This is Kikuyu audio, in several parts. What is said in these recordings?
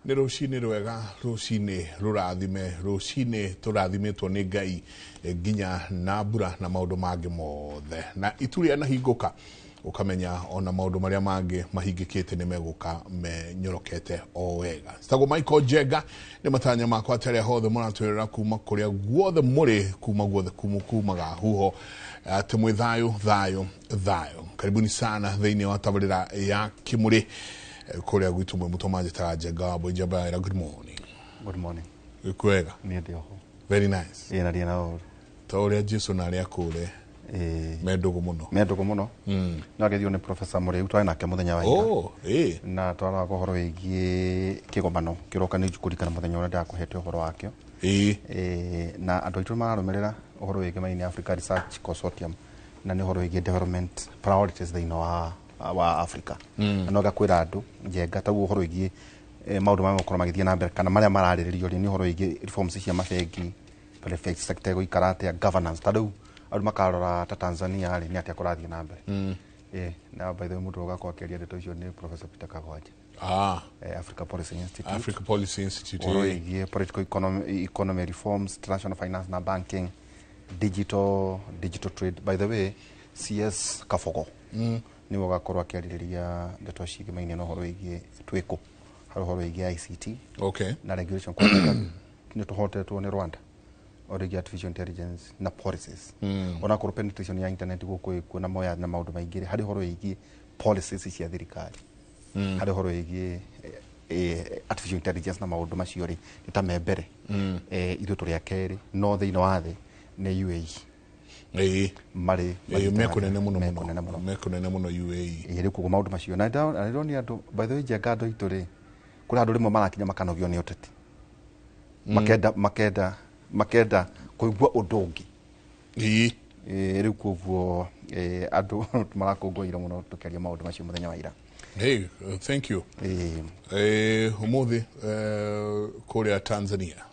Nĩ rũcinĩ rwega, rũcinĩ rũrathime, rũcinĩ tũrathimĩtwo nĩ Ngai nginya na mbura na maũndũ mangĩ mothe. Na itu rĩanahingũka ũkamenya ona maũndũ marĩa mangĩ mahingĩkĩte nĩ megũka menyorokete o wega. Citagwo Michael Njenga, nĩ matanya makwa atĩ arĩa hothe mũratwĩrora kuma kũrĩa guothe mũrĩ, kuma guothe kumaga huho, atĩ mwĩ thayũ thayũ thayũ. Karibuni sana thĩinĩ wa tabarĩra ya Kĩmũrĩ kũrĩa gwitũ mwĩ mũtũ manjĩtaga Njenga wa Mbũi Njamba. Good morning. Good morning. Kwega? Niĩ ndĩ oho. Very nice. Ĩĩ, na ndirĩ na ũru. Ta ũrĩa Jesu na arĩa akũre me ndũgũ mũno. Me ndũgũ mũno. No agethio nĩ Professor Mũrĩu twarĩ nake mũthenya wa ira. Oh, ĩĩ. Na twaraga ũhoro wĩgiĩ kĩgomano kĩroka, nĩ kũririkana mũthenya ũrĩa ndakũhete ũhoro wakĩo. Na andũ aitũ mararũmĩrĩra ũhoro wĩgiĩ Main Africa Research Consortium, na nĩ ũhoro wĩgiĩ development priorities thĩinĩ wa Africa. Na no ngakwĩra andũ Njenga taguo ũhoro wĩgiĩ maũndũ marĩa megũkorwo magĩthiĩ na mbere kana marĩa mararĩrĩrio rĩ, nĩ ũhoro wĩgiĩ reforms cia mabengi, private sector ĩgũikara atĩa, governance. Ta rĩu andũ makarora ta Tanzania rĩ, nĩ atĩa kũrathiĩ na mbere. Na by the way, mũndũ ũgakorwo akĩaria ndeto icio nĩ Professor Peter Kagwanja. Africa Policy Institute. Africa Policy Institute. Ũhoro wĩgiĩ political economy reforms, international finance na banking, digital trade. By the way, CS Kabogo nĩwe ũgakorwo akĩarĩrĩria ndeto ciĩgĩmainie na ũhoro wĩgiĩ twĩkũ harĩ ũhoro wĩgiĩ ICT na regulation. Kwa nĩ tũhotetwo nĩ Rwanda o rĩngĩ, artificial intelligence na policies. Ona korwo penetration ya internet gũkũ ĩkuo na moya na maũndũ maingĩ rĩ, harĩ ũhoro wĩgiĩ policies cia thirikari, harĩ ũhoro wĩgiĩ artificial intelligence na maũndũ macio rĩ, nĩ ta me mbere. Ithuĩ tũrĩ a kerĩ, no thĩinĩ wa thĩ nĩ UAE marĩ Me kũnene mũno. Me mũno. Kũnene mũno. Me kũnene mũno UAE. Ĩĩ, rĩu koguo maũndũ macio na ndĩronia andũ, by the way, Njenga, andũ aitũ rĩ, kũrĩ andũ rĩmwe marakinya makanogio nĩ ũteti, makenda kũigua ũndũ ũngĩ. Ĩĩ, rĩu koguo andũ marakũngũĩire mũno tũkĩaria maũndũ macio mũthenya wa ira. Hey, thank you. Ũmũthĩ kũrĩa Tanzania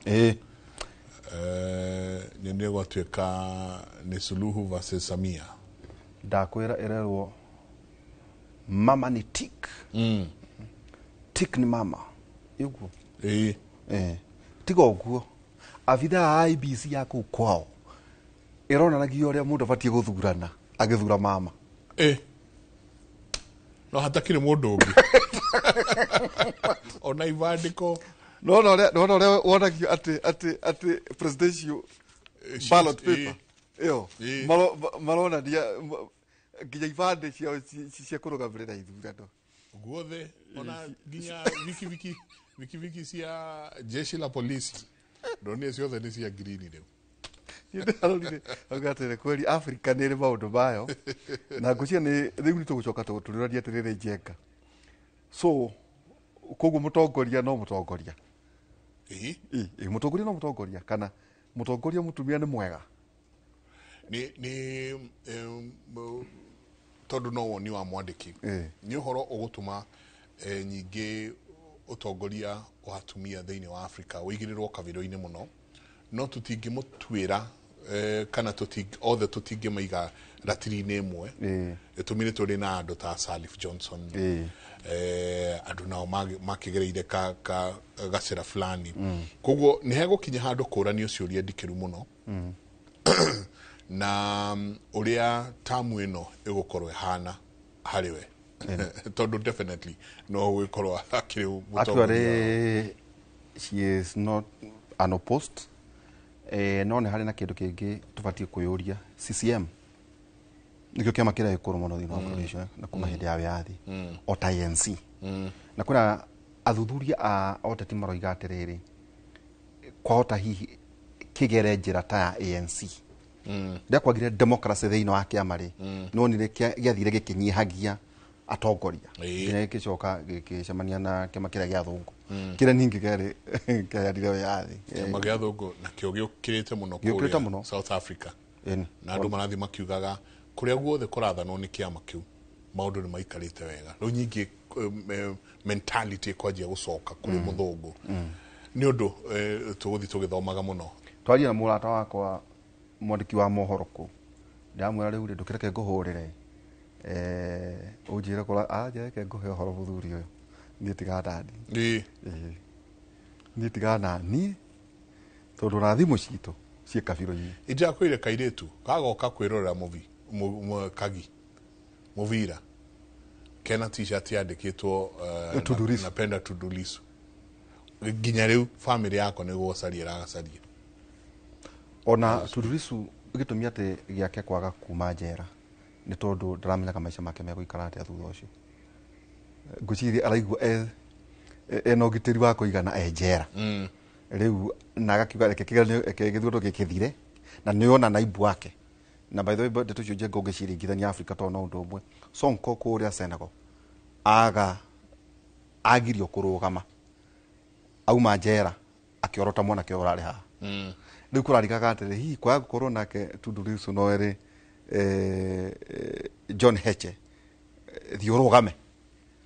nĩ gwatuĩka nĩ Suluhu versus Samia. Ndakwĩra ĩrerwo mama ni tik tik ni mama ĩguo. Tiga ũguo, abithaa a IEBC ya kũu kwao ĩronanagia ũrĩa mũndũ abatiĩ gũthurana agĩthura mama. No hatakĩrĩ mũndũ ũngĩ ona ibandĩko. Nona ũrĩa wonagio atĩ presidential ballot paper ĩyo maronania nginya ibandĩ ciao cia kũrũgamĩrĩra ithurano. Guothe, ona nginya vikiviki cia jeshi la polisi ndonire ciothe nĩ cia green rĩu. Niĩ ndĩrarorire auga atĩrĩ, kweri Africa nĩ ĩrĩ maũndũ mayo, na ngwĩciria nĩ rĩu nĩ tũgũcoka tũrũranie atĩrĩrĩ, Njenga, so koguo mũtongoria no mũtongoria. Ĩ, mũtongoria no mũtongoria kana mũtongoria mũtumia nĩ mwega? Nĩ tondũ no woni wa mwandĩki nĩ ũhoro ũgũtũma nyingĩ ũtongoria wa atumia thĩinĩ wa Afrika ũigĩrĩrwo kabĩro-inĩ mũno, no tũtingĩmũtuĩra kana othe tũtingĩmaiga ratiri-inĩ ĩmwe. Gĩtũmi nĩ tũrĩ na andũ ta Salif Johnson, andũ nao makĩgereire ka gacĩra fulani. Koguo nĩ hegũkinya handũ kũranio ciũria ndikĩru mũno na ũrĩa tamu ĩno ĩgũkorwo ĩhana harĩ we, tondũ definitely no gũgĩkorwo akĩrĩ mũtongoria. Actually, she is not unopposed. No nĩ harĩ na kĩndũ kĩngĩ tũbatiĩ kwĩyũria. CCM nĩkĩo kĩama kĩrĩa gĩkũrũ mũno thĩinĩ wa bũrũri ũcio na kuma hĩndĩ ya wĩyathi, o ta ANC, na kwĩna athuthuria a ũteti maroiga atĩrĩrĩ, kwahota hihi kĩgere njĩra ta ya ANC rĩrĩa kwagire democracy thĩinĩ wa kĩama rĩ, nĩwonire gĩathire gĩkĩnyihagia atongoria nginya gĩgĩcoka gĩgĩcemania na kĩama kĩrĩa gĩa thũngũ, kĩrĩa ningĩ kĩarĩ kĩaheanire wĩyathi. Kĩama gĩa thũngũ nakĩo gĩũkĩrĩte mũno Gĩũkĩrĩte kũrĩa mũno. South Africa. Na andũ marathiĩ makiugaga kũrĩa guothe kũrathanwo nĩ kĩama kĩu maũndũ nĩ maikarĩte wega. Rĩu nyingĩ mentality ĩkwanjia gũcoka kũrĩ mũthũngũ, nĩ ũndũ tũgũthiĩ tũgĩthomaga mũno. Twaria na mũrata wakwa mwandĩki wa mohoro kũu, ndamwĩra rĩu rĩ, ndũkĩreke ngũhũrĩre ũnjĩre kũra anjĩra reke ngũhe ũhoro, mũthuri ũyũ niĩ tiga ndani. Niĩ tigana niĩ tondũ rathimo citũ ciĩ kabirũ-inĩ. Injakwĩre kairĩtu kagoka kwĩrorera movie kagi muvira kena t-shirt yandĩkĩtwo Tundu Lissu. Napenda Tundu Lissu. Nginya rĩu family yakwa nĩ gũcaria ĩragacaria. Ona Tundu Lissu gĩtũmi atĩ gĩake kwaga kuma njera nĩ tondũ ndaramenyaga maica make megũikara atĩa thutha ũcio. Ngwĩciria araigua ena ũgitĩri wa kũigana e njera. Rĩu na agakiuga reke kĩgeranio reke gĩthurano gĩkĩthire na nĩ ona naibu wake. Na by the way ndeto icio Njenga ũngĩciringithania Afrika tondũ no ũndũ ũmwe. Sonko kũrĩa Senegal aga agirio kũrũgama auma njera akĩorota mwanake ũyũ ũrarĩ haha. Rĩu kũrarigaga atĩrĩ hihi kwaga gũkorwo nake Tundu Lissu no erĩ John Heche thiĩ ũrũgame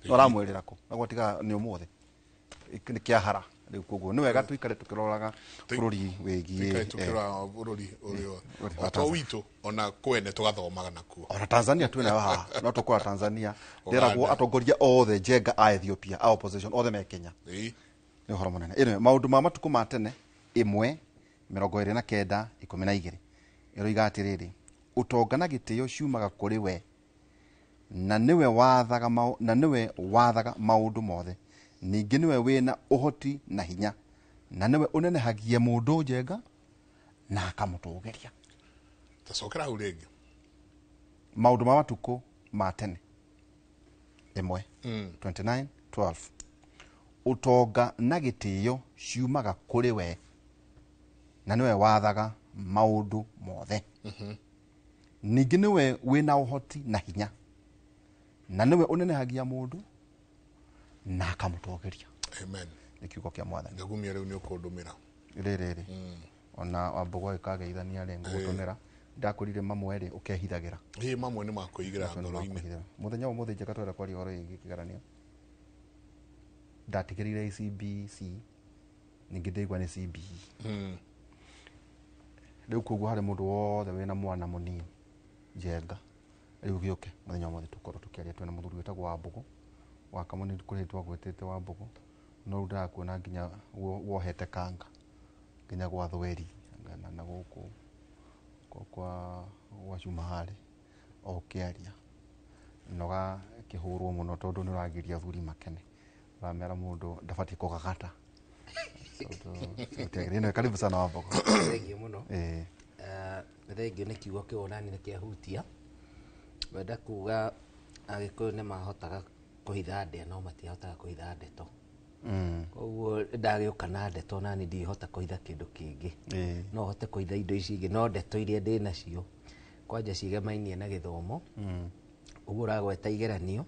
no aramwĩrĩra kũ na gwatiga nĩ ũmũthĩ nĩ kĩahara. Rĩu koguo nĩ wega tũikare tũkĩroraga bũrũri wĩgiĩ Tũikare tũkĩroraga bũrũri ũrĩa ũrĩa wa o to witũ ona kwene tũgathomaga nakuo. Ona Tanzania twĩna haha no tũkora Tanzania nderagwo Uganda. atongoria othe Njenga a Ethiopia a opposition othe me Kenya. Ĩĩ. Nĩ ũhoro mũnene. Anyway, maũndũ ma matukũ ma tene 1 29 12 ĩroiga atĩrĩrĩ, ũtonga na gĩtĩo ciumaga kũrĩ we na nĩwe wathaga na nĩwe wathaga maũndũ mothe, ningĩ nĩwe wĩna ũhoti na hinya na nĩwe ũnenehagia mũndũ Njenga na akamũtũgĩria. Tacokera hau rĩngĩ. Maũndũ ma matukũ ma tene 1 29 12 ũtonga na gĩtĩo ciumaga kũrĩ we na nĩwe wathaga maũndũ mothe, ningĩ nĩwe wĩna ũhoti na hinya na nĩwe ũnenehagia mũndũ na akamũtũgĩria. Amen. Nĩ kiugo kĩa Mwathani. Ngagumia rĩu nĩ ũkũndũmĩra. Rĩrĩ ona Wambũgũ agĩkageithania rĩ ngũgũtũmĩra ndakwĩrire mamwe rĩ ũkehithagĩra. Ĩĩ, mamwe nĩ makwĩigĩra ngoro-inĩ. Mũthenya ũmũthĩ Njenga twenda kwaria ũhoro wĩgiĩ kĩgeranio ndatigĩrĩire CBC ningĩ ndĩigua nĩ CBE. Rĩu koguo harĩ mũndũ wothe wĩna mwana mũnini Njenga rĩu gĩũke mũthenya ũmũthĩ tũkorwo tũkĩaria twĩna mũthuri wĩtagwo Wambũgũ wa Kamũ kũrĩ twagwetete Wambũgũ no rĩu ndĩrakuona nginya wohete kanga nginya gwa Thweri na gũkũ kwa Cuma harĩ o ũkĩaria na ũgakĩhũrwo mũno tondũ nĩ ũragiria athuri makene ũramera mũndũ ndabatiĩ kũgagata. Tondũ karibu sana Wambũgũ. Thengiũ mũno. Thengiũ nĩ kiugo kĩu onani nĩ kĩahutia. Wenda kuga Agĩkũyũ nĩ mahotaga kũhitha ndĩa no matihotaga kũhitha ndeto. Koguo ndagĩũka na ndeto nani ndingĩhota kũhitha kĩndũ kĩngĩ. No hote kũhitha indo ici ingĩ no ndeto iria ndĩ nacio kwanja cigemainie na gĩthomo. Ũguo ũragweta igeranio.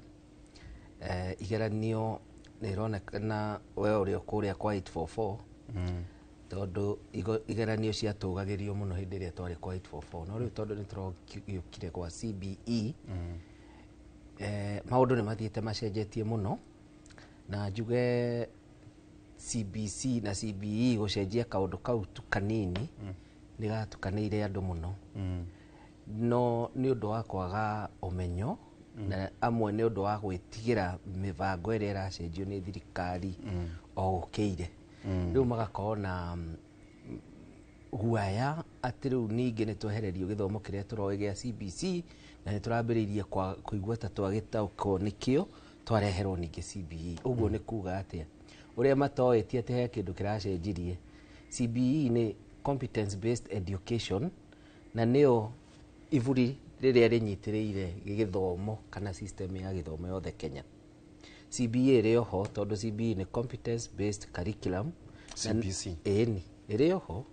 Igeranio nĩ ironekana we ũrĩ kũrĩa kwa 844 tondũ igeranio ciatũgagĩrio mũno hĩndĩ ĩrĩa twarĩ kwa 844 no rĩu tondũ nĩ tũrokire kwa CBE maũndũ nĩ mathiĩte macenjetie mũno na njuge CBC na CBE gũcenjia kaũndũ kau tu kanini nĩ gatukanĩire andũ mũno. No nĩ ũndũ wa kwaga ũmenyo na amwe nĩ ũndũ wa gwĩtigĩra mĩbango ĩrĩa ĩracenjio nĩ thirikari o gũkĩire. Rĩu magakorwo na guaya atĩ rĩu ningĩ nĩ twehererio gĩthomo kĩrĩa tũroĩ gĩa CBC na nĩ tũrambĩrĩirie kũigua ta twagĩtaũkwo nĩkĩo twareherwo ningĩ CBE. Ũguo nĩ kuga atĩa? Ũrĩa matoĩ ti atĩ he kĩndũ kĩracenjirie. CBE nĩ competence based education na nĩyo iburi rĩrĩa rĩnyitĩrĩire gĩthomo kana system ya gĩthomo yothe Kenya. CBE ĩrĩ oho tondũ CBE nĩ competence based curriculum. CBC. Ĩni, ĩrĩ oho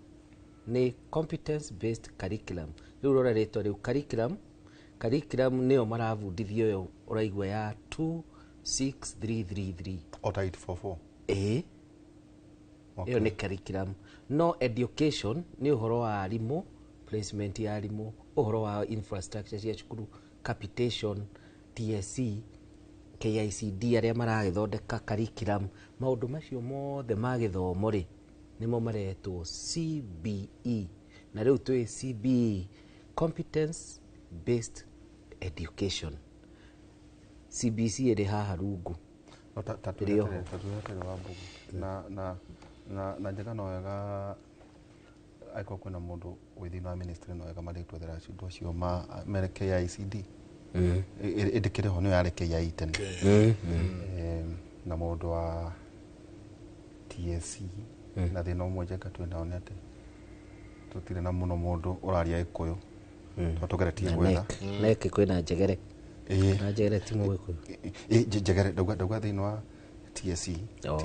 nĩ competence based curriculum. Rĩu rora rĩtwa rĩu curriculum, curriculum nĩyo marabundithio ĩyo ũraigua ya 26333. O ta 844. Ĩĩ. Ĩyo nĩ curriculum. No education nĩ ũhoro wa arimũ, placement ya arimũ, ũhoro wa infrastructure cia cukuru, capitation, TSC, KICD arĩa maragĩthondeka curriculum, maũndũ macio mothe ma gĩthomo rĩ nĩmo maretwo CBE. Na rĩu twĩ CBE, competence based education. CBC ĩrĩ haha rungu. No, ta Ĩrĩ oho. ta twĩre Wambũgũ na Na njega no wega angĩkorwo kwĩna mũndũ wĩ thĩinĩ wa ministry no wega marĩtwethera andũ acio mere KICD ĩndĩkĩrĩ ho nĩyo yarĩ KIE tene. Na mũndũ wa TSC na thĩna ũmwe Njenga twĩnao nĩ atĩ tũtirĩ na mũno mũndũ ũraria Gĩkũyũ tondũ tũgeretie gwetha NEC kwĩna Njegere. Na Njegere ti Mũgĩkũyũ. Njegere ndauga thĩinĩ wa TSC.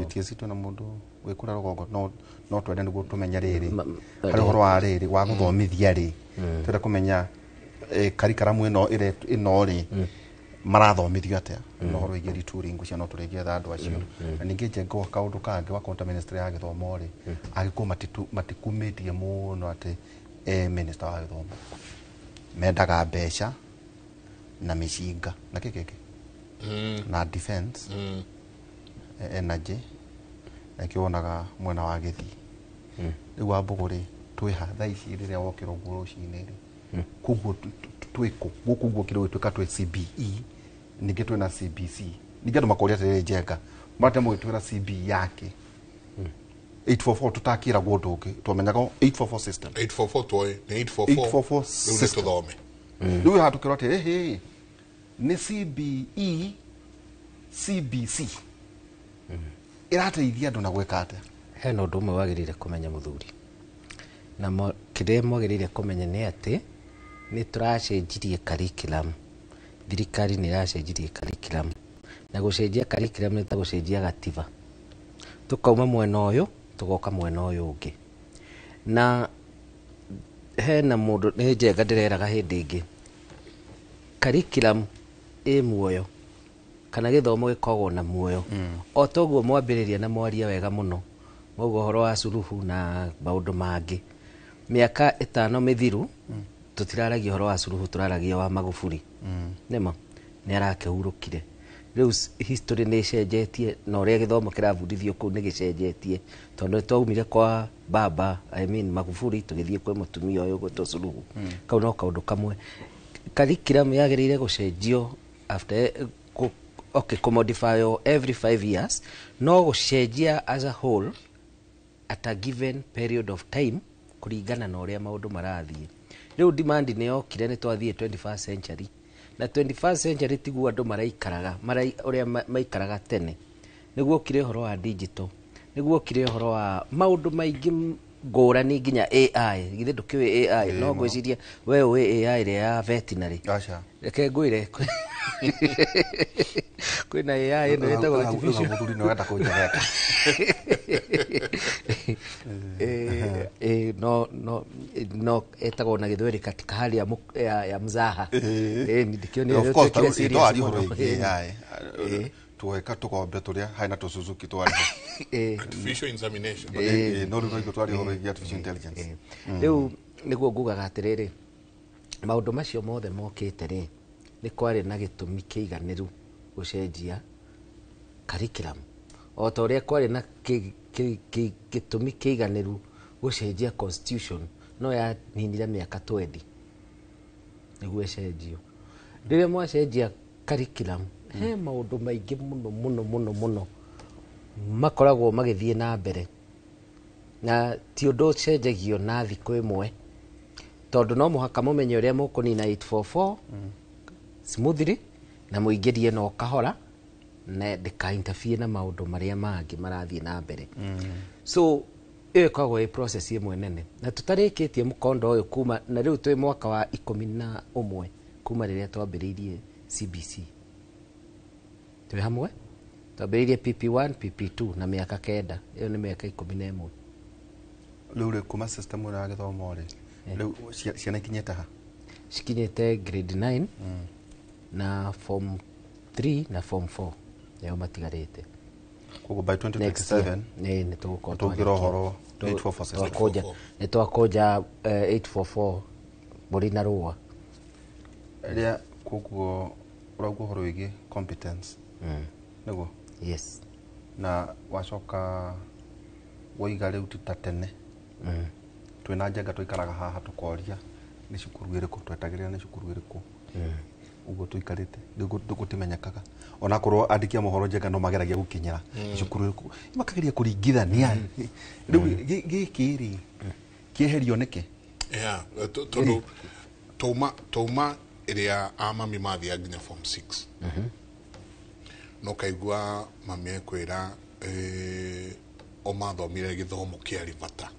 TSC twĩna mũndũ wĩ kũrĩa rũgongo no twende nĩguo tũmenye rĩrĩ harĩ ũhoro wa rĩrĩ wa gũthomithia rĩ twende kũmenya curriculum ĩno ĩno rĩ marathomithio atĩa na ũhoro wĩgiĩ retooling ngwĩciria no tũrĩgĩetha andũ acio. Na ningĩ Njenga kaũndũ kangĩ wakorwo ta ministry ya gĩthomo rĩ agĩkũyũ matikumĩtie mũno atĩ minister wa gĩthomo mendaga mbeca na mĩcinga na kĩ kĩngĩ na defense, energy na kĩo wonaga mwena wa Gĩthii. Rĩu wa Mbũgũ rĩ twĩha thaa ici rĩrĩa wokĩra ũguo rũcinĩ rĩ koguo twĩkũ gũkũ ũguo kĩrĩ gwĩtuĩka twĩ CBE ningĩ twĩna CBC ningĩ andũ makoria atĩrĩrĩ Njenga marate mũgĩtwĩra CBE yake 844 tũtakĩragwo ũndũ ũngĩ twamenyaga 844 system 844 twoĩ nĩ 844 844 rĩu nĩ system. tũthome. Rĩu haha tũkĩrwo atĩ ĩhĩ nĩ CBE CBC ĩrateithia andũ na gwĩka atĩa? Hena ũndũ ũmwe wagĩrĩire kũmenya mũthuri na kĩrĩa mwagĩrĩire kũmenya nĩ atĩ nĩ tũracenjirie curriculum. Thirikari nĩ ĩracenjirie curriculum na gũcenjia curriculum nĩ ta gũcenjia gatiba, tũkauma mwena ũyũ tũgoka mwena ũyũ ũngĩ. Na hena mũndũ nĩ Njenga ndĩreraga hĩndĩ ĩngĩ curriculum ĩ muoyo kana gĩthomo gĩkoragwo na muoyo. O toguo mwambĩrĩria na mwaria wega mũno mwauga ũhoro wa Suluhu na maũndũ mangĩ. Mĩaka 5 mĩthiru tũtiraragia ũhoro wa Suluhu, tũraragia wa Magufuli. Nĩma nĩ arakĩhurũkire. Rĩu history nĩ ĩcenjetie na ũrĩa gĩthomo kĩrabundithio kũu nĩ gĩcenjetie tondũ nĩ twaumire kwa baba, I mean Magufuli, tũgĩthiĩ kwĩ mũtumia ũyũ ũgwĩtwo Suluhu. Kau no kaũndũ kamwe. Curriculum yagĩrĩire gũcenjio after okay, kũmodify every 5 years, no gũcenjia as a whole at a given period of time kũringana na ũrĩa maũndũ marathiĩ. Rĩu demand nĩ yokire nĩ twathiĩ 21st century na 21st century tiguo andũ maraikaraga ũrĩa maikaraga tene. Nĩguo okire ũhoro wa digital, nĩguo okire ũhoro wa maũndũ maingĩ ngũrani nginya AI. Githĩ ndũkĩũĩ AI? No ngwĩciria we ũĩ AI ĩrĩa ya veterinary. Aca. Reke ngwĩre kwĩna AI ĩno ĩtagwo artificial. Mũthuri nĩ wenda kũnjegeka. No ĩtagwo na Gĩthweri katika hali ya mzaha. Ndikĩonire Of course, tuĩkire serious twaria ũhoro mũno. wĩgiĩ AI. Tuoeka tũkombe tũrĩa harĩ na tũsuzuki twarĩ. Artificial insemination. No rĩu noiguo twaria ũhoro wĩgiĩ artificial intelligence. Rĩu nĩguo ngugaga atĩrĩrĩ maũndũ macio mothe mokĩte rĩ nĩ kwarĩ na gĩtũmi kĩiganĩru gũcenjia curriculum o ta ũrĩa kwarĩ na gĩtũmi kĩiganĩru gũcenjia constitution no yaninire mĩaka 20 nĩguo ĩcenjio. Rĩrĩa mwacenjia curriculum he maũndũ maingĩ mũno mũno mũno mũno makoragwo magĩthiĩ na mbere na ti ũndũ ũcenjagio na thikũ ĩmwe tondũ no mũhaka mũmenye ũrĩa mũkũnina 844 smoothly na mũingĩrie no kahora na ndĩka interfere na maũndũ marĩa mangĩ marathiĩ na mbere. So ĩyo ĩkoragwo ĩ process ĩmwe nene na tũtarĩkĩtie mũkondo ũyũ kuma na rĩu twĩ mwaka wa 11 kuma rĩrĩa twambĩrĩirie CBC. Twĩ hamwe twambĩrĩirie PP1 PP2 na mĩaka 9, ĩyo nĩ mĩaka 11. Rĩu rĩ kuma system ĩno ya gĩthomo rĩ rĩu ciana ikinyĩte ha? Cikinyĩte grade 9 na form 3 na form 4 nĩo matigarĩte. Koguo by 2027 nĩ tũgũkorwo tũngĩra ũhoro 844 system. Nĩ twakũnja 844 mbũri na rũa. Rĩrĩa koguo ũrauga ũhoro wĩgiĩ competence. Nĩguo? Yes. Na wacoka waiga rĩu ti ta tene. Twĩna Njenga tũikaraga haha tũkoria nĩ cukuru ĩrĩkũ twetagĩrĩra nĩ cukuru ĩrĩkũ. Uguo tuikarite gutimenyekaga onakorwo andiki a mohoro Njenga no mageragia gukinyira cukuru makageria kuringithania riu giki ri kieherio niki. Yeah, tondu tauma iria a mami mathia nginya form 6 no kaigua mami ekwira o mathomire githomo kiari bata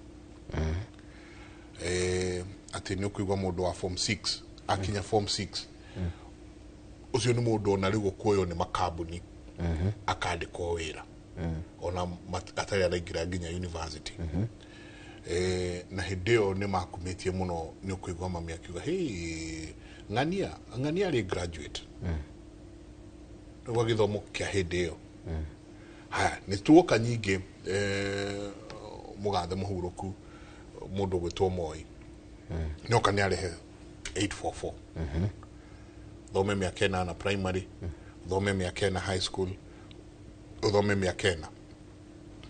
ati ni ukuigua mundu wa form 6 akinya form 6 ucio ni mundu ona riu gukuoywo ni makambuni akandikwo wira ona atari araingira nginya university. Na hindi ĩyo nĩ makumĩtie mũno nĩ ũkũigua mami akiuga hey, ng'ania arĩ graduate nĩguo gĩthomo kĩa hĩndĩ ĩyo. Haya nĩ tuoka nyingĩ mũgathe mũhurũku mũndũ ũgwĩtwo Moi nĩoka nĩ arehe 844 thome mĩaka 8 primary, thome mĩaka 4 high school, uthome mĩaka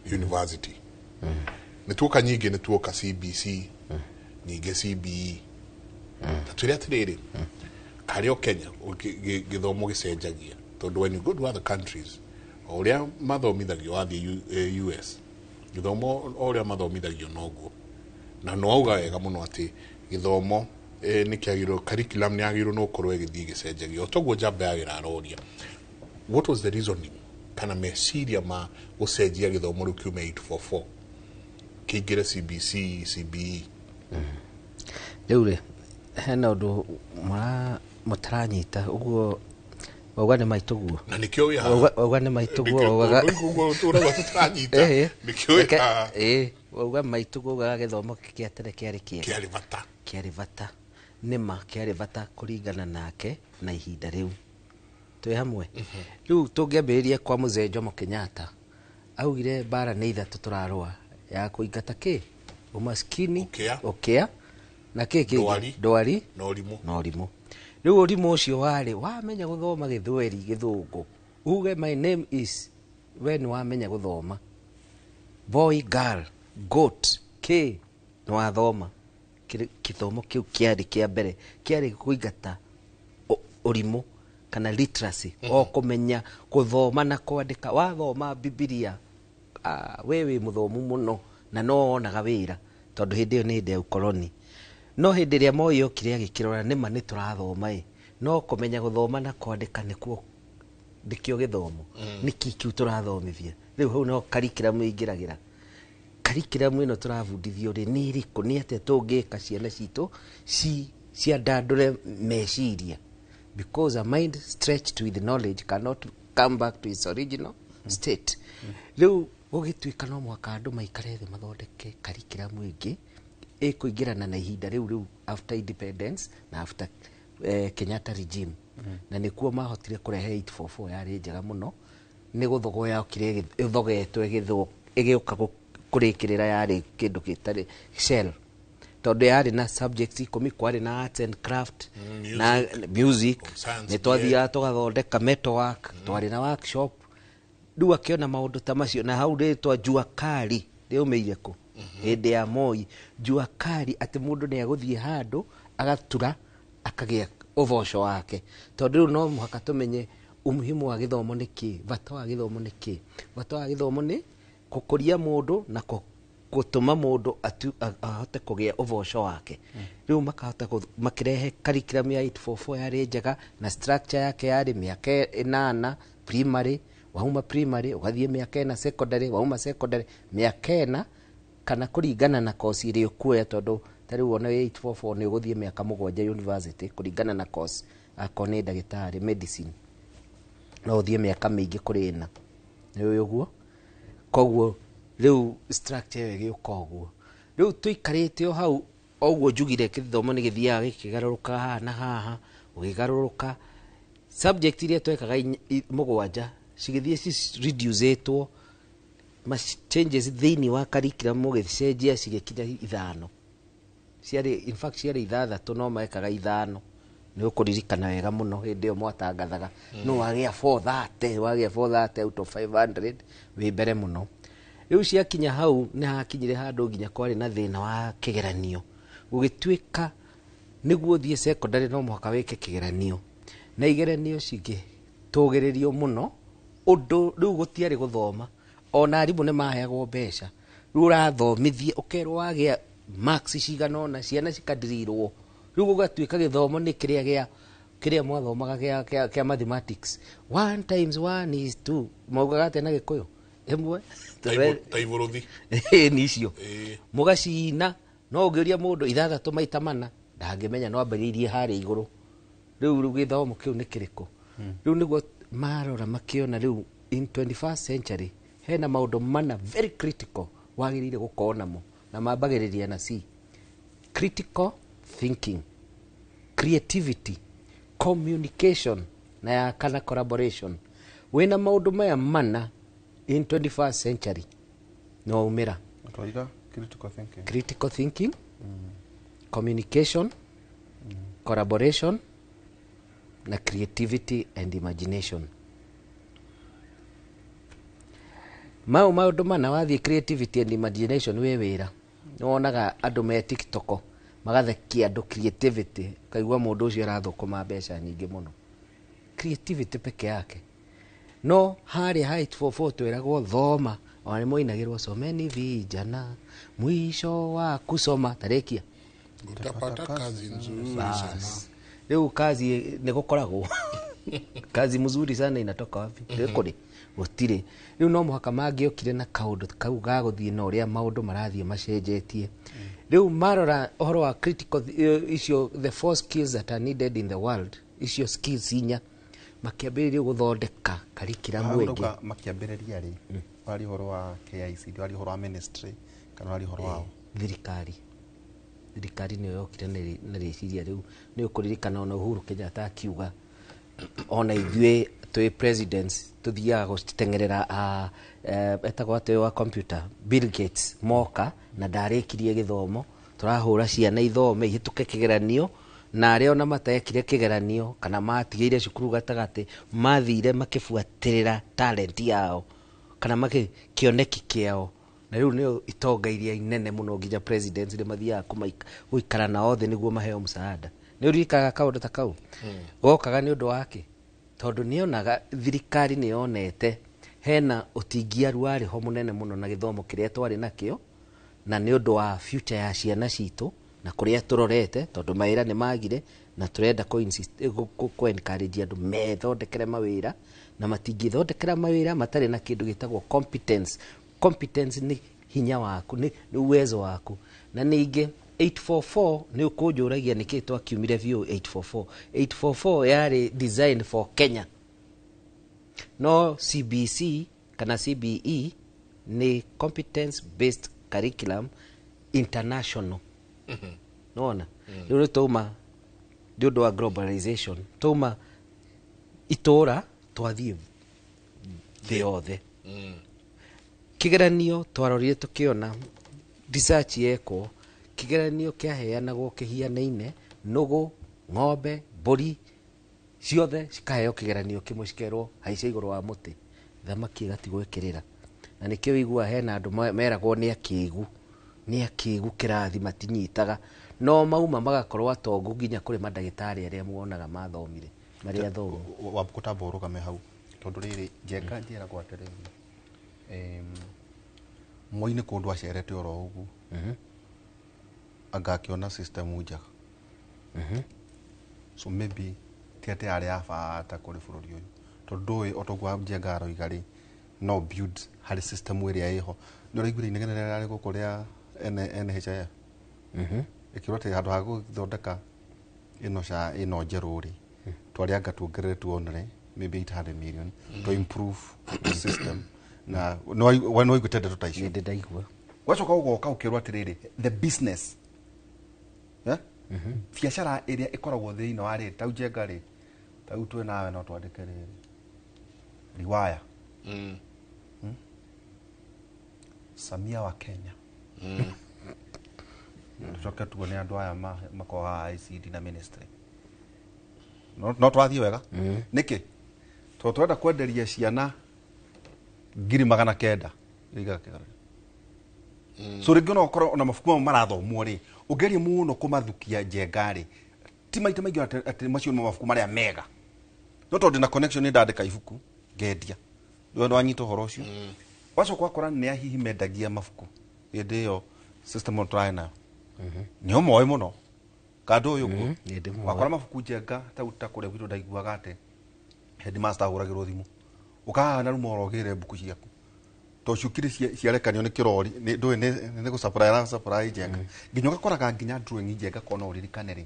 4 university. Nĩ tuoka nyingĩ nĩ tuoka CBC nyingĩ CBE ta twĩre atĩrĩrĩ karĩ o Kenya gĩthomo gĩcenjagia tondũ when you go to other countries o ũrĩa mathomithagio wathiĩ US gĩthomo o ũrĩa mathomithagio noguo na no auga wega mũno atĩ gĩthomo nĩ kĩagĩrĩirwo curriculum nĩ yagĩrĩirwo no gũkorwo ĩgĩthiĩ ĩgĩcenjagio toguo njamba ya wĩra aroria what was the reasoning kana meciria ma gũcenjia gĩthomo rĩu kiume 844 kĩingĩre CBC CBE. Rĩu rĩ hena ũndũ mũtaranyita ũguo wauga nĩ maitũguo na nĩkĩo wĩ haha wauga nĩ maitũguo wauga ũrauga tũtaranyita nĩkĩo wĩ haha wauga maitũguo ugaga gĩthomo kĩa tene kĩarĩ kĩega kĩarĩ bata kĩarĩ bata nĩma kĩarĩ bata kũringana nake na ihinda rĩu twĩ hamwe. Rĩu tũngĩambĩrĩria kwa Mzee Jomo Kenyatta augire mbara nĩ ithatũ tũrarũa ya kũingata kĩ umaskini ũkĩa na kĩ kĩngĩ ndwari na ũrimũ na ũrimũ. Rĩu ũrimũ ũcio warĩ wamenya gũthoma gĩthweri gĩthũngũ uge my name is we nĩ wamenya gũthoma boy girl goat kĩ nĩ wathoma. Gĩthomo kĩu kĩarĩ kĩa mbere kĩarĩ kũingata ũrimũ kana literacy o kũmenya gũthoma na kwandĩka. Wathoma Bibilia we wĩ mũthomu mũno na no wonaga wĩra tondũ hĩndĩ ĩyo nĩ hĩndĩ ya ũkoroni. No hĩndĩ ĩrĩa Moi okire agĩkĩrora nĩma nĩ tũrathoma ĩ no kũmenya gũthoma na kwandĩka nĩkuo nĩkĩo gĩthomo nĩkĩ kĩu tũrathomithia. Rĩu hau no curriculum ĩingĩragĩra curriculum ĩno tũrabundithio rĩ nĩ ĩrĩkũ nĩ atĩa tũngĩka ciana citũ ciandandũre meciria because a mind stretched with knowledge cannot come back to its original state. Rĩu gũgĩtuĩka no mũhaka andũ maikare thĩ mathondeke curriculum ĩngĩ ĩkũingĩrana na ihinda rĩu rĩu after independence na after Kenyatta regime. Na nĩkuo mahotire kũrehe 844 yarĩ njega mũno nĩ gũthogo yokire ĩthogetwo ĩgĩũka kũrĩkĩrĩra yarĩ kĩndũ gĩtarĩ shell tondũ yarĩ na subjects 10 kwarĩ na arts and craft na music nĩ twathiaga tũgathondeka metalwork twarĩ na workshop. Rĩu akĩona maũndũ ta macio na hau rĩtwa jua kali rĩaumĩire kũ hĩndĩ ya Moi jua kali atĩ mũndũ nĩ agũthiĩ handũ agatura akagĩa ũboco wake tondũ rĩu no mũhaka tũmenye umuhimu wa gĩthomo nĩ kĩ bata wa gĩthomo nĩ kĩ bata wa gĩthomo nĩ gũkũria mũndũ na gũtũma mũndũ ahote kũgĩa ũboco wake. Rĩu makahota makĩrehe curriculum ya 844 yarĩ njega na structure yake yarĩ mĩaka 8 primary wauma primary ũgathiĩ mĩaka 4 secondary wauma secondary mĩaka 4 kana kũringana na course ĩrĩa ũkuoya tondũ ta rĩu ona 844 nĩ ũgũthiĩ mĩaka 7 university kũringana na course akorwo nĩ ndagĩtarĩ medicine no ũthiĩ mĩaka mĩingĩ kũrĩ 4 nĩ ũĩ ũguo. Koguo rĩu structure ĩyo ĩgĩũka ũguo rĩu tũikarĩte o hau ũguo njugire gĩthomo nĩ gĩthiaga gĩkĩgarũrũka haha na haha ũgĩgarũrũka subject iria twekaga 7 cigĩthiĩ reducetwo changes thĩinĩ wa curriculum ũgĩcenjia cigĩkinya 5 ciarĩ in fact ciarĩ 6 no mekaga 5 nĩ ũkũririkana wega mũno hĩndĩ ĩyo mwatangathaga no wagĩa 430 wagĩa 430 out of 500 wĩ mbere mũno. Rĩu ciakinya hau nĩ hakinyire handũ nginya kwarĩ na thĩna wa kĩgeranio gũgĩtuĩka nĩguo ũthiĩ secondary no mũhaka wĩke kĩgeranio Na igeranio cingĩtũgĩrĩrio mũno ũndũ rĩu gũtiarĩ gũthoma, ona arimũ nĩ maheagwo mbeca, rĩu ũrathomithia ũkerwo wagĩa marks cigana ũna, ciana cikadirirwo, rĩu gũgatuĩka gĩthomo nĩ kĩrĩa gĩa kĩrĩa mwathomaga kĩa mathematics, 1 times 1 is 2, maugaga atĩa na Gĩkũyũ ĩmwe? Ta ibũrũthi. Nĩ icio. Mũgacina, no ũngĩũria mũndũ 6 maita 4 ndangĩmenya, no ambĩrĩirie harĩa igũrũ. Rĩu gĩthomo kĩu nĩ kĩrĩkũ? Rĩu nĩguo marora makĩona rĩu in 21st century hena maũndũ mana very critical wagĩrĩire gũkorwo namo, na mambagĩrĩria na C: critical thinking, creativity, communication na ya kana collaboration. Wĩna maũndũ maya mana in 21st century no umĩra. Twaiga critical thinking. Critical thinking, communication, collaboration na creativity and imagination. Mau maũndũ mana wathiĩ creativity and imagination wĩ wĩra, nĩwonaga andũ me TikTok magathekia andũ creativity, ũkaigua mũndũ ũcio arathũkũma mbeca nyingĩ mũno, creativity peke yake. No harĩa ha 844 twĩragwo thoma, ona nĩ moinagĩrwo someni vijana mwisho wa kusoma tarĩkia utapata kazi nzuri sana. Rĩu kazi nĩ gũkoragwo kazi mzuri sana inatoka wapi? Kũrĩ gũtirĩ. Rĩu no mũhaka mangĩokire na kaũndũ kau ga gũthiĩ na ũrĩa maũndũ marathiĩ macenjetie. Rĩu marora ũhoro wa critical icio, the four skills that are needed in the world, icio skills inya, makĩambĩrĩria gũthondeka curriculum ĩngĩ. Ũrauga makĩambĩrĩria rĩ, wari ũhoro wa KICD, wari ũhoro wa ministry kana wari ũhoro wao? Thirikari nĩyo yokire na rĩciria rĩu. Nĩ ũkũririkana ona Uhuru Kenyatta akiuga ona ithuĩ twĩ presidents tuthiaga gũteng'erera etagwo atĩ wa computer Bill Gates moka na ndarĩkirie gĩthomo, tũrahũra ciana ithome ihĩtũke kĩgeranio, na arĩa ona matekire kĩgeranio kana matigĩire cukuru gatagatĩ mathire makĩbuatĩrĩra talent yao kana kĩoneki kĩao, na rĩu nĩo itonga iria inene mũno nginya presidents nĩ mathiaga gũikara nao thĩ nĩguo maheo msaada. Nĩ ũririkanaga kaũndũ ta kau? Gokaga nĩ ũndũ wake tondũ nĩonaga thirikari nĩyonete hena ũtingiaru warĩ ho mũnene mũno na gĩthomo kĩrĩa twarĩ nakĩo, na nĩ ũndũ wa future ya ciana citũ na kũrĩa tũrorete, tondũ mawĩra nĩ magire na tũrenda kũ encourage andũ methondekere mawĩra, na matingĩthondekera mawĩra matarĩ na kĩndũ gĩtagwo competence. Competence nĩ hinya waku, nĩ uwezo waku. Na ningĩ 844 nĩ ũkũnjũragia nĩkĩ twakiumire biũ 844. 844 yarĩ designed for Kenya, no CBC kana CBE nĩ competence based curriculum international. Nona rĩu nĩ twauma nĩ ũndũ wa globalization, twauma itũra twathiĩ thĩ yothe. Kĩgeranio twarorire tũkĩona research yekwo, kĩgeranio kĩaheanagwo kĩhianaine, nũgũ, ng'ombe, mbũri ciothe cikaheo kĩgeranio kĩmwe, cikerwo haica igũrũ wa mũtĩ, thamaki ĩgatigwo ĩkĩrĩra. Na nĩkĩo ũiguaga hena andũ meragwo nĩ akĩgu, nĩ akĩgu kĩrathi matinyitaga, no mauma magakorwo atongu nginya kũrĩ mandagĩtarĩ arĩa muonaga mathomire marĩa athomu. Wagũtamba ũrũgame hau tondũ rĩrĩ Njenga njĩragwo atĩrĩrĩ, Moi nĩ kũndũ acerete oro ũguo anga akĩona system njega, so maybe ti atĩ yarĩ ya bata kũrĩ bũrũri ũyũ, tondũ ndũĩ o toguo Njenga aroiga rĩ, no build harĩ system ĩrĩa ĩho. Nĩ ũraiguire inegene rĩrĩa rĩarĩ gũkũ rĩa NHIF ĩkĩrwo atĩ handũ ha gũthondeka ĩno SHA ĩno njerũ rĩ, twarĩ anga tuongerere tuonere maybe 800 million to improve the system. Na nĩ waiguĩte ndeto ta icio? Nĩ ndaigua. Gwacoka ũgoka ũkĩrwo atĩrĩrĩ, the business, biacara ĩrĩa ĩkoragwo thĩinĩ wa rĩrĩ, tau Njenga rĩ, tau twĩ nawe no twandĩke rĩrĩ Riwaya, Samia wa Kenya, tucoke tuone andũ aya makoragwo haha ICD na ministry, no twathiĩ wega nĩkĩ? Tondũ tũrenda kwenderia ciana 900,000 iria kĩgeranio. So rĩngĩ no ũkorwo ona mabuku mamwe marathomwo rĩ, ũngerie mũno kũmathukia Njenga rĩ, ti maita maingĩ atĩ macio nĩmo mabuku marĩa mega. No tondũ ndĩna connection nĩ ndandĩka ibuku ngendia. Rĩu nĩwanyita ũhoro ũcio. Wacoka wakora nĩ a hihi mendagia mabuku hĩndĩ ĩyo system ĩno tũrarĩ nayo. Nĩo moĩ mũno kandũ ũyũ ũguo. Nĩ ndĩmoĩ. Wakora mabuku njenga ta ta kũrĩa gwitũ ndaiguaga atĩ headmaster ahũragĩrwo thimũ ũkahaha na ruma ũrogĩre mbuku ciaku to ciũkire ciarekanio nĩ kĩrori ndũĩ nĩ gũ supply supply njenga nginya ũgakoraga nginya drawing njenga kona ũririkane rĩ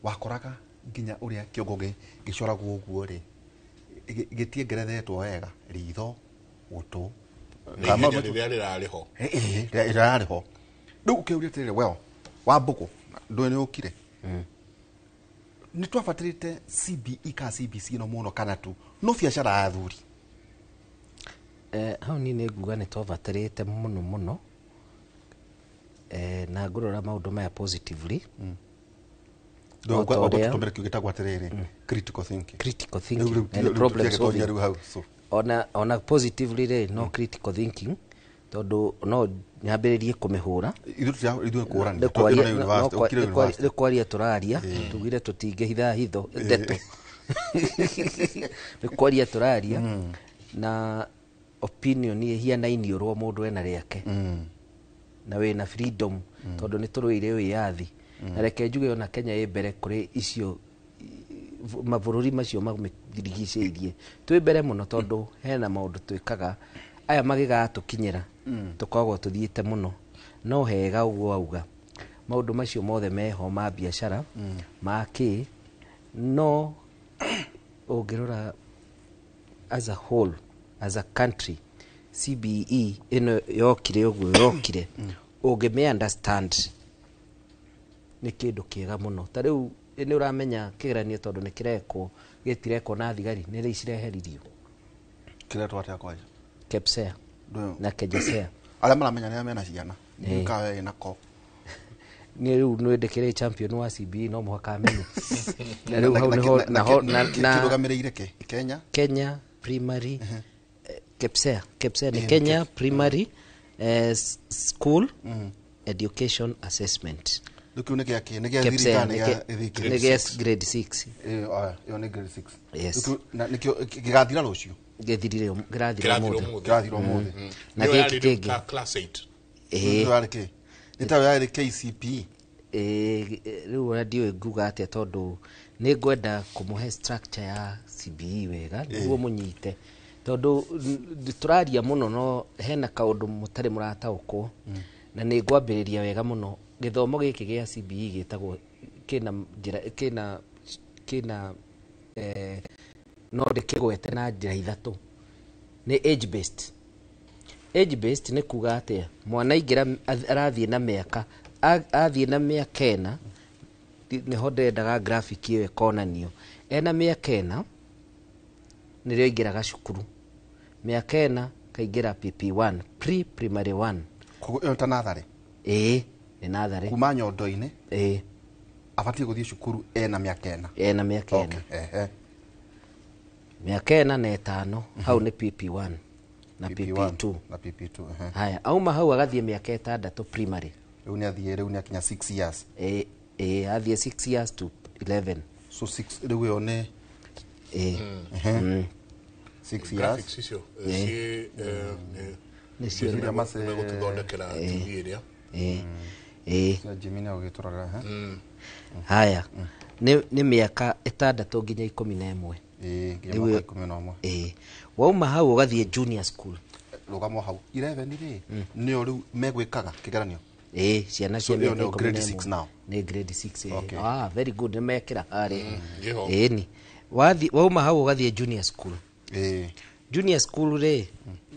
wakoraga nginya ũrĩa kĩongo gĩcoragwo ũguo rĩ gĩtiengerethetwo wega ritho gũtũ Nĩ ihenya rĩrĩa rĩrarĩ ho. Rĩrarĩ ho. Rĩu ũkĩũria atĩrĩrĩ, well, wa mbũgũ ndũĩ nĩ ũkire nĩ twabatarĩte CBE ka CBC ĩno mũno kana tu no biacara ya athuri? Hau niĩ nĩ nguga nĩ twabatarĩte mũno mũno, na ngũrora maũndũ maya positively. O ta ũrĩa- Tũmĩre kiugo gĩtagwo atĩrĩrĩ critical thinking. Critical thinking and problem solving. Rĩu hau so Ona positively rĩ, no critical thinking tondũ no nyambĩrĩrie kũmĩhũra. Ithuĩ kũrania. Nĩ kwaria- Ĩno nĩ university, no ũkire university. nĩ kwaria tũraria, tugire tũtingĩhitha hitho ndeto, nĩ kwaria tũraria na opinion ĩhianaine ũrwo mũndũ ena rĩake na wĩna freedom tondũ nĩ tũrũĩire wĩyathi. Na reke njuge ona Kenya ĩ mbere kũrĩ icio mabũrũri macio mamĩrigicĩirie, twĩ mbere mũno tondũ hena maũndũ twĩkaga aya magĩgatũkinyĩra tũkoragwo tũthiĩte mũno. No hega ũguo wauga maũndũ macio mothe meho ma biacara ma kĩ, no ũngĩrora as a whole, as a country, CBE ĩno yokire ũguo yokire, ũngĩmĩ understand nĩ kĩndũ kĩega mũno. Ta rĩu nĩ ũramenya kĩgeranio tondũ nĩ kĩrekwo gĩtirekwo na thigari nĩ rĩ cireheririo. Kĩretwo atĩa kwanja? KPSEA na KJSEA. Arĩa maramenya nĩ arĩa mena ciana kawe ĩnako. Niĩ rĩu nĩ ndĩkĩrĩ champion wa CBE, no mũhaka amenye na rĩu hau nĩho naho na Kĩrũgamĩrĩire kĩ Kenya? Kenya Primary, KPSEA nĩ Kenya Primary School Education Assessment. Rĩu kĩu nĩ gĩa kĩ? Nĩ gĩa KPSEA thirikari? Nĩ gĩa nĩ gĩa grade 6. Ĩyo nĩ grade 6? Yes. Rĩu na nĩkĩo gĩgathira rũciũ? Gĩthirire, kĩrathira Kĩrathira ũmũthĩ. ũmũthĩ. Kĩrathira ũmũthĩ. Na Nĩyo gĩkĩ yarĩ rĩu kĩngĩ. ta class 8. Ĩĩ. Ĩyo yarĩ kĩ? Nĩ tayo yarĩ KCPE? Ĩĩ, rĩu ona ndiũĩ nguga atĩa tondũ nĩ ngwenda kũmũhe structure ya CBE wega nĩguo mũnyite tondũ tũraria mũno no hena kaũndũ mũtarĩ mũrataũkwo na nĩ ngwambĩrĩria wega mũno. Gĩthomo gĩkĩ gĩa CBE gĩtagwo kĩna njĩra kĩna no ndĩkĩgwete na njĩra ithatũ. Nĩ age based. Age based nĩ kuga atĩa? Mwana aingĩra arathiĩ na mĩaka athiĩ na mĩaka 4, nĩho ndĩrendaga graphic ĩyo ĩkonanio. Ena mĩaka 4 nĩrĩo aingĩraga cukuru, mĩaka 4 kaingĩra PP1, pre primary 1. Koguo ĩyo ta natharĩ? Ĩĩ, nĩ natharĩ. Kuma nyondo-inĩ. Ĩĩ. Abatiĩ gũthiĩ cukuru ena mĩaka 4? Ena mĩaka 4. Ehe. Mĩaka 4 na 5 hau nĩ PP1 na PP1 PP2. Na PP2, ehe. Haya, auma hau agathiĩ mĩaka 6 primary. Rĩu nĩ athiĩ, rĩu nĩ akinya 6 years. Ĩĩ, athiĩ 6 years to 11. So 6 rĩu ĩyo nĩ Ĩĩ. 6 years. Graphics icio ciĩ Nĩ cio. Iria mace- megũtũthondekera TV ĩrĩa. Ĩĩ. Cia Jimmy nĩ ũgĩtũrorera, ehe. Haya, nĩ mĩaka 6 nginya 11. Ĩĩ, nginya Rĩu mwaka 11. Ĩĩ, wauma hau ũgathiĩ junior school. Rũgamo hau 11 rĩ nĩyo rĩu megwĩkaga kĩgeranio? Ĩĩ, ciana So cia ĩyo mĩaka nĩyo ikũmi grade na 6 ĩmwe. now? Nĩ grade 6, ĩĩ. Okay. Ah, very good, nĩ mekĩra harĩa. Ĩho. Ĩĩ, ni wauma hau ũgathiĩ junior school. Junior school rĩ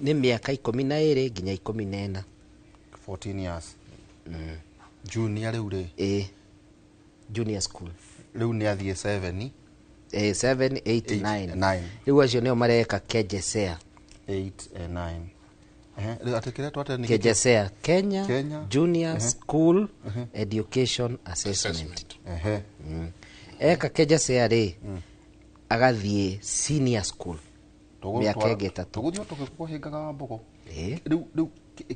nĩ mĩaka 12 nginya 14. 14 years junior rĩu rĩ? Ĩĩ, junior school. Rĩu nĩ athiĩ 7. 7, 8, 9. 9. Rĩu acio nĩo mareka KJSEA. 8, 9, ehe. Rĩu atĩ kĩrĩa twate nĩ KJSEA, Kenya, Kenya. Junior School Education Assessment. Ehe. Eka KJSEA rĩ agathiĩ senior school mĩaka ĩngĩ 3. Tũgũthiĩ tũgĩkũhĩngaga wa mbũgũ. Ĩĩ. Rĩu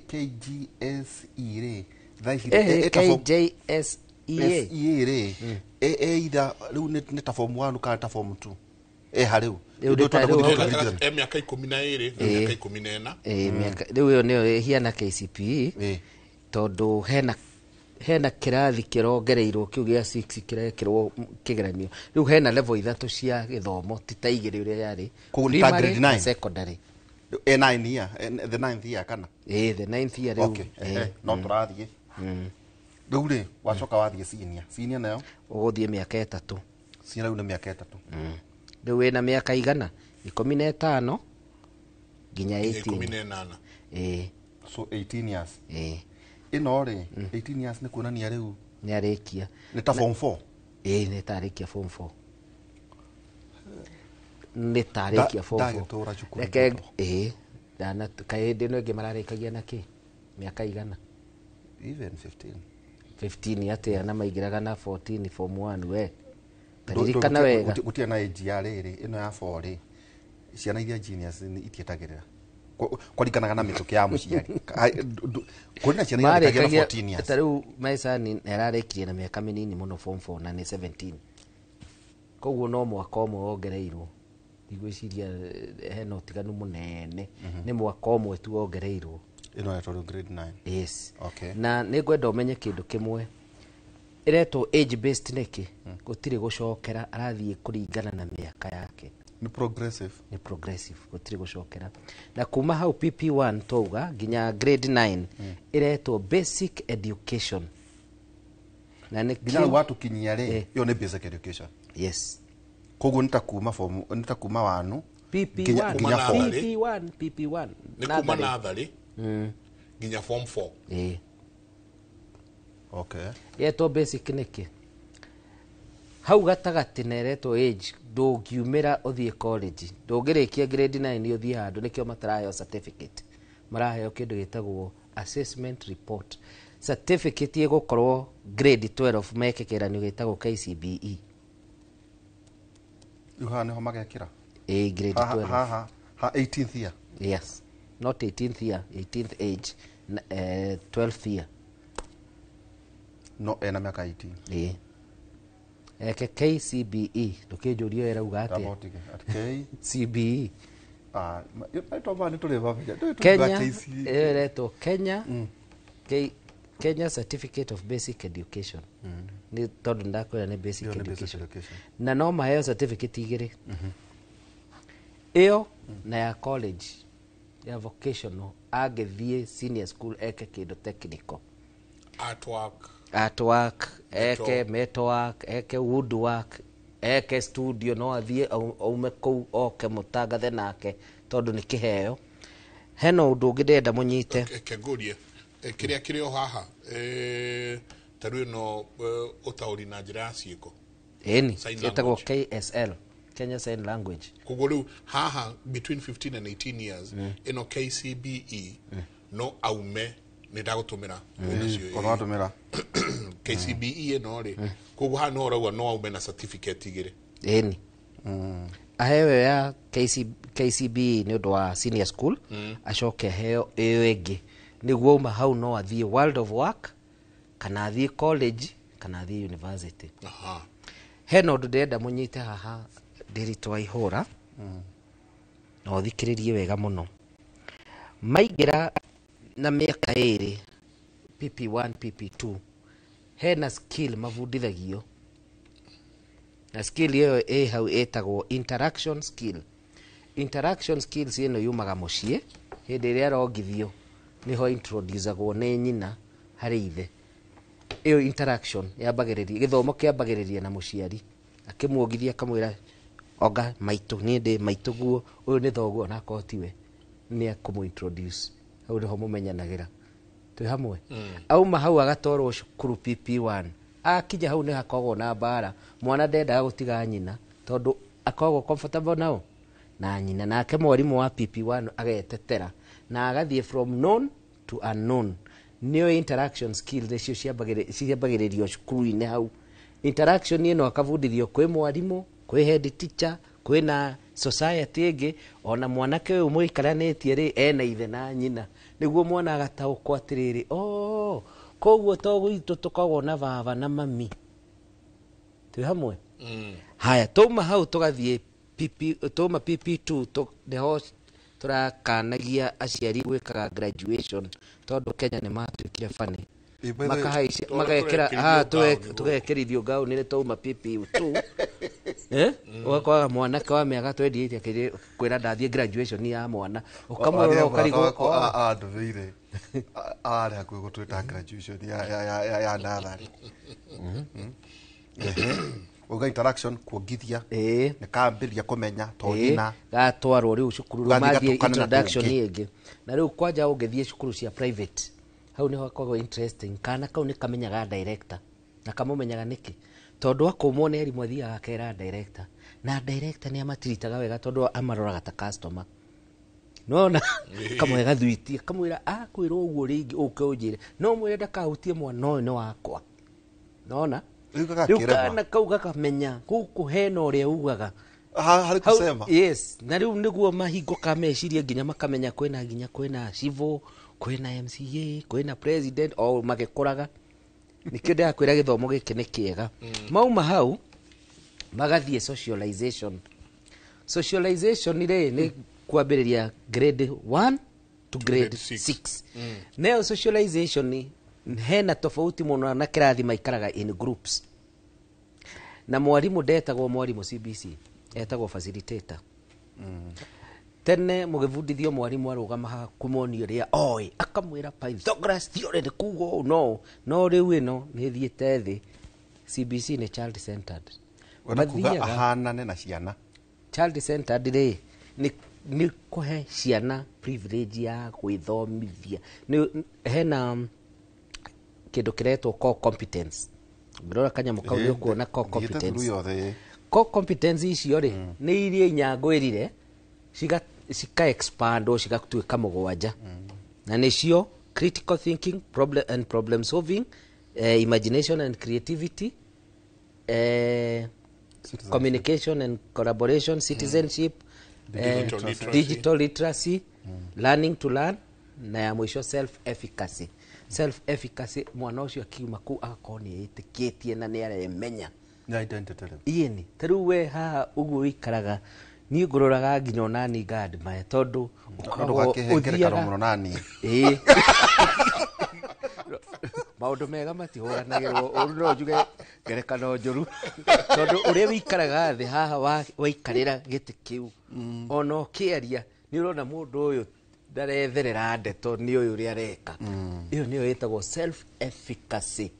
KGSE rĩ thaa ici KJSEA. SEA rĩ either rĩu nĩ ta form 1 kana ta form 2 Eha rĩu. Rĩu nĩ ta rĩu Gatagatĩ- e mĩaka 12 na mĩaka 14. Ĩĩ, rĩu ĩyo nĩyo ĩhiana KCPE. Tondũ hena kĩrathi kĩrongereirwo kĩu gĩa 6 kĩrekĩrwo kĩgeranio. Rĩu hena level ithatũ cia gĩthomo, ti ta igĩrĩ ũrĩa yarĩ. Koguo nĩ ta Primary grade na 9? secondary. E 9 year, the 9th year kana? Ĩĩ, the 9th year rĩu. Okay, ehe, no tũrathiĩ. Rĩu rĩ, wacoka wathiĩ senior. Senior nayo? Ũgũthiĩ mĩaka 3. Senior rĩu nĩ mĩaka 3. Rĩu wĩna mĩaka igana? 15 nginya Nginya ikũmi 18. na ĩnana. Ĩĩ. So 18 years. Ĩĩ. Ĩno rĩ, 18 years nĩ kuonania rĩu nĩ arĩkia. Nĩ ta form 4. Ĩĩ, nĩ ta arĩkia form 4. Nĩ ta arĩkia form 4. Ndagĩtũra cukuru Reke ndoto. ĩĩ, ndana kaĩ hĩndĩ ĩno ĩngĩ mararĩkagia na kĩ? Mĩaka igana? Even 15. 15 atĩa na maingĩraga na 14 form 1 we. Taririkana wega. Gũtirĩ na age ya rĩrĩ, ĩno ya 4 rĩ. Ciana iria genius nĩ itietagĩrĩra. Kũringanaga na mĩtũkĩ ya mũciari. Kũrĩ na ciana irarĩkagia na Marĩkagia 14 years. ta rĩu Maicani nĩ ararĩkirie na mĩaka mĩnini mũno form 4 na nĩ 17. Koguo no mwaka ũmwe wongereirwo. Ndigwĩciria hena ũtiganu mũnene. Nĩ mwaka ũmwe tu wongereirwo. Ĩno yetagwo grade 9. Yes. Okay. Na nĩ ngwenda ũmenye kĩndũ kĩmwe. Ĩretwo age based nĩkĩ? Gũtirĩ gũcokera, arathiĩ kũringana na mĩaka yake. Nĩ progressive. Nĩ progressive, gũtirĩ gũcokera. Na kuma hau PP1 twauga nginya grade 9 ĩretwo basic education. Na nĩ Nginya rĩu watũkinyia rĩ, ĩyo nĩ basic education. Yes. Koguo nĩ ta kuma form, nĩ ta kuma wanu PP1. nginya Kuma four. natharĩ. PP1, PP1. Nĩ kuma Natharĩ. natharĩ nginya form 4. Ĩĩ. Okay. Yetwo basic nĩkĩ? Hau gatagatĩ na ĩretwo age, ndũngiumĩra ũthiĩ college, ndũngĩrĩkia grade 9 ũthiĩ handũ, nĩkĩo mataraheo certificate. Maraheo kĩndũ gĩtagwo assessment report. Certificate ĩgũkorwo grade 12 meke kĩgeranio gĩtagwo KCBE. Rĩu haha nĩho magekĩra? Ĩĩ, grade Haha, 12. haha, ha 18th year. Yes. Not 18th year, 18th age, 12th year. No ena mĩaka 18. Ĩĩ. Eke KCBE, ndũkĩnjũrie ĩrauga atĩa? Ndamba ũtige. At K CBE. Ah, marĩtwa maya nĩ tũrĩ mamenya. Ndũĩ tũkiuga Kenya, KC. ĩyo ĩretwo Kenya, Kenya Certificate of Basic Education. Nĩ tondũ ndakwĩra nĩ basic Ĩyo nĩ basic education. education. Na no maheo certificate igĩrĩ. Ĩyo na ya college, ya vocational, angĩthiĩ senior school eke kĩndũ technical. Artwork. Artwork, eke metalwork, eke woodwork, eke studio, no athiĩ aume kũu oke mũtangathe nake tondũ nĩ kĩheo. Hena ũndũ ũngĩ ndĩrenda mũnyite. Reke ngũrie, kĩrĩa kĩrĩ o haha, ta rĩu ĩno, ũtaũri na njĩra ya ciĩko. Ĩni, Sign ĩtagwo language. KSL, Kenya Sign Language. Koguo rĩu haha between 15 and 18 years, ĩno KCBE no aume nĩ ndagũtũmĩra wĩnacio. Ona watũmĩra. KCBE ĩno rĩ, koguo haha nĩho ũrauga no aume na certificate igĩrĩ. Ĩni. Aheo ĩyo ya KCBE nĩ ũndũ wa senior school, acoke aheo ĩyo ĩngĩ nĩguo auma hau no athiĩ world of work kana athiĩ college kana athiĩ university. Hena ũndũ ndĩrenda mũnyite haha ndĩritũ wa ihũra, na ũthikĩrĩrie wega mũno. Maingĩra na mĩaka ĩrĩ PP1 PP2, hena skill mabundithagio, na skill ĩyo ĩ hau ĩtagwo interaction skill. Interaction skills ĩno yumaga mũciĩ hĩndĩ ĩrĩa arongithio, nĩho introducagwo nĩ nyina harĩ ithe. Ĩyo interaction yambagĩrĩria, gĩthomo kĩambagĩrĩria na mũciari akĩmuongithia akamwĩra onga maitũ, niĩ ndĩ maitũ guo, ũyũ nĩ thoguo, onakorwo tiwe, nĩ akũmũ introduce. Hau nĩho mũmenyanagĩra twĩ hamwe. Auma hau agatwarwo cukuru PP1. Akinya hau nĩ hakoragwo na mbara, mwana ndendaga gũtiga nyina tondũ akoragwo comfortable nao na nyina, nake mwarimũ wa PP1 agetetera na agathiĩ from known to unknown. Nĩyo interaction skills nĩcio ciambagĩrĩrio cukuru-inĩ hau. Interaction ĩno akabundithio kwĩ mwarimũ, kwĩ head teacher, kwĩ na society ĩngĩ, ona mwanake ũyũ mũikaranĩtie rĩ ena ithe na nyina, nĩguo mwana agataũkwo atĩrĩrĩ, oh, koguo to gwitũ tũkoragwo na baba na mami twĩ hamwe. Haya, twauma hau tũgathiĩ PP tuma PP2 nĩho tũrakanagia aciari gwĩkaga graduation tondũ Kenya nĩ matuĩkire funny. Ĩ, by the way, Makahaicia Tũrĩa magekĩra tũrekĩrithio haha ngaũni gũkũ. tũgekĩrithio ngaũni nĩ twauma PP2. Ũgakoraga mwanake wa mĩaka 28 akĩrĩ kwĩra ndathiĩ graduation ya mwana, ũkamũrora ũkarigwo Andũmĩire arĩ hakuhĩ gũtwĩta graduation ya natharĩ. Uga interaction kuongithia nĩ kambĩrĩria kũmenya to nyina. Gatwarwo rĩu cukuru rĩu Gathiĩ mathiĩ gatukane na introduction tũngĩ. ĩngĩ. Na rĩu kwanja ũngĩthiĩ cukuru cia private, hau nĩho hakoragwo interesting. Kana kau nĩ kamenyaga director, na kamũmenyaga nĩkĩ? Tondũ akũmwo nĩ arimũ athiaga akera director, na director nĩ amatiritaga wega tondũ amaroraga ta customer. Nona kamwe gathwiti kamwĩra akwĩrwo ũguo rĩngĩ ũke ũnjĩre, no mwĩre ndakahutie mwana ũyũ nĩ wakwa. Nona Rĩu rĩu gagakĩrema. kana kau gakamenya gũkũ hena ũrĩa ugaga. Harĩ kusema. Yes, na rĩu nĩguo mahingũka meciria nginya makamenya kwĩna nginya kwĩna civil, kwĩna MCA, kwĩna president, o magĩkũraga. Nĩkĩo ndĩrakwĩra gĩthomo gĩkĩ nĩ kĩega. Mauma hau magathiĩ socialization. Socialization rĩ nĩ kwambĩrĩria grade 1 to grade Grade six. 6. Nayo socialization hena tofauti mũno na kĩrathi, maikaraga in groups, na mwarimũ ndetagwo mwarimũ CBC, etagwo facilitator. Tene mũgĩbundithio mwarimũ arũgama haha kũmonia ũrĩa oĩ, akamwĩra Pythagoras theory nĩ kuga ũũ no no rĩu ĩno nĩ ĩthiĩte thĩ. CBC nĩ child centered. Wenda kuga Mathiaga- ahanane na ciana. Child centered rĩ nĩ kũhe ciana privilege ya gwĩthomithia. Nĩ hena kĩndũ kĩretwo core competence. Ũngĩrora kanyamũ kau nĩ ũkuona core Thiĩte through competence. yothe. Core competence icio rĩ nĩ iria inya ngwĩrire cika expandwo cigatuĩka mũgwanja, na nĩcio critical thinking, problem and problem solving, imagination and creativity, communication and collaboration, citizenship, Digital literacy. digital literacy, learning to learn, na ya mũico self efficacy. Self efficacy, mwana ũcio akiuma kũu agakorwo nĩ ĩtĩkĩtie na nĩ aremenya. Nĩ identity rĩu. Ĩni ta rĩu we haha ũguo ũikaraga, niĩ ngũroraga nginya onani ngandimaya tondũ ũkoragwo Ndũgakĩhe ngerekano ũthiaga- mũno nani. Ĩĩ. Maũndũ mega matihũranagĩrwo ũru, no njuge ngerekano njũru tondũ ũrĩa wĩikaraga thĩ haha waikarĩra gĩtĩ kĩu, ona ũkĩaria nĩ ũrona mũndũ ũyũ ndaretherera ndeto nĩ ũyũ ũrĩa areka. Ĩyo nĩyo ĩtagwo self efficacy,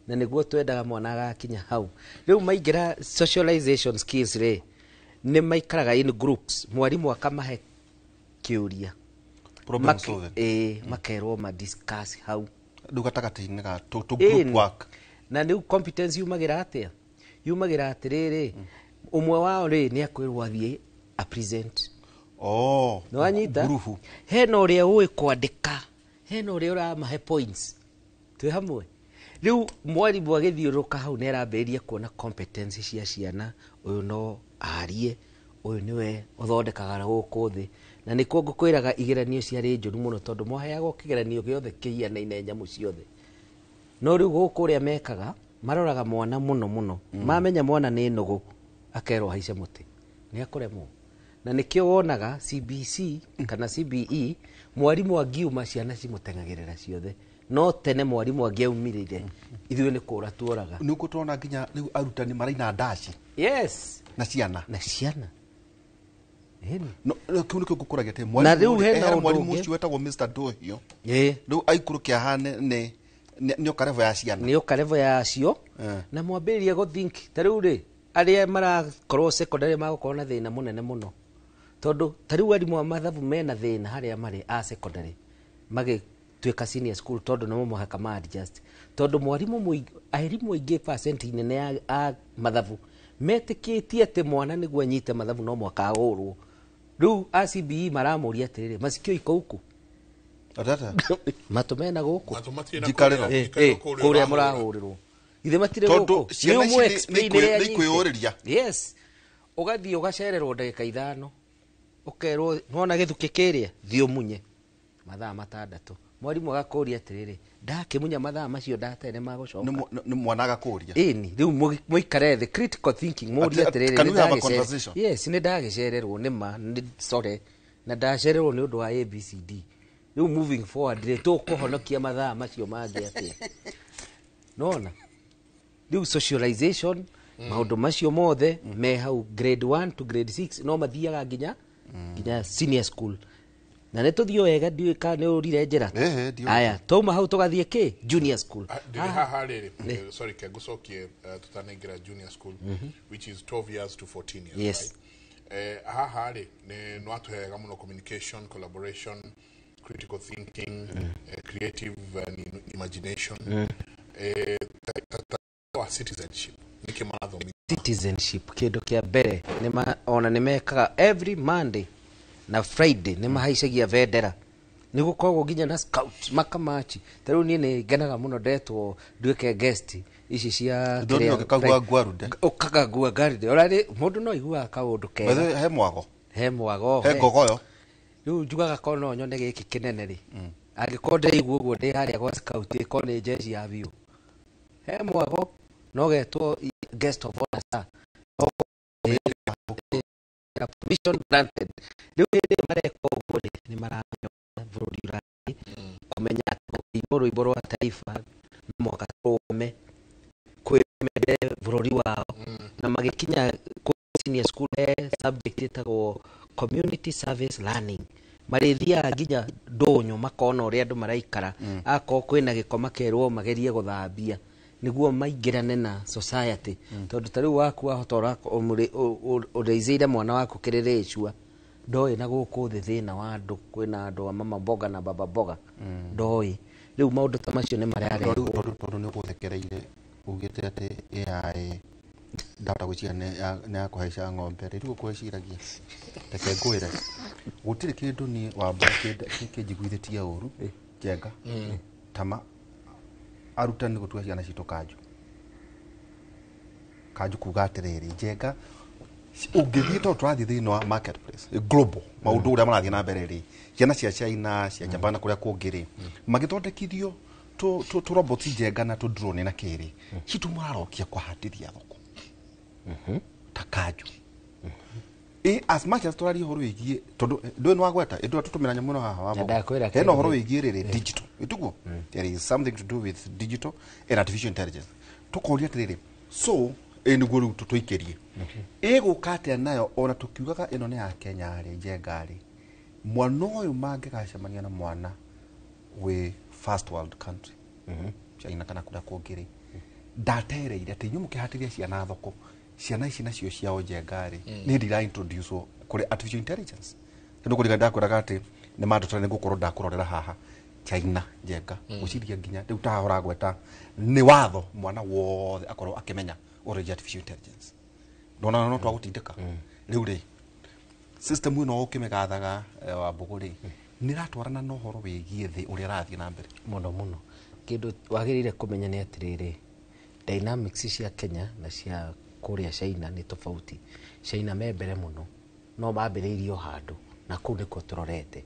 na nĩguo twendaga mwana agakinya hau. Rĩu maingĩra socialization skills rĩ, nĩ maikaraga in groups, mwarimũ akamahe kĩũria. Problem solving. Ĩĩ, makerwo ma discuss hau. Rĩu gatagatĩ-inĩ ga tũ Ĩni. group work. Na rĩu competence yumagĩra atĩa? Yumagĩra atĩrĩrĩ, ũmwe wao rĩ nĩ akwĩrwo athiĩ a present. Oh. Nĩwanyita? Ngurubu. Hena ũrĩa ũĩ kwandĩka, hena ũrĩa ũramahe points, twĩ hamwe. Rĩu mwarimũ agĩthiũrũrũka hau nĩ arambĩrĩria kuona competence cia ciana. Ũyũ no arie, ũyũ nĩwe ũthondekaga gũkũ thĩ. Na nĩkuo ngũkwĩraga igeranio ciarĩ njũru mũno tondũ mwaheagwo kĩgeranio gĩothe kĩhianaine nyamũ ciothe. No rĩu gũkũ ũrĩa mekaga, maroraga mwana mũno mũno. Mamenya mwana nĩ nũgũ, akerwo haice mũtĩ, nĩ akũremwo. Na nĩkĩo wonaga CBC kana CBE, mwarimũ angiuma ciana cimũteng'agĩrĩra ciothe. No tene mwarimũ angĩaumĩrire ithuĩ nĩ kũra tuoraga. Nĩ ũguo tũrona nginya rĩu arutani maraina ndaci. Yes. Na ciana. Na ciana. Ĩni. No kĩu nĩkĩo ngũkũragia atĩ Na rĩu mwarimũ hena hena ũndũ mwarimũ ũngĩ. ũcio wetagwo Mr. Ndohio. Ĩĩ. Rĩu aikũrũke ahane nĩ oka level ya ciana. Nĩ oka level yacio. Na mwambĩrĩria gũ think ta rĩu rĩ arĩa marakorwo secondary magũkorwo na thĩna mũnene mũno tondũ ta rĩu arimũ a mathabu mena thĩna harĩa marĩ a secondary magĩtuĩka senior school tondũ nĩmo mũhaka ma adjust tondũ mwarimũ mũingĩ, arimũ aingĩ percent nene ya a mathabu metĩkĩtie atĩ mwana nĩguo anyite mathabu no mwaka agũrwo. Rĩu a CBE maramũria atĩrĩrĩ, masikio iko huku? Atata. Matũ mena gũkũ. Matũ matirĩ na Njikarĩro. kũrĩa- njikarĩro kũrĩa Kũrĩa ũrahũra. mũrahũrĩrwo ithe matirĩ Tondũ gũkũ. ciana Nĩ ici ũmũ explain ĩrĩa nĩ ikwĩyũrĩria. Yes, ũgathiĩ ũgacererwo ndagĩka 5, ũkerwo nĩwona gĩthukĩ kĩrĩa, thiĩ ũmunye mathaa 6, Mwarimu agakũria atĩrĩrĩ, ndakĩmunya mathaa macio ndatee nĩ magũcoka. Nĩ mwana agakũria. Ĩni rĩu mũikare thĩ, critical thinking, mũrie atĩrĩrĩ, can we have a conversation? Yes, nĩ ndagĩcererwo nĩ ma, nĩ sorry, na ndacererwo nĩ ũndũ wa ABCD. Rĩu moving forward rĩ, tũkũhonokia mathaa macio mangĩ atĩa? Nona rĩu socialization, maũndũ macio mothe me hau grade 1 to grade 6 no mathiaga nginya senior school. Na nĩ tũthiĩ wega, ndiũĩ kana nĩ ũrire njĩra. Aya, twauma hau tũgathiĩ kĩ junior school. Ndĩrĩ haha rĩrĩ, sorry, kengũcokie tũtanaingĩra junior school, which is 12 years to 14 years. Yes. Right? Haha rĩ, nĩ nwatũheaga mũno communication, collaboration, critical thinking, creative and imagination. Wa citizenship nĩkĩ marathomithia? Citizenship kĩndũ kĩa mbere ona nĩ mekaga every Monday na Friday nĩ mahaicagia bendera. Nĩ gũkoragwo nginya na scout makamachi. Ta rĩu niĩ nĩ ngenaga mũno ndetwo nduĩke guest ici cia Ndonire ũgĩkagua ngwarude. Ũkagagua ngwarude. Ora rĩ, mũndũ no aiguaga kaũndũ kega. He mwago. He mwago. He ngogoyo. Rĩu njugaga korwo no nyone gĩkĩ kĩnene rĩ. Angĩkorwo ndĩraigua ũguo ndĩ harĩa gwa scout, ĩkorwo nĩ jeshi ya biũ. He mwago no getwo guest of honor sir. Permission granted. Rĩu hĩndĩ ĩyo mareka ũguo rĩ, nĩ maramenya bũrũri ũrathiĩ, kũmenya atĩ gũkĩinwo rwĩmbo rwa taifa no mũhaka tũrũgame, kwĩmende bũrũri wao. Na magĩkinya kũu senior school he subject ĩtagwo community service learning. Marĩthiaga nginya ndũnyũ makona ũrĩa andũ maraikara. Akorwo kwĩna gĩko makerwo magerie gũthambia nĩguo maingĩrane na society. Tondũ ta rĩu waku wahota ũraicĩire mwana waku kĩrĩrĩcua, ndoĩ na gũkũ thĩ thĩna wa andũ, kwĩna andũ a mama mboga na baba mboga, ndoĩ. Rĩu maũndũ ta macio nĩ mararehwo. Tondũ nĩ ũgũthekereire ugĩte atĩ AI ndahota gwĩciria nĩ ya kũhaica ng'ombe. Rĩu ũkwĩciragia, reke ngwĩre, gũtirĩ kĩndũ niĩ wambura kĩnjiguithĩtie ũru Njenga tama arutani gũtua ciana citũ kanjũ. Kanjũ kuga atĩrĩrĩ, Njenga, ũngĩthiĩ tondũ tũrathiĩ thĩinĩ wa marketplace global, maũndũ ũrĩa marathiĩ na mbere rĩ, ciana cia China, cia Japan na kũrĩa kũngĩ rĩ, magĩthondekithio tũ robots Njenga na tũ drone na kĩrĩ, citũ mũrarokia kũhandithia thoko ta kanjũ. As much as tũraria ũhoro wĩgiĩ, tondũ ndũĩ nĩ wagweta, ĩndũ tũtũmĩra nyamũ ĩno haha wa Na ndakwĩra hena ũhoro kĩndũ. wĩgiĩ rĩrĩ digital, ĩtiguo? There is something to do with digital and artificial intelligence. Tũkoria atĩrĩrĩ, so nĩguo rĩu tũikĩrie ĩgũka atĩa nayo, ona tũkiugaga ĩno nĩ ya Kenya rĩ, Njenga rĩ, mwana ũyũ mangĩgacemania na mwana wĩ first world country, China kana kũrĩa kũngĩ rĩ, ndatereire atĩ inyuĩ mũkĩhatĩria ciana thoko, ciana ici nacio ciao Njenga rĩ, nĩ hĩndĩ ira introduce kũrĩ artificial intelligence. Tondũ kũrigana ndakwĩraga atĩ nĩ mandũtara nĩ ngũkorwo ndakũrorera haha China Njenga, gwĩciria nginya rĩu ta haha ũragweta nĩ watho mwana wothe akorwo akĩmenya already artificial intelligence. Ndona no twagũtindĩka. Rĩu rĩ, system ĩno ũkĩmĩgathaga wa Mbũgũ rĩ, nĩ ĩratwarana na ũhoro wĩgiĩ thĩ ũrĩa ĩrathiĩ na mbere. Mũno mũno. Kĩndũ wagĩrĩire kũmenya nĩ atĩrĩrĩ, dynamics cia Kenya na cia kũrĩa China nĩ tofauti. China me mbere mũno, no mambĩrĩirie o handũ, na kũu nĩkuo tũrorete.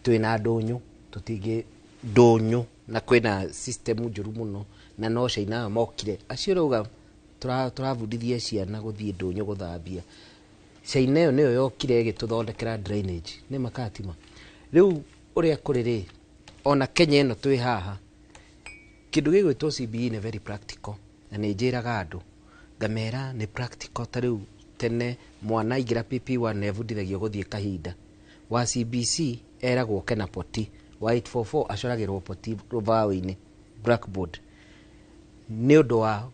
Twĩna ndũnyũ, tũtingĩ ndũnyũ, na kwĩna system njũru mũno, na no China mokire. Acio rauga tũrabundithia ciana gũthiĩ ndũnyũ gũthambia. China ĩyo nĩyo yokire ĩgĩtũthondekera drainage, nĩ makatima. Rĩu ũrĩa kũrĩ rĩ, ona Kenya ĩno twĩ haha, kĩndũ gĩgwĩtwo CBE nĩ very practical, na nĩ njĩraga andũ ngamera nĩ practical. Ta rĩu tene mwana aingĩra PP1 nĩ ebundithagio gũthiĩ kahinda, wa CBC eragwo oke na poti, wa 844 acoragĩrwo poti rũbaũ-inĩ blackboard. Nĩ ũndũ wa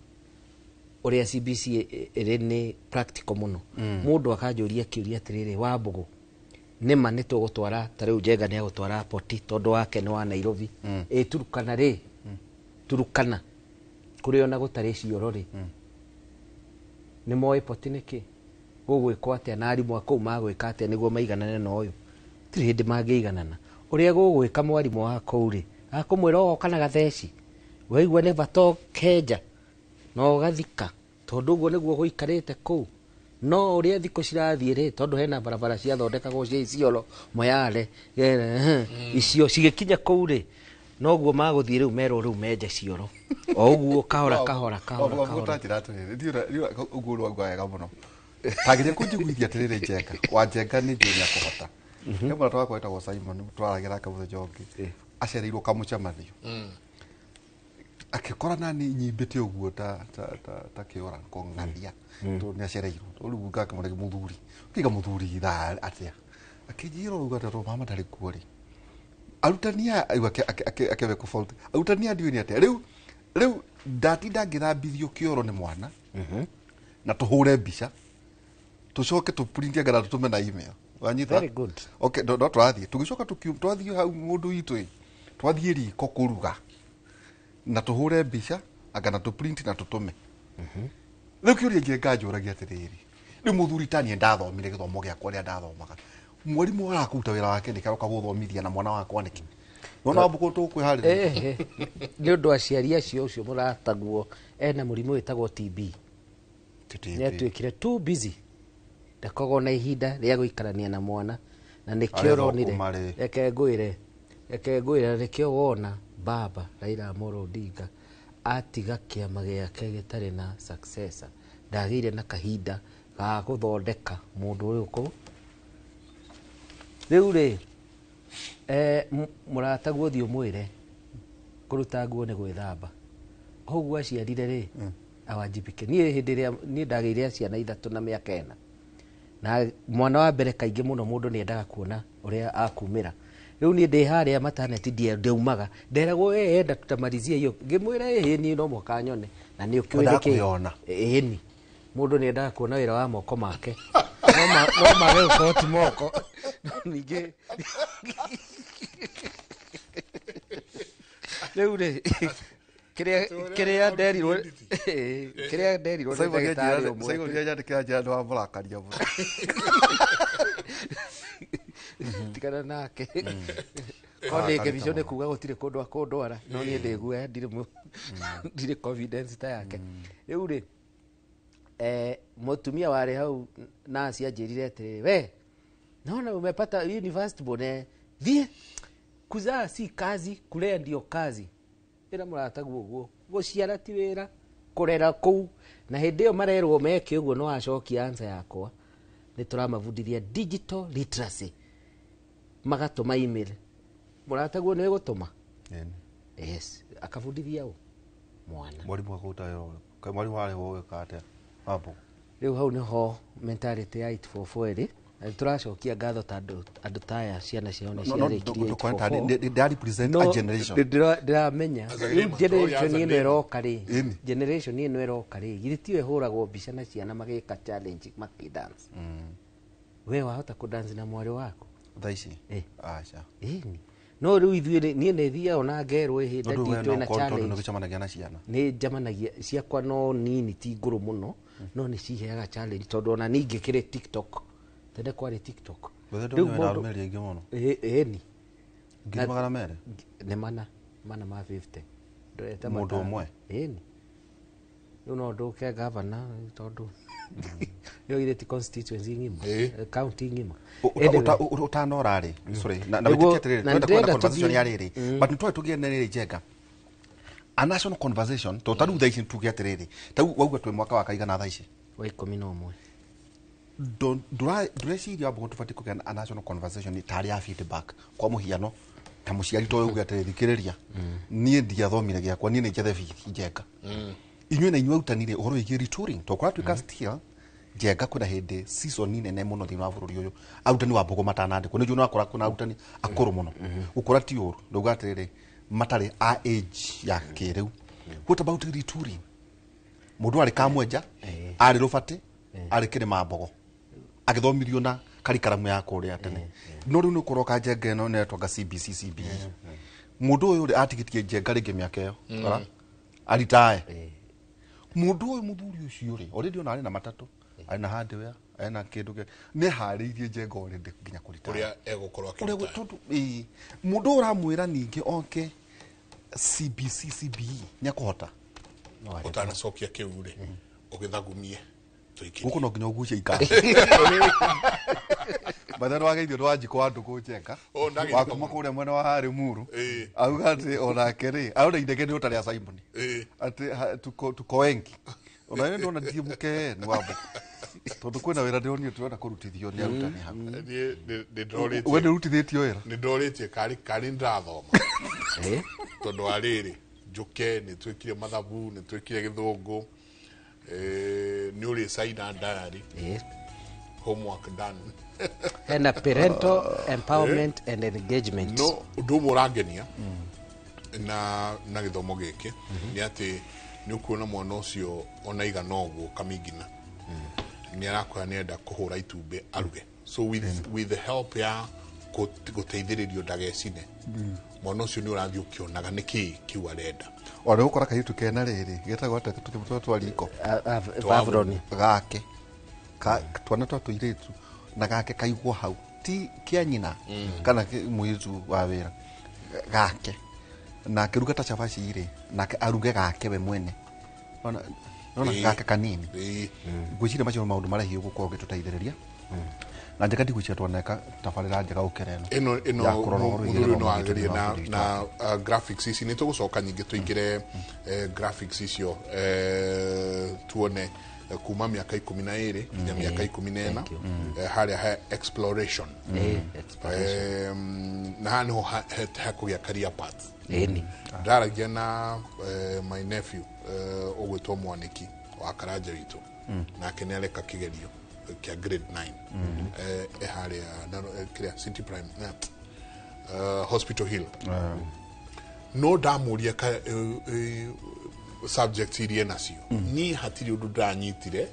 ũrĩa CBC ĩrĩ nĩ practical mũno. Mũndũ akanjũria kĩũria atĩrĩrĩ, wa Mbũgũ, nĩma nĩ tũgũtwara, ta rĩu Njenga nĩ agũtwara poti tondũ wake nĩ wa Nairobi. Ĩ Turukana rĩ, Turukana kũrĩa ona gũtarĩ cioro rĩ, nĩ moĩ poti nĩkĩ? Gũgwĩkwo atĩa na arimũ a kũu magwĩka atĩa nĩguo maiganane na ũyũ? Gũtirĩ hĩndĩ mangĩiganana. Ũrĩa gũgwĩka mwarimũ wa kũu rĩ, akũmwĩra ogoka na gatheci, waigua nĩ bata ũkenja na ũgathika, tondũ ũguo nĩguo gũikarĩte kũu. No ũrĩa thikũ cirathiĩ rĩ, tondũ hena barabara ciathondekagwo cia Isiolo, Moyale, icio cigĩkinya kũu rĩ, Noguo magũthiĩ rĩu merwo rĩu menje cioro o ũguo kahora kahora kahora kahora. Ũtanjĩra atĩrĩrĩ, ndiũra ũguo ũrauga wega mũno. Tagĩria kũnjiguithia atĩrĩrĩ, Njenga wa Njenga nĩ njũĩ nĩakũhota. He mũrata wakwa wĩtagwo Simon, twaragia nake mũthenya ũngĩ, acereirwo kamũcemanio, akĩkora nani nyimbĩte ũguo ta kĩũra kũng'athia tondũ nĩ acereirwo. Rĩu ngakĩmũra, mũthuri ũkĩiga mũthuri thaa atĩa, akĩnjĩra ũguo atĩ tondũ mama ndarĩ kuo rĩ, arutani aya rĩu akĩbe kũfault arutani aya, ndiũĩ nĩ atĩa. Rĩu ndatinda ngĩthambithio kĩoro nĩ mwana na tũhũre mbica, tũcoke tũprintie kana tũtũme na email, wanyita? Very good. Okay, no twathiĩ tũgĩcoka twathiĩ hau mũndũ witũ ĩ, twathiĩ riko kũruga na tũhũre mbica anga na tũprint na tũtũme. Rĩu kĩũria Njenga njũragia atĩrĩrĩ, rĩu mũthuri taniĩ ndathomire gĩthomo gĩakwa ũrĩa ndathomaga, mwarimũ arakũruta wĩra wake nĩkĩ aroka gũthomithia na mwana wakwa nĩkĩ? Nona wambũkũ tũkwĩharĩria. Ehe, nĩ ũndũ aciari acio, ũcio mũrataguo ena mũrimũ wĩtagwo TB, nĩ atuĩkire too busy, ndakoragwo na ihinda rĩa gũikarania na mwana, na nĩkĩo Arĩa ũronire thũkũma rĩ. Reke ngwĩre na nĩkĩo wona baba Raila Amolo Odinga atiga kĩama gĩake gĩtarĩ na successor, ndagĩire na kahinda ga gũthondeka mũndũ ũyũ kũ rĩu rĩ, mũrataguo thiĩ ũmwĩre kũruta nguo nĩ gwĩthamba. Ũguo aciarire rĩ, awajibike. Niĩ hĩndĩ ĩrĩa niĩ ndagĩire ciana 3 na mĩaka 4, na mwana wa mbere kaingĩ mũno mũndũ nĩ endaga kuona ũrĩa akumĩra. Rĩu niĩ ndĩ harĩa maternity ndiaumaga, nderagwo, "Eh, enda tutamalizia hiyo." Ngĩmwĩra, "Ĩhĩ, niĩ no mũhaka nyone." Na nĩ ũkĩũĩ Wendaga nĩkĩ? kũyona. Ĩni, mũndũ nĩ endaga kuona wĩra wa moko make, no mage gũkorwo ti moko. No ningĩ rĩu rĩ, kĩrĩa nderirwo nĩ ndagĩtarĩ ũmwe. Simon nĩanjandĩkĩra njĩra nĩ wamũrakaria mũno. Tigana nake ko nĩ ngebico nĩ kuga gũtirĩ kũndũ akũndwara, no niĩ ndĩ guoya, ndirĩ confidence ta yake. Rĩu rĩ, mũtumia warĩ hau nasi anjĩrire atĩrĩrĩ, "We naona umepata hii ni first born, thiĩ kuzaa si kazi, kulea ndio kazi." Ĩra mũrataguo ũguo, gũciara ti wĩra, kũrera kũu. Na hĩndĩ ĩyo marerwo meke ũguo, no acokia answer yakwa, nĩ tũramabundithia digital literacy, magatũma email. Mũrataguo nĩ gũtũma. Ĩni. Yes, akabundithia ũ mwana. Mwarimũ akũruta wĩra ũrĩkũ? Kaĩ mwarimũ arĩhwo gwĩka atĩa, Wambũgũ? Rĩu hau nĩho mentality ya 844 ĩrĩ, na nĩ tũracokia ngatho tondũ andũ ta aya ciana ciao nĩ ciarĩkirie 844. They represent No, a generation. ndĩramenya. As a Rĩu layman, generation as a ĩno layman. ĩroka rĩ, Ĩni. generation ĩno ĩroka rĩ, githĩ tiyo ĩhũragwo mbica na ciana magĩka challenge makĩdance? We wahota kũdance na mwarĩ waku? Thaa ici? Eh. Aca. Ĩni, no rĩu ithuĩ niĩ nĩ thiaga ona ngerwo ĩhĩ Tondũ we ndadi no twĩna ũkorwo tondũ challenge. nĩ ũgĩcemanagia na ciana. Nĩ njamanagia ciakwa, no nini, ti ngũrũ mũno, no nĩ ciheaga challenge tondũ ona ningĩ kĩrĩ TikTok, tene kwarĩ TikTok. Rĩu Rĩu wĩna mũndũ- arũmĩrĩri aingĩ mũno. Ĩni. 200,000. Nĩ mana ma 50 ndorete Mũndũ 5. ũmwe? Ĩni, rĩu no ndũke gavana tondũ ĩyo githĩ ti constituency ng'ima? Ĩ. County ng'ima. Anyway, Ũtanora rĩ, sorry, na Nĩguo- wĩtĩkie atĩrĩrĩ, na twenda kwenda ndĩrenda conversation tũthiĩ- ya rĩrĩ, but nĩtwari tũgĩe na rĩrĩ, Njenga, a national conversation, tondũ ta rĩu thaa ici tuge atĩrĩrĩ, ta rĩu wauga twĩ mwaka wa kaigana thaa ici? Wa 11. Ndũreciria, Wambũgũ, tũbatiĩ kũgĩa na a national conversation tarĩ ya feedback? Kwa mũhiano, ta mũciari to uge atĩrĩ, "Thikĩrĩria, niĩ ndiathomire gĩakwa, niĩ nĩ njethe bithi Njenga." Inyuĩ na inyuĩ arutanire ũhoro wĩgiĩ retooling, tondũ kũratuĩka still, Njenga, kwĩna hĩndĩ season nene mũno thĩinĩ wa bũrũri ũyũ arutani wa Mbũgũ matanandĩkwo. Nĩ njũĩ nĩwakora kwĩna arutani akũrũ mũno, gũkũra ti ũru, ndauga atĩrĩrĩ, matarĩ a age ya kĩrĩu. What about retooling? Mũndũ arĩ Kamwenja, arĩ Rũbatĩ, arĩ Kĩrĩma Mbogo, agĩthomithiũ na karikaramu ya kũrĩa tene, no rĩu nĩ ũkũroka Njenga ĩno nĩretwanga CBC, CBE. Mũndũ ũyũ rĩ atigĩtie Njenga rĩngĩ mĩaka ĩyo ora aritae. Mũndũ ũyũ, mũthuri ũcio rĩ, already ona arĩ na matatũ, arĩ na hardware, arĩ na kĩndũ nĩ harĩirie Njenga already nginya kũritaya. Ũrĩa egũkorwo ũrĩa akĩruta. Tondũ ĩĩ, mũndũ ũyũ ũramwĩra ningĩ oke CBC, CBE, nĩ akũhota. Ũtanacokia kĩu rĩ, ũgĩthagumie Gũkũ no nginya ũgucie ikara. Bathe nĩwageithio nĩ Wanjikũ wa Ndũkũ Njenga wa kuma kũrĩa mwena wa Limuru, auga atĩ onake rĩ arona inege nĩ ũtarĩ a Simon atĩ tuko wengi. Ona nĩ ndona ndiĩ mũkenu wa tondũ kwĩna wĩra ndĩronire tũrenda kũrutithio nĩ arutani hau. We nĩũrutithĩtio wĩra? Nĩ ndorĩtie karĩ ndĩrathoma tondũ wa rĩrĩ njũke nĩ twĩkire mathabu, nĩ twĩkire gĩthũngũ, nĩ ũrĩ sign diary, homework done. Hena parental empowerment and engagement. No ũndũ ũmwe ũrangenia na gĩthomo gĩkĩ nĩ atĩ nĩ ũkuona mwana ũcio ona igana ũguo kamingina nĩ arakwĩra nĩenda kũhũra itumbĩ aruge, so with the help ya gũteithĩrĩrio ndagecine, mwana ũcio nĩ ũrathiĩ ũkĩonaga nĩkĩĩ kĩu arenda. Ona ũkora kairĩtu kena rĩrĩ getagwo atĩa tũkĩmũtwara twa riko Vavroni gake twana twa tũirĩtu na gake kaigwo hau ti kĩa nyina kana mũirĩtu wa wĩra gake, na akĩruga ta cabaci rĩ nake aruge gake we mwene, ona gake kanini. Ngwĩciria macio maũndũ marĩa hihi ũgũkorwo ũgĩtũteithĩrĩria na njega ndigwĩciria twaneka tabarĩra njega gũkĩra ĩno ĩno mũthuri no agerie na graphics ici. Nĩ tũgũcoka nyingĩ tũingĩre graphics icio tuone kuma mĩaka 12 nginya mĩaka 14 harĩa ha exploration na haha nĩho hakũgĩa career path. Ndaragia na my nephew ũgwĩtwo Mwaniki wa Karanja witũ, nake nĩ areka kĩgerio kĩa grade 9 harĩa kĩrĩa City Prime Hospital Hill. No ndamũria subject iria nacio niĩ hatirĩ ũndũ ndanyitire,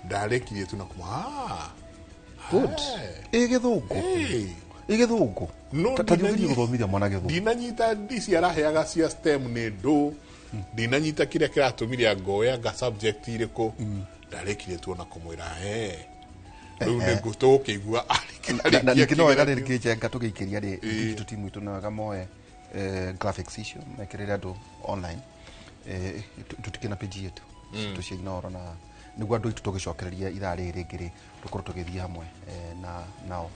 ndarĩkirie tu na kuma good ĩ gĩthũngũ ta gũthomithia mwana gĩthũngũ. Ndinanyita ici araheaga cia STEM nĩ ndũ, ndinanyita kĩrĩa kĩratũmire angoe anga subject irĩkũ, ndarĩkirie tu ona kũmwĩra rĩu nĩguo tũgũkĩigua. Na ningĩ no wega rĩrĩ kĩnjenga tũgĩikĩria rĩ digital team itũ no wega moe graphics icio mekĩrĩre andũ online, tũtikĩ na page yetu citũ cia Inooro, na nĩguo andũ aitũ tũgĩcokereria ithaa rĩrĩ rĩngĩ rĩ tũkorwo tũgĩthiĩ hamwe na nao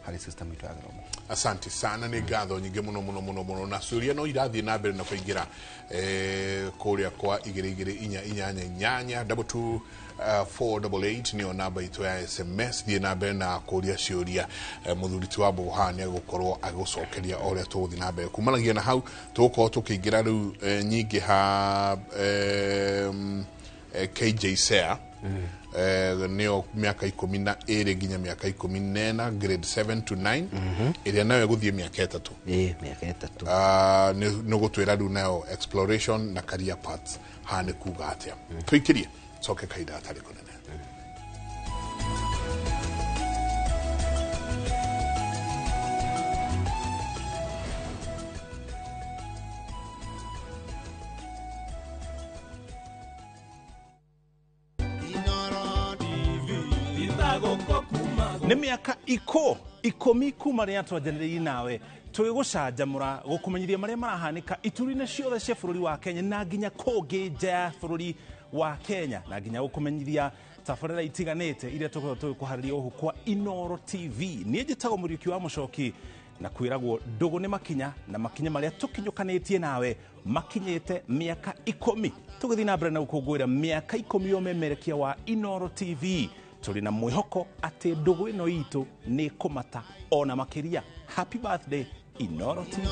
harĩ system itũ ya gĩthomo. Asante sana, nĩ ngatho nyingĩ mũno mũno mũno mũno, na ciũria no irathiĩ na mbere na kũingĩra kũrĩa kwa 2 2 4 8 8 2 2 4 8 nĩyo namba itũ ya SMS. Thiĩ na mbere na kũria ciũria, mũthuri ti wa Mbũgũ haha nĩ agũkorwo agĩgũcokeria o ũrĩa tũgũthiĩ na mbere. Kumanagia na hau tũgũkorwo tũkĩingĩra rĩu nyingĩ ha KJ Sea nĩyo mĩaka 12 nginya mĩaka 14 grade 7 to 9 ĩrĩa nayo ĩgũthiĩ mĩaka 3. Mĩaka 3. Nĩ ũgũtwĩra rĩu nayo exploration na career paths haha nĩ kuga atĩa. Tũikĩrie coke kahinda gatarĩ kũnene. Nĩ mĩaka 10 kuma rĩrĩa twanjanĩrĩirie nawe tũgĩgũcanjamũra gũkũmenyithia marĩa marahanĩka ituri-inĩ ciothe cia bũrũri wa Kenya na nginya kũngĩ nja ya bũrũri wa Kenya, na nginya gũkũmenyithia tabarĩra itiganĩte iria tũkoragwo tũgĩkũharĩria gũkũ kwa Inooro TV. Niĩ njĩtagwo Mũriũki wa Mũcoki na kwĩragwo ndũgũ nĩ makinya, na makinya marĩa tũkinyũkanĩtie nawe makinyĩte mĩaka 10 tũgĩthiĩ na mbere na gũkũngũĩra mĩaka 10 ya ũmemerekia wa Inooro TV. Tũrĩ na mwĩhoko atĩ ndũgũ ĩno itũ nĩ kũmata ona makĩria. Happy birthday Inooro TV.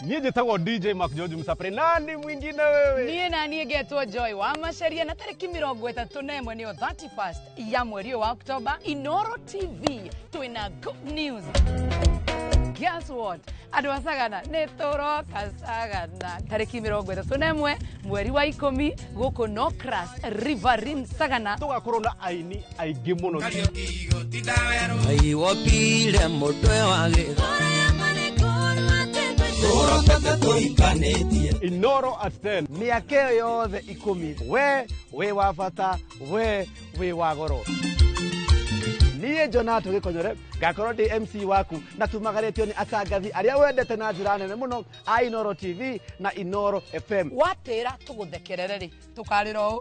Niĩ njĩtagwo DJ Mark George Msapre. Nani mwingine wewe? Niĩ na niĩ ngetwo Joy wa Macaria, na tarĩki 31 nĩyo 31st ya mweri ũyũ wa October, Inooro TV twĩna good news. Guess what? Andũ a Sagana nĩ tũroka Sagana tarĩki 31 mweri wa 10 gũkũ Nocras Riverine Sagana. Tũgakorwo na aini aingĩ mũno. Aiwopile mũtwe wa gĩtho Inooro at 10. Mĩaka ĩyo yothe 10 we wĩ wa bata, we wĩ wa goro. Niĩ Jonato Gĩkonyore ngakorwo ndĩ MC waku na tumagaretio nĩ atangathi arĩa wendete na njĩra nene mũno a Inoro TV na Inoro FM. Watĩra tũgũthekerere rĩ tũkarĩra ũũ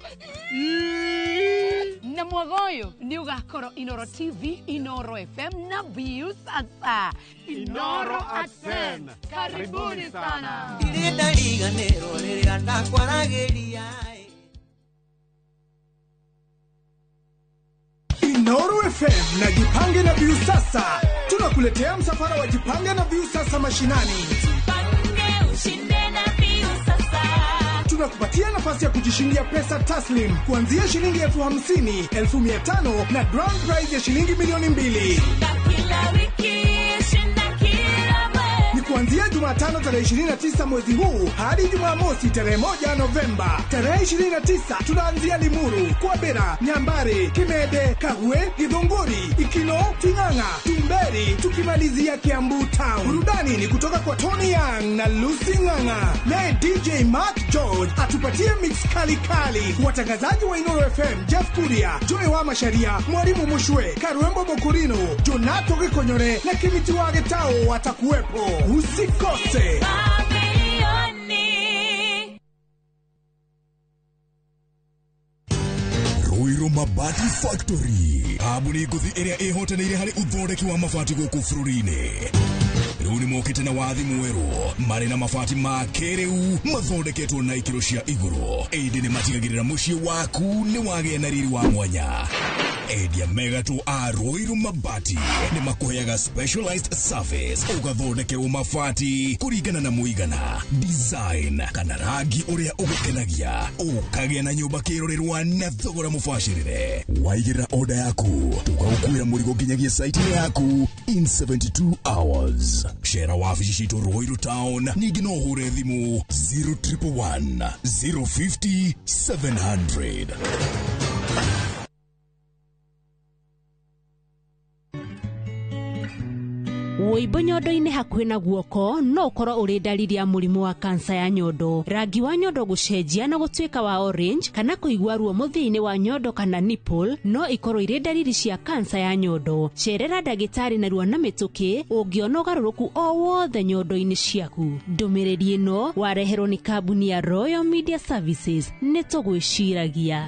na mwaga ũyũ nĩ ũgakorwo Inoro TV, Inoro FM na Viusasa. Inoro at 10. Karibuni sana. Ndirĩ ndariganĩrwo rĩrĩa ndakwaragĩria. Inoro FM na Jipange na Viusasa tunakuletea msafara wa Jipange na Viusasa mashinani. Jipange ushinde na Viusasa. Tunakupatia nafasi ya kujishindia pesa taslim kuanzia shilingi 50,000, 500,000 na grand prize ya shilingi 2,000,000. Kila wiki shinda kila mwezi. Ni kuanzia Jumatano tarehe 29 mwezi huu hadi Jumamosi tarehe 1 Novemba. Tarehe 29 tunaanzia Limuru, Kwabera, Nyambare, Kimede, Kagwe, Githunguri, Ikino, Ting'ang'a, Tumberi, tukimalizia Kiambu Town. Burudani ni kutoka kwa Tony Young na Lucy Ng'ang'a. Naye DJ Mark George atupatie mix kali kali. Watangazaji wa Inoro FM Jeff Kuria, Joy wa Masharia, Mwalimu Mushwe, Karwembo Bokurino, Jonato Gikonyore na Kimiti wa Getao watakuwepo. Usikose. Ruiru Mabati Factory kambuni ngũthi ĩrĩa ĩhotanĩire harĩ ũthondeki wa mabati gũkũ bũrũri-inĩ. Rĩu nĩ mokĩte na wathi mwerũ marĩ na mabati ma kĩrĩu mathondeketwo na ikĩro cia igũrũ, ĩndĩ nĩ matigagĩrĩra mũciĩ waku nĩ wagĩa na riri wa mwanya. Endia mega tu a Ruiru Mabati nĩ makũheaga specialized service ũgathondekerwo mabati kũringana na mũigana, design kana rangi ũrĩa ũgũkenagia, ũkagĩa na nyũmba kĩrorerwa na thogora mũbacĩrĩre. Waigĩrĩra order yaku tũgagũkuĩra mũrigo nginyagia site-inĩ yaku in 72 hours. Cera wabici citũ Ruiru Town, ningĩ no ũhũre thimũ 0111 050 700. Wũimbo nyondo-inĩ hakuhĩ na guoko no ũkorwo ũrĩ ndariri ya mũrimũ wa kansa ya nyondo. Rangi wa nyondo gũcenjia na gũtuĩka wa orange kana kũigua ruo mũthia-inĩ wa nyondo kana nipple no ikorwo irĩ ndariri cia kansa ya nyondo. Cerera ndagĩtarĩ narua na mĩtũkĩ ũngĩona ũgarũrũku o wothe nyondo-inĩ ciaku. Ndũmĩrĩri ĩno wareherwo nĩ kambuni ya Royal Media Services. Nĩ tũgwĩciragia.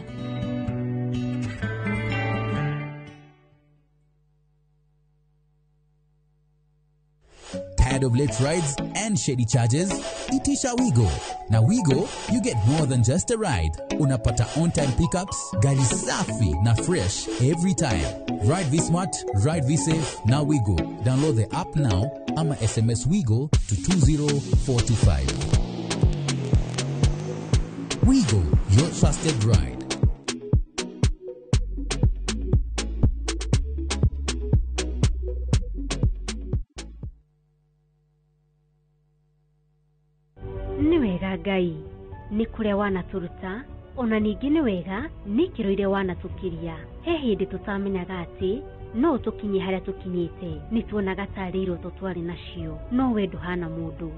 Tired of late rides and shady charges? Itisha Wigo. Now Wigo, you get more than just a ride. Unapata on-time pickups, gari safi na fresh every time. Ride V-Smart, ride V-Safe, now Wigo. Download the app now ama SMS Wigo to 20425. Wigo, your trusted ride. Nĩ wega Ngai nĩ kũrĩa wanatũruta, ona ningĩ nĩ wega nĩ ikĩro iria wanatũkiria. He hĩndĩ tũtamenyaga atĩ no tũkinye harĩa tũkinyĩte, nĩ tuonaga tarĩ iroto twarĩ nacio, no we ndũhana mũndũ.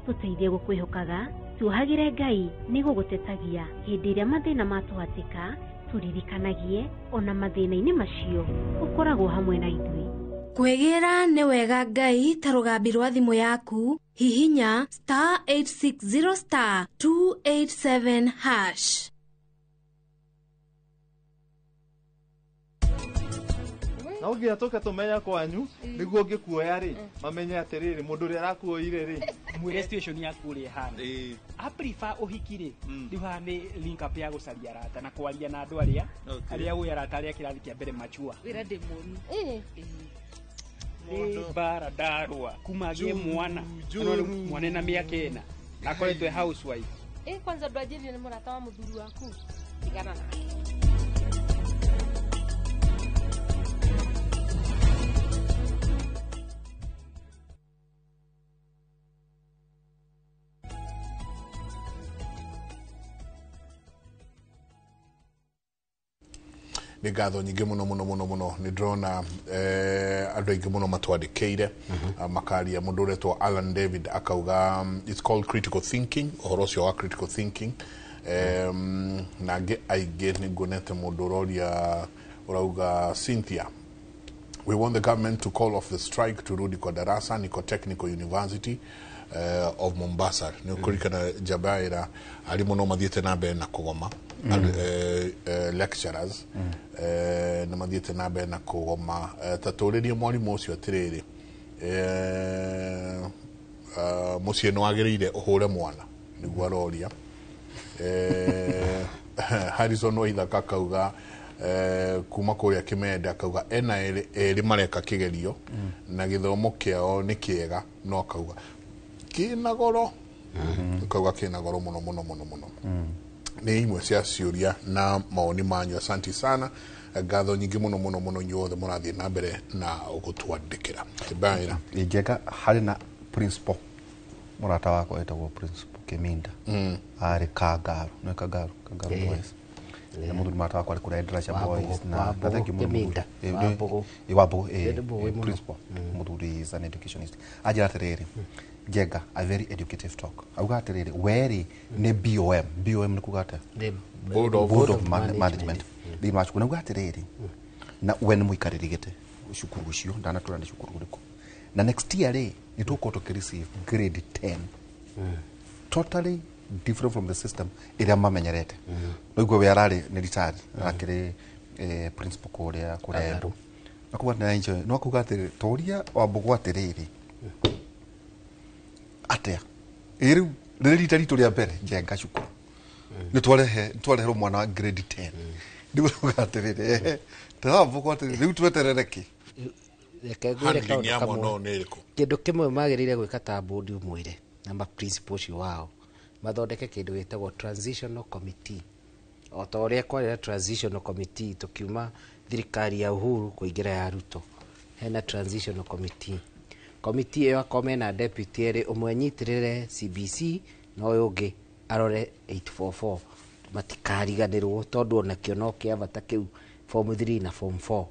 Tũteithie gũkwĩhokaga, tuohagĩre Ngai nĩ gũgũtetagia hĩndĩ ĩrĩa mathĩna matũhatĩka, tũririkanagie ona mathĩna-inĩ macio ũkoragwo hamwe na ithuĩ. Kwĩgĩra nĩ wega Ngai ta rũgambi rwa thimũ yaku, hihinya star 860 star 287 hash. Na ũngĩra tũke tũmenya kwanyu nĩguo ngĩkuoya rĩ mamenye atĩrĩrĩ mũndũ ũrĩa arakuoire rĩ mwĩre situation yaku ũrĩa ĩhana. A prefer ũhiki rĩ rĩu haha nĩ link up ya gũcaria arata na kwaria na andũ arĩa arĩa ũĩ arata arĩa kĩrathi kĩa mbere machua. Wĩra ndĩ mũru. Nĩ mbara ndarũa kuma agĩe mwana mwana na mĩaka ĩna na akoretwo e housewife. Kwanza ndwanjĩrire nĩ mũrata wa mũthuri waku tigana nake. Nĩ ngatho nyingĩ mũno mũno mũno mũno nĩ ndĩrona andũ aingĩ mũno matwandĩkĩire makaria. Mũndũ ũretwo Alan David akauga it's called critical thinking, ũhoro ũcio wa critical thinking. Na angĩ aingĩ nĩ nguonete mũndũ ũroria ũrauga Cynthia We want the government to call off the strike, turudi kwa darasa. Niko Technical University of Mombasa. Nĩ ũkũririkana njamba ĩra arimũ no mathiĩte na mbere na kũgoma. Lecturers nĩ mathiĩte na mbere na kũgoma. Ta tũrĩrie mwarimũ ũcio atĩrĩrĩ, mũciĩ nĩ wagĩrĩire ũhũre mwana? Nĩguo aroria. Harrison Waithaka akauga kuma kũrĩa Kĩmende, akauga ena erĩ mareka kĩgerio na gĩthomo kĩao nĩ kĩega, no akauga kĩna goro, akauga kĩna goro mũno mũno mũno mũno. Nĩ imwe cia ciũria na mawoni manyu. Asanti sana, ngatho nyingĩ mũno mũno mũno inyuothe mũrathiĩ na mbere na gũtwandĩkĩra kĩmbaĩra. Njega, harĩ na principal mũrata wakwa etagwo Principal Kiminda, arĩ Kangaru, nĩ Kangaru, Kangaru Boys. Na mũthuri mũrata wakwa arĩ kũrĩa Endarasha Boys na Wambũgũ na thank you mũno. Kiminda. Mũthuri. Wambũgũ. Wambũgũ, Ndĩmũĩ mũno. principal mũthuri is an educationist. Anjĩra atĩrĩrĩ, Njenga, a very educative talk. Auga atĩrĩrĩ, werĩ nĩ BOM. BOM nĩ kuga atĩa? Nĩ Board of, Board of Management thĩinĩ wa cukuru. Nauga atĩrĩrĩ, na we nĩ mũikarĩri gĩtĩ cukuru ũcio, ndanatwĩra nĩ cukuru ũrĩkũ, na next year rĩ, nĩ tũgũkorwo tũkĩ receive grade 10 totally different from the system ĩrĩa mamenyerete. Noiguo we ararĩ nĩ retired, arakĩrĩ principal kũrĩa Embu. Na kuga nĩ enjoy no kuga atĩrĩrĩ, toria Wambũgũ atĩrĩrĩ, atĩa ĩ rĩu rĩrĩ rita ritũ rĩa mbere, Njenga, cukuru nĩ twareherwo mwana wa grade 10. Rĩu rauga atĩrĩrĩ, ehe, tawambũgũ atĩrĩrĩ, rĩu tweterere kĩ? Reke ngwĩre Handling kaũndũ ya mwana kamwe. ũyũ nĩ ĩrĩkũ? Kĩndũ kĩmwe magĩrĩire gwĩka ta board, ũmwĩre na ma principal ũcio wao mathondeke kĩndũ gĩtagwo transitional committee, o ta ũrĩa kwarĩ na transitional committee tũkiuma thirikari ya Uhuru kũingĩra ya Ruto. Hena transitional committee. Committee ĩyo akorwo mena deputy erĩ, ũmwe anyitĩrĩre CBC na ũyũ ũngĩ arore 844, matikariganĩrwo, tondũ onakĩo no kĩa bata kĩu, form 3 na form 4.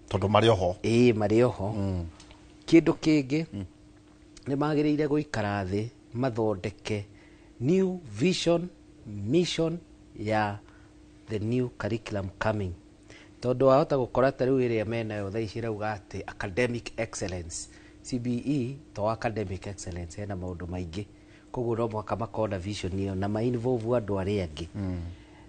Tondũ marĩ oho. Ĩĩ, marĩ oho. Kĩndũ kĩngĩ, nĩ magĩrĩire gũikara thĩ mathondeke new vision, mission ya the new curriculum coming, tondũ wahota gũkora ta rĩu ĩrĩa menayo thaa ici ĩrauga atĩ academic excellence. CBE to academic excellence, hena maũndũ maingĩ. Koguo no mũhaka makorwo na vision ĩyo na ma-involve andũ arĩa angĩ.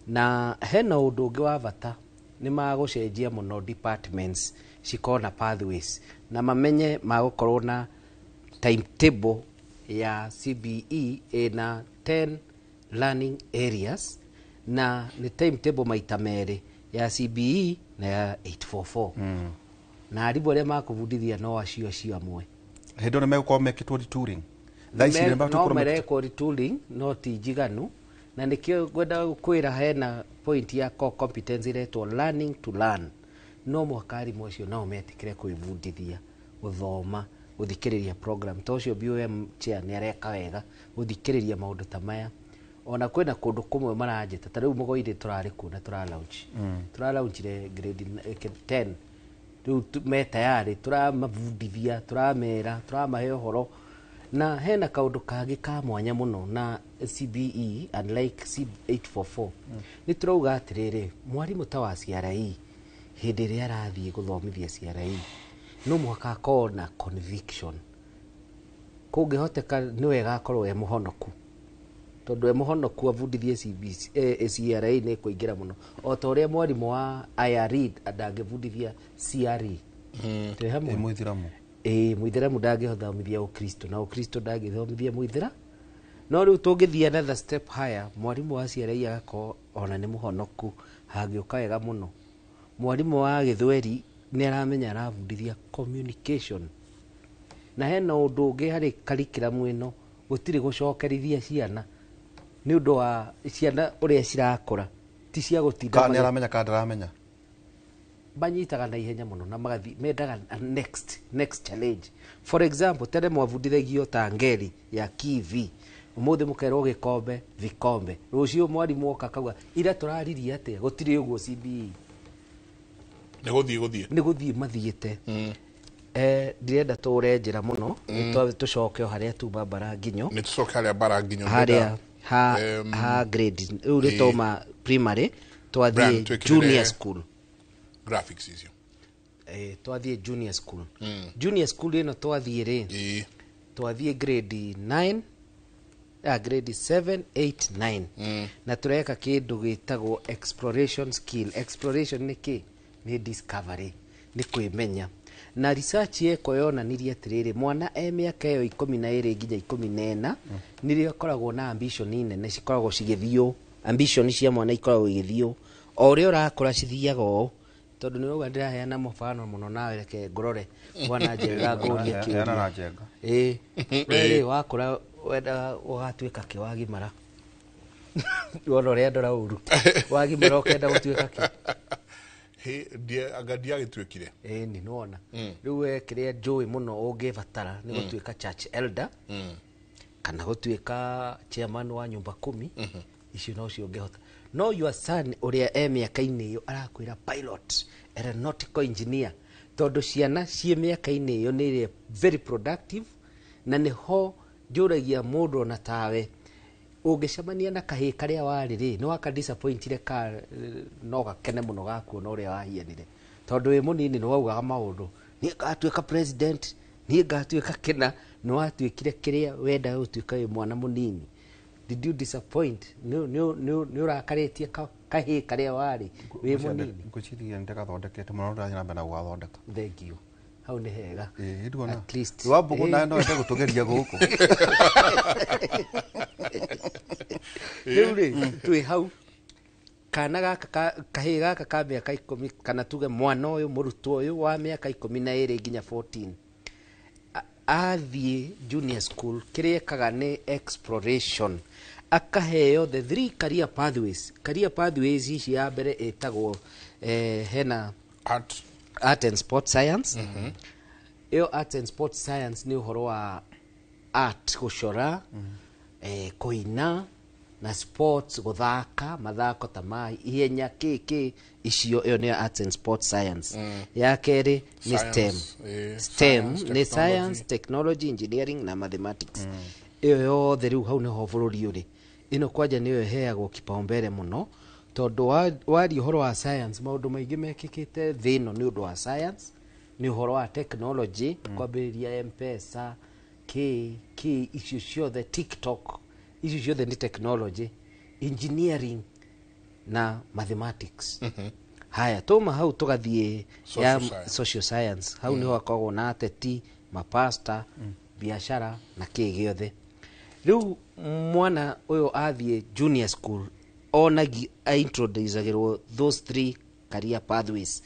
Na hena ũndũ ũngĩ wa bata, nĩ magũcenjia mũno departments cikorwo na pathways, na mamenye magũkorwo na timetable ya CBE ĩna 10 learning areas, na nĩ timetable maita merĩ, ya CBE na ya 844, na arimũ arĩa makũbundithia no acio amwe. Hĩndĩ ĩyo nĩ megũkorwo mekĩtwo retooling. Thaa ici nĩ No megũkorwo merekwo retooling, no ti njiganu, na nĩkĩo ngwenda kwĩra hena point ya core competence ĩretwo learning to learn. No mũhaka arimũ acio nao metĩkĩre kwĩbundithia gũthoma, gũthikĩrĩria program ta ũcio. BOM chair nĩ areka wega gũthikĩrĩria maũndũ ta maya. Ona kwĩna kũndũ kũmwe maranjĩta, ta rĩu Mũgoirĩ tũrarĩ kuo na tũra launch, tũra launchire grade 10. Rĩu me tayarĩ, tũramabundithia, tũramera, tũramahe ũhoro. Na hena kaũndũ kangĩ ka mwanya mũno na CBE, unlike C844, nĩ tũrauga atĩrĩrĩ, mwarimũ ta wa CRE, hĩndĩ ĩrĩa arathiĩ gũthomithia CRE, no mũhaka akorwo na conviction. Kũngĩhoteka nĩ wega akorwo e mũhonoku, tondũ e mũhonoku abundithie CBC, CRE nĩ kũingĩra mũno, o ta ũrĩa mwarimũ wa IRE ndangĩbundithia CRE. Twĩ hamwe? Ĩ, mũithĩramu. Ĩĩ, mũithĩramu ndangĩthomithia ũkristo, na ũkristo ndangĩthomithia mũithĩra. No rĩu tũngĩthiĩ another step higher, mwarimũ wa CRE agakorwo ona nĩ mũhonoku, hangĩũka wega mũno. Mwarimũ wa gĩthweri nĩ aramenya arabundithia communication. Na hena ũndũ ũngĩ harĩ curriculum ĩno, gũtirĩ gũcokerithia ciana, nĩ ũndũ wa ciana ũrĩa cirakũra ti cia gũtinda Kana nĩ aramenya kana ndaramenya. Manyitaga na ihenya mũno na magathi mendaga a next challenge. For example, tene mwabundithagio ta ngeri ya kiv, ũmũthĩ mũkerwo gĩkombe, vikombe. Rũciũ mwarimũ oka akauga ira tũraririe atĩa. Gũtirĩ ũguo CBE. Nĩ gũthiĩ. Nĩ gũthiĩ mathiĩte. Ndirenda tũre njĩra mũno. Tũcoke o harĩa tuma mbara nginyo. Nĩ tũcoke harĩa mbara nginyo. Harĩa ha grade rĩu nĩ toma primary, Brian, twathiĩ twĩkĩrĩre junior school. Graphics icio. Twathiĩ junior school. Junior school ĩno twathiĩ rĩ, twathiĩ grade 9, grade 7, 8, 9, na tũreka kĩndũ gĩtagwo exploration skill. Exploration nĩ kĩ? Nĩ discovery, nĩ kwĩmenya. Na research yekwo yonanirie atĩrĩrĩ, mwana e mĩaka ĩyo 12 nginya 14 nĩrĩo akoragwo na ambition nene, cikoragwo cigĩthiũ. Ambition cia mwana ikoragwo igĩthiũ o ũrĩa ũrakũra, cithiaga ũũ. Tondũ nĩ ũrauga ndĩraheana mũbano mũno, nawe reke ngũrore bwana Njenga ngũrie. Heana na kĩũria. Njenga. Ĩĩ, we rĩ, wakũra wendaga ũgatuĩka kĩ wagimara? Wona ũrĩa ndora ũru, wagimara ũkenda gũtuĩka kĩ? Anga ndiagĩtuĩkire. Ĩĩ, nĩ nĩwona rĩu we kĩrĩa njũĩ mũno ũngĩbatara nĩ gũtuĩka church elder kana gũtuĩka chairman wa nyumba kumi. Icio nocio ũngĩhota. No your son ũrĩa e mĩaka-inĩ ĩyo arakwĩra pilot, aeronautical engineer, tondũ ciana ciĩ mĩaka-inĩ ĩyo nĩ ĩrĩa very productive. Na nĩho njũragia mũndũ ona tawe ũngĩcemania na kahĩĩ karĩa warĩ rĩ, nĩ waka disappointire ka no gakene mũno gakuona ũrĩa wahianire, tondũ wĩ mũnini nĩ waugaga maũndũ, niĩ ngatuĩka president, niĩ ngatuĩka kĩna. Nĩ watuĩkire kĩrĩa wendaga gũtuĩka wĩ mwana mũnini? Did you disappoint? Nĩ ũrakarĩtie kahĩĩ karĩa warĩ wĩ mũnini? Ngwĩciria nĩ ndagathondekete mũno, ndĩrathiĩ na mbere na gũgathondeka. Thank you, hau nĩ hega. Ĩĩ, nduona. At least. Wambũgũ nawe no ende gũtũgeria gũkũ. Rĩu rĩ, twĩ hau, kana gaka kahĩĩ gaka ka mĩaka 10, kana tuge mwana ũyũ, mũrutwo ũyũ wa mĩaka 12 nginya 14, athiĩ junior school, kĩrĩa ekaga nĩ exploration. Akaheo the three career pathways. Career pathways ici, ya mbere ĩtagwo hena art, art and sport science. Ĩyo art and sport science nĩ ũhoro wa art, gũcora, kũina, na sports, gũthaka mathako ta ma ihenya, kĩ kĩ icio. Ĩyo nĩyo arts and sport science. Ya kerĩ nĩ STEM. Science, STEM science, nĩ technology. Science, technology, engineering na mathematics. Ĩyo yothe rĩu hau nĩho bũrũri ũrĩ. Ĩno kwanja nĩyo ĩheagwo kipaumbele mũno, tondũ waria ũhoro wa science, maũndũ maingĩ mekĩkĩte thĩ ĩno nĩ ũndũ wa science, nĩ ũhoro wa technology, kwambĩrĩria Mpesa, kĩ kĩ, icio ciothe, TikTok, icio ciothe nĩ technology, engineering na mathematics. Haya, tuma hau tũgathiĩ ya Social science. Social science, hau niho hakoragwo na ateti, mapasta, biashara na kĩ gĩothe. Rĩu mwana ũyũ athiĩ junior school, onagi aintroducagĩrwo those three career pathways.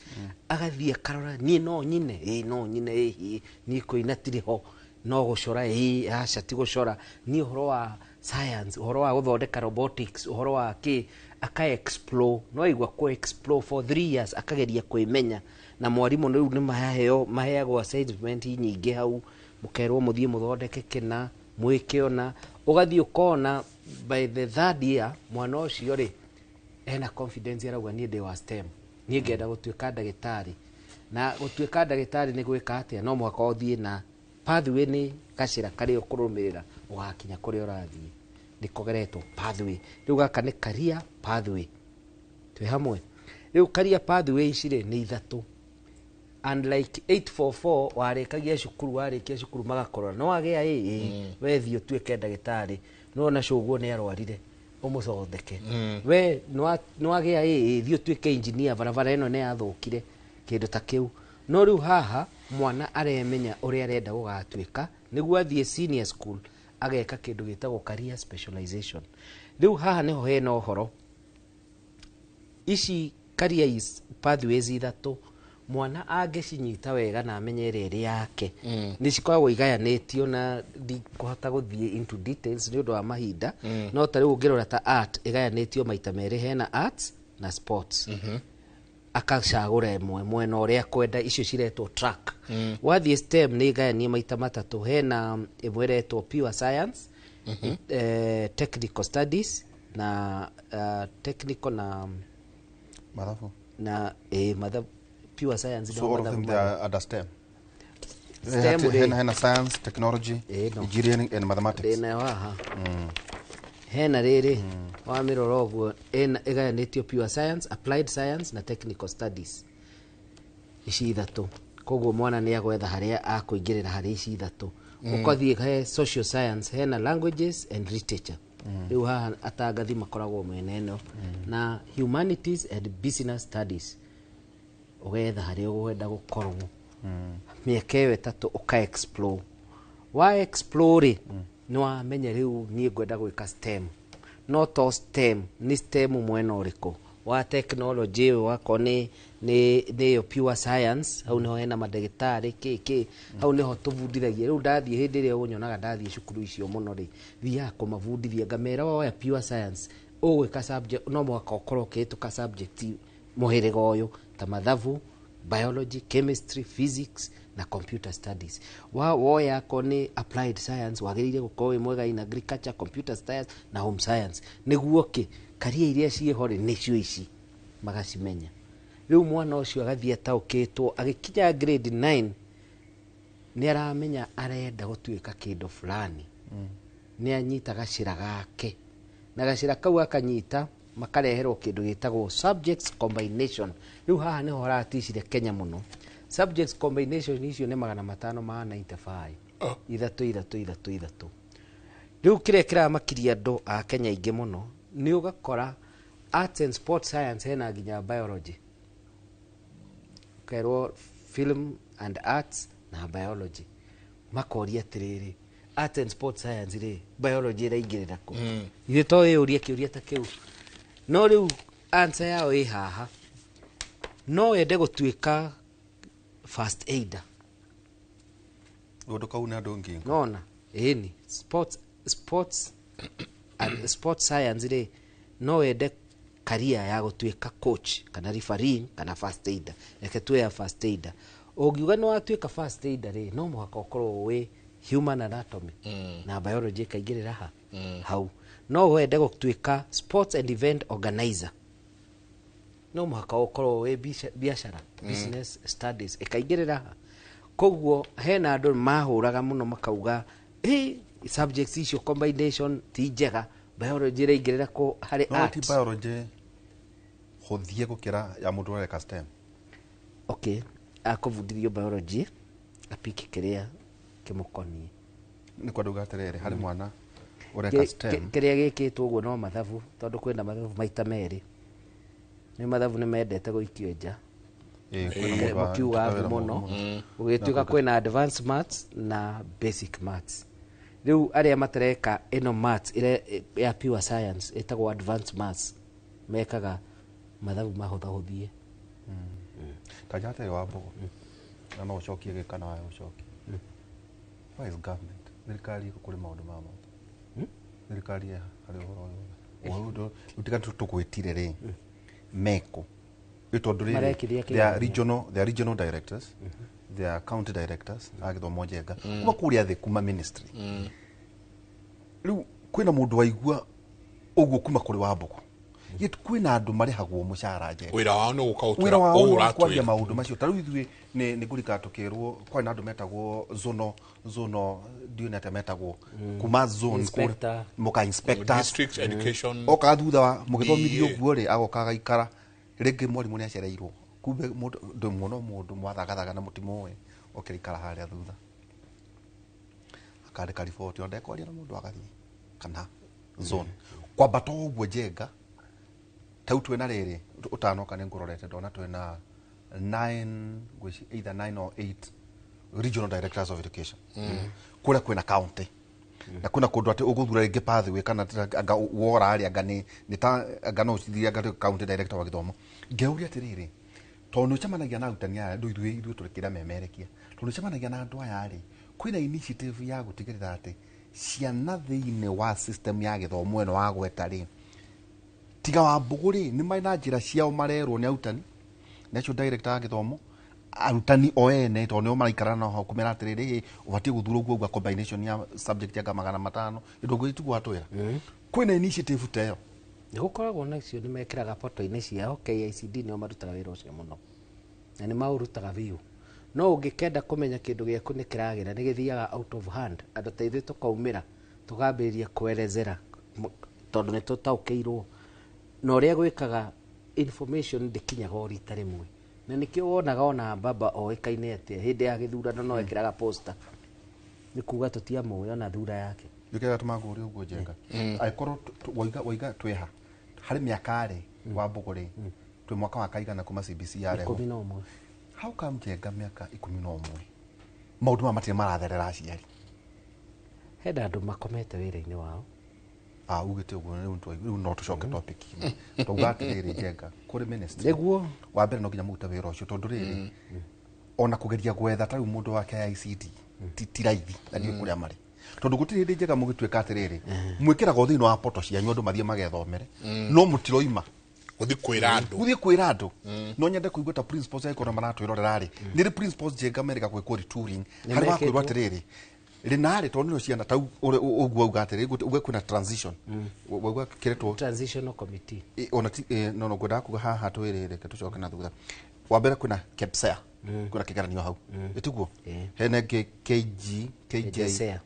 Agathiĩ akarora, niĩ no nyine, ĩĩ no nyine, ĩĩ niĩ kũina tirĩ ho, no gũcora, ĩĩ aca ti gũcora, niĩ ũhoro wa science, ũhoro wa gũthondeka robotics, ũhoro wa kĩ. Aka explore, no aigua kũ explore for 3 years, akageria kwĩmenya. Na mwarimũ rĩu nĩ maheo, maheagwo assignment nyingĩ hau, mũkerwo mũthiĩ mũthondeke kĩna, mwĩke ona. Ũgathiĩ ũkona by the third year mwana ũcio rĩ ena confidence, arauga, niĩ ndĩ wa STEM, niĩ ngenda gũtuĩka ndagĩtarĩ. Na gũtuĩka ndagĩtarĩ nĩ gwĩka atĩa? No mũhaka ũthiĩ na pathway, nĩ gacĩra karĩa ũkũrũmĩrĩra ũgakinya kũrĩa ũrathiĩ, nĩ kogeretwo pathway. Rĩu gaka nĩ career pathway. Twĩ hamwe? Rĩu career pathway ici rĩ nĩ ithatũ. Unlike 844, warĩkagia cukuru, warĩkia cukuru magakorora no wagĩa ĩ we thiĩ ũtuĩke ndagĩtarĩ. Nĩwona cũguo nĩ arwarire, ũmũthondeke. We nĩwagĩa ĩ, thiĩ ũtuĩke engineer, barabara ĩno nĩ yathũkire, kĩndũ ta kĩu. No rĩu haha mwana aremenya ũrĩa arenda gũgatuĩka nĩguo athiĩ senior school, ageka kĩndũ gĩtagwo career specialization. Rĩu haha nĩho hena ũhoro. Ici career pathways ithatũ, mwana angĩcinyita wega na amenye ĩrĩa ĩrĩ yake, nĩ cikoragwo igayanĩtio, na ndikũhota gũthiĩ into details nĩ ũndũ wa mahinda. No ta rĩu ũngĩrora ta art, ĩgayanĩtio maita merĩ, hena arts na sports. Akacagũra ĩmwe mwena ũrĩa kwenda, icio ciretwo track. Wathiĩ STEM, nĩ igayanie maita matatũ, hena ĩmwe ĩretwo pure science, technical studies na technical na Mathabu. Na mathabu, pure science. So all of them, they are under STEM. STEM rĩ. Hena science, technology, no. engineering and mathematics. Ndĩnayo haha. Hena rĩrĩ wamĩrora ũguo, ĩgayanĩtio pure science, applied science na technical studies. Ici ithatũ. Koguo mwana nĩ agwetha harĩa akũingĩrĩra harĩ ici ithatũ. Ũkathiĩ he social science, hena languages and literature. Rĩu haha atangathi makoragwo mwena ĩno, na humanities and business studies. Ũgetha harĩa ũkwenda gũkorwo. Mĩaka ĩyo 3 ũka explore. Wa explore rĩ, nĩ wamenya rĩu niĩ ngwenda gwĩka STEM. No to STEM, nĩ STEM mwena ũrĩkũ? Wa technology ũyũ wakorwo nĩ ĩyo pure science, hau nĩho hena mandagĩtarĩ kĩ kĩ, hau nĩho tũbundithagia. Rĩu ndathiĩ hĩndĩ ĩrĩa ũnyonaga ndathiĩ cukuru icio mũno rĩ, thiaga kũmabundithia ngamera woya pure science, ũgwĩka subject, no mũhaka ũkorwo ũkĩhĩtũka subject mũhĩrĩga ũyũ ta mathabu, biology, chemistry, physics na computer studies. Wa woya akorwo nĩ applied science, wagĩrĩire gũkorwo wĩ mwega in agriculture, computer science na home science. Nĩguo kĩ karia iria ciĩho rĩ nĩcio ici magacimenya. Rĩu mwana ũcio agathiĩ ataũkĩtwo, agĩkinya grade 9 nĩ aramenya arenda gũtuĩka kĩndũ fulani. Nĩ anyita gacĩra gake, na gacĩra kau akanyita makareherwo kĩndũ gĩtagwo subjects combination. Rĩu haha nĩho haraticire Kenya mũno. Subjects combination icio nĩ 595. 3 3 3 3. Rĩu kĩrĩa kĩramakiria andũ a Kenya aingĩ mũno nĩ ũgakora arts and sport science hena nginya biology. Ũkerwo film and arts na biology. Makoria atĩrĩrĩ, arts and sport science rĩ, biology ĩraingĩrĩra kũ? Ithuĩ to ĩũrie kĩũria ta kĩu. No rĩu answer yao ĩ haha. No wende gũtuĩka first aider. Ũndũ kau nĩ andũ ngingo. Nona, ĩni, sports and sports science rĩ, no wende career ya gũtuĩka coach kana referee kana first aider. Reke tuwe ya first aider. Ũngiuga nĩ watuĩka first aider rĩ, no mũhaka ũkorwo wĩ human anatomy na biology ĩkaingĩrĩra ha hau. No wende gũtuĩka sports and event organizer, no mũhaka ũkorwo wĩ biacara, business studies ĩkaingĩrĩra ha. Koguo hena andũ mahũraga mũno makauga hey, subjects icio combination ti njega, biology ĩraingĩrĩra kũ harĩ No ti arts. Biology hũthie gũkĩra ya mũndũ ũreka STEM. Okay, akũbundithio biology apiki kĩrĩa kĩmũkoniĩ. Nĩ kwenda uga atĩrĩrĩ, harĩ mwana ũreka STEM. Kĩrĩa gĩkĩtwo ũguo no mathabu, tondũ kwĩna mathabu maita merĩ. Nĩ mathabu nĩ mendete gũikio nja. Kwĩna mũndũ wa Makiuga wĩra mũno. mũno. Gũgĩtuĩka kwĩna advanced maths na basic maths. Rĩu arĩa matareka ĩno maths ĩrĩa ya pure science ĩtagwo advanced maths, mekaga mathabu mahũthahũthie. Ta njata ĩyo wa mbogo na no ũcokie gĩka na wae ũcokie. Why is government thirikari ĩkũ kũrĩ maũndũ maya mothe? Thirikari ĩ harĩ ũhoro ũyũ wothe. Rĩu tiga tũgwĩtire rĩ, meko ĩ tondũ rĩrĩ, Marekithia they are kĩgeranio. regional, they are regional directors, they are county directors a gĩthomo njenga kuma kũrĩa thĩ, kuma ministry. Rĩu kwĩna mũndũ waigua ũguo kuma kũrĩ wa mbogo, yet kwĩna andũ marĩhagwo mũcara njenga. Wĩra wao nĩ gũka wĩra wao ũũ nĩ ũratwĩra. kwaria maũndũ macio. Ta rĩu ithuĩ nĩ ngũrikana tũkĩrwo kwarĩ na andũ metagwo zono ndiũĩ nĩ atĩa metagwo, kuma zone Inspector. Mũka inspectors. District education. Okaga thutha wa mũgĩthomithio DA. ũguo rĩ, agoka agaikara rĩngĩ mwarimũ nĩ acereirwo, kumbe mũndũ ndũ muona mũndũ mwathagathaga na mũtimũĩ, okĩrĩikara harĩa thutha akandĩka riboti, ona ndekwaria na mũndũ, agathiĩ kana zone kwambata ũguo njenga. Ta rĩu twĩna rĩrĩ ũtanoka nĩ ngũrorete ndona twĩna nine ngwĩci either 9 or 8 regional directors of education. Kũrĩa kwĩna county na kwĩna kũndũ atĩ ũgũthura rĩngĩ pathway kana anga wora rĩ, anga nĩ ta anga no ũcithire anga county director wa gĩthomo. Ngeuria atĩrĩrĩ, tondũ nĩ ũcemanagia na arutani aya, andũ ithuĩ tũrĩ kĩrĩa memerekia, tondũ nĩ ũcemanagia na andũ aya rĩ, kwĩna initiative ya gũtigĩrĩra atĩ ciana thĩinĩ wa system ya gĩthomo ĩno wa gweta rĩ, tiga wa mbũgũ rĩ, nĩ marĩ na njĩra ciao marerwo nĩ arutani nĩ acio director wa gĩthomo, arutani o ene, tondũ nĩo maraikara nao hau kũmera atĩrĩrĩ, ũbatiĩ gũthura ũguo ũguo combination ya subject ya 500 ĩndũ ũguo tiguo atwĩra kwĩna initiative ta ĩyo. Nĩ gũkoragwo nacio, nĩ mekĩraga poto-inĩ ciao. KICD nĩo marutaga wĩra ũcio mũno na nĩ maũrutaga biũ, no ũngĩkenda kũmenya kĩndũ gĩaku nĩ kĩragĩra, nĩ gĩthiaga out of hand. Andũ ta ithuĩ tũkaumĩra tũkambĩrĩria kwerezera tondũ nĩ tũtaũkĩirwo na ũrĩa gwĩkaga information ndĩkinyaga o rita rĩmwe. Na nĩkĩo wonaga ona baba oĩkaine atĩa hĩndĩ ya gĩthurano no ekĩraga poster, nĩ kuga tũtiamũĩ ona thura yake. Nĩkĩo gatũma ngũrie ũguo, Njenga, angĩkorwo waiga twĩha harĩ mĩaka rĩ wa mbũgũ rĩ, twĩ mwaka wa kaigana kuma CBC yarehwo? 11. How come, Njenga, mĩaka 11 maũndũ maya matirĩ maratherera aciari? Hena andũ makomete wĩra-inĩ wao. Ah, ugĩte ũguo rĩu no tũcoke topic twauga atĩrĩrĩ, Njenga, kũrĩ ministry. Nĩguo. Wa mbere no nginya mũrute wĩra ũcio, tondũ rĩrĩ ona kũgeria gwetha ta rĩu mũndũ wa KICD ti raithi na ndiũĩ kũrĩa marĩ, tondũ gũtirĩ hĩndĩ njega mũgĩtuĩka atĩrĩrĩ mwĩkĩraga thĩinĩ wa poto cianyu andũ mathiĩ magethomere, no mũtiroima gũthiĩ kwĩra andũ. Gũthiĩ kwĩra andũ. No nyende kũigua ta principals angĩkorwo maratwĩrorera rĩ, nĩ rĩ principals, Njenga, merĩga gwĩkwo retooling Nĩ harĩ wa kwĩrwo mekĩtwo. atĩrĩrĩ rĩnarĩ tondũ nĩo ciana tau ũguo auga atĩrĩ uge kwĩna transition wauga kĩretwo Transitional committee. Ona ti no ngwendaga kuga haha twĩrĩ, reke tũcoke na thutha wa mbere kwĩna KPSEA, kwĩna kĩgeranio hau, ĩtiguo? Hena ĩngĩ KG KJ KJSEA.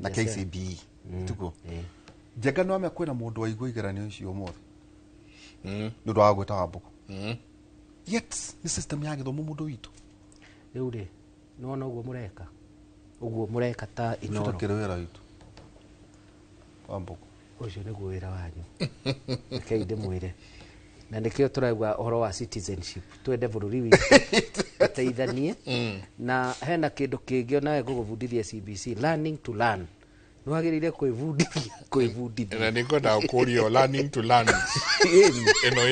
Na KJSEA. KCBE, ĩtiguo? Njenga, nĩ wamenya kwĩna mũndũ waigua igeranio icio ũmũthĩ nĩ ũndũ wa gwĩta Wambũgũ, yet nĩ system ya gĩthomo mũndũ witũ. Rĩu rĩ, nĩwona ũguo mũreka, ũguo mũreka ta Inoro. Ũcio wĩra witũ, Wambũgũ. Ũcio nĩguo wĩra wanyu, rekei ndĩmwĩre, na nĩkĩo tũrauga ũhoro wa citizenship, twende bũrũri witũ, tũteithanie. Na hena kĩndũ kĩngĩ onawe ngũgũbundithia, CBC, learning to learn. Nĩ wagĩrĩire kwĩbundithia kwĩbundithia. Na nĩ ngwendaga kũrio learning to learn ĩno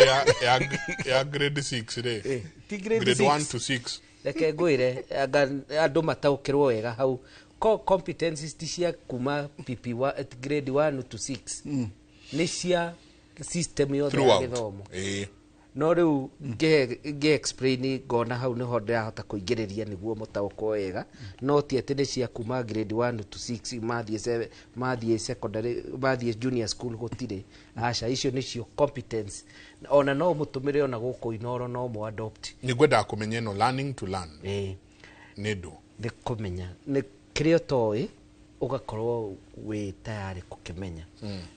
ya grade 6 rĩ? Ti grade Grade 1 six. to 6. Reke ngwĩre, anga andũ mataũkĩrwo wega hau, ko competencies ti cia kuma PP wa, grade 1 to 6, nĩ cia system yothe ya Throughout. gĩthomo. No rĩu ngĩ explain ngona hau nĩho ndĩrahota kũingĩrĩria nĩguo mũtaũkwo wega, no ti atĩ nĩ cia kuma grade 1 to 6 mathiĩ mathiĩ secondary, mathiĩ junior school, gũtirĩ, aca. Icio nĩcio competence, ona no mũtũmĩre ona gũkũ Inoro no mũ adopt. Nĩ ngwendaga kũmenya ĩno learning to learn nĩ ndũ. Nĩ kũmenya nĩ kĩrĩa ũtoĩ ũgakorwo wĩ tayarĩ kũkĩmenya.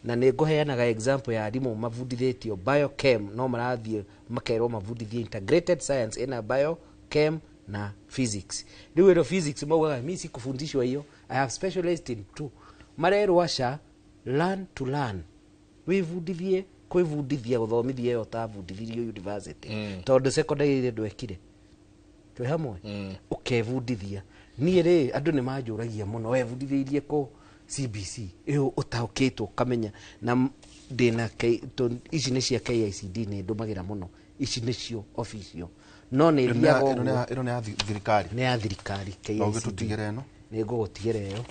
Na nĩ ngũheanaga example ya arimũ mabundithĩtio biochem, no marathiĩ makerwo mabundithie integrated science ĩna biochem na physics. Rĩu ĩno physics maugaga mi sikufundishwa hiyo, I have specialized in two. Marerwo aca, learn to learn, wĩbundithie kwĩbundithia gũthomithia ĩyo ũtabundithirio university, tondũ secondary ĩrĩa ndwekire twĩ hamwe ũkebundithia. Niĩ rĩ, andũ nĩ manjũragia mũno, webundithĩirie kũ CBC ĩyo ũtaũkĩtwo ũkamenya? Na ndĩna ici nĩ cia KICD, nĩ ndũmagĩra mũno, ici nĩcio official, no nĩ thiaga ũguo. Ĩno nĩ ya thirikari? Nĩ ya thirikari. No KICD. ũgĩtũtigĩre ĩno. Nĩ ngũgũtigĩra ĩyo,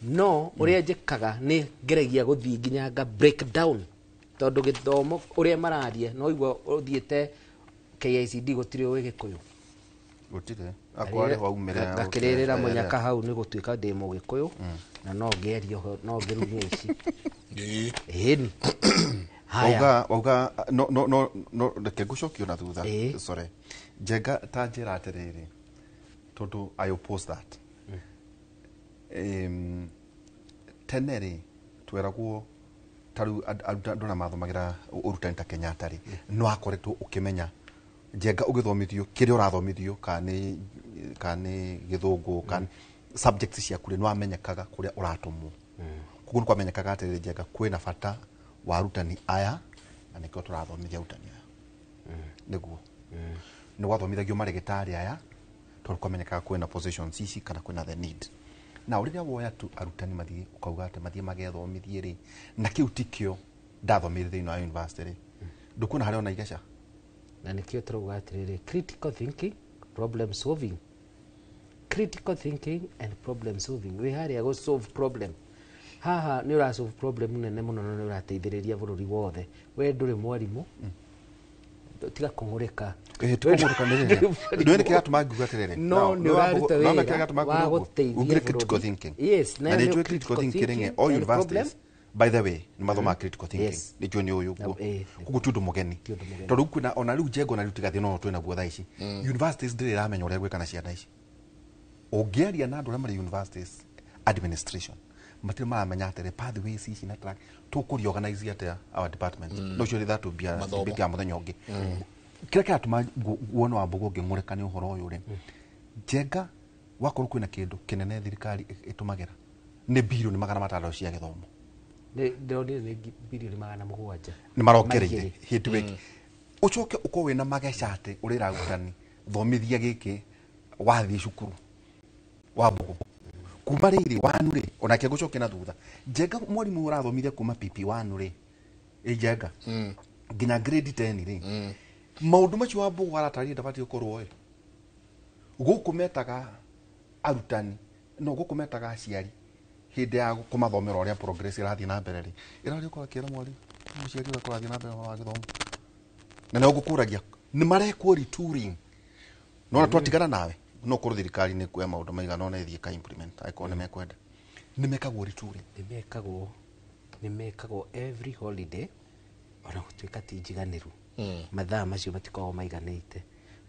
no ũrĩa njĩkaga nĩ ngeragia gũthiĩ nginya nga break down, tondũ gĩthomo ũrĩa mararia no igua ũthiĩte KICD gũtirĩ ũĩ Gĩkũyũ. Gũtirĩ akorwo arĩ waumĩre. Ngakĩrĩrĩra mũnyaka hau nĩ gũtuĩka ndĩ mũgĩkũyũ na no ngĩaria no ngĩrumie ici, ĩni haya. Wauga no no no no reke ngũcokio na thutha, sorry Njenga, ta njĩra atĩrĩrĩ, tondũ I oppose that. Tene rĩ tweragwo ta rĩu andũ arĩa mathomagĩra ũrutani ta Kenyatta rĩ, no akoretwo ũkĩmenya, Njenga, ũgĩthomithio kĩrĩa ũrathomithio, kana nĩ gĩthũngũ kana subjects ciaku rĩ, nĩ wamenyekaga kũrĩa ũratũmwo. Koguo nĩ kwamenyekaga atĩrĩrĩ, Njenga, kwĩna bata wa arutani aya na nĩkĩo tũrathomithia arutani aya. Nĩguo nĩ gwathomithagio marĩgĩtarĩ aya tondũ kwamenyekaga kwĩna positions ici kana kwĩna the need. Na rĩrĩa woya tu arutani mathiĩ ũkauga atĩ mathiĩ magethomithie rĩ, na kĩu tikĩo ndathomire thĩinĩ wa university rĩ, ndũkuona harĩa ona igeca. Na nĩkĩo tũrauga atĩrĩrĩ, critical thinking, problem solving, critical thinking and problem solving, wĩ harĩa gũ solve problem. Haha nĩ ũra solve problem nene mũno na nĩ ũrateithĩrĩria bũrũri wothe. We ndũrĩ mwarimũ, tiga kũng'ũrĩka. Ti kũng'ũrĩka, nĩ rĩrĩ nĩ nĩ kĩratũma ngiuga atĩrĩrĩ. No nĩ ũraruta wĩra wa gũteithia ugire critical bũrũri. Thinking. Yes, na nayo nĩ nĩyo njũĩ critical thinking rĩ, thinking all and problem. universities, by the way, nĩ mathomaga critical thinking. Nĩ njũĩ nĩ ũyũ ũguo, koguo ti ũndũ mũgeni, tondũ rĩu kwĩna ona rĩu njengo na rĩu tiga thĩna ũyũ twĩna guo thaa ici. Universities ndĩrĩ ĩramenya ũrĩa gwĩka na ciana ici. Ũngĩaria na andũ arĩa marĩ universities administration, matirĩ maramenya atĩrĩ pathways ici na track tũkũ reorganize atĩa our department. No ũcio that will be a Mathomo. debate ya mũthenya ũngĩ. Kĩrĩa kĩratũma wone wa Mbũgũ ngĩng'ũrĩka nĩ ũhoro ũyũ rĩ, Njenga wakorwo kwĩna kĩndũ kĩnene thirikari ĩtũmagĩra nĩ birioni 600 cia gĩthomo. Ndĩronire nĩ birioni 700. Nĩ marongereire hĩndĩ wiki. Ũcoke ũkorwo wĩna mageca atĩ ũrĩra arutani thomithia gĩkĩ wathiĩ cukuru wa Mbũgũ kuma rĩrĩ wanu rĩ, onake ngũcokia na thutha. Njenga mwarimũ ũrathomithia kuma PP1 rĩ, ĩ Njenga nginya grade 10 rĩ, maũndũ macio wa Mbũgũ aratarĩria ndabatiĩ gũkorwo ĩ gũkũ metaga arutani no gũkũ metaga aciari hĩndĩ ya kũmathomera ũrĩa progress ĩrathiĩ na mbere rĩ, ĩrarĩ ũkorwo akĩra mwarimũ mũciari ũrĩa kũrathiĩ na mbere wa gĩthomo na nĩ ngũkũragia nĩ marekwo retooling no twatigana nawe no korwo thirikari nĩ kuoya maũndũ maigana ũna ĩthiĩ ka implement angĩkorwo nĩ mekwenda. Nĩ mekagwo retooling. Nĩ mekagwo every holiday ona gũtuĩka ti njiganĩru. Mathaa macio matikoragwo maiganĩte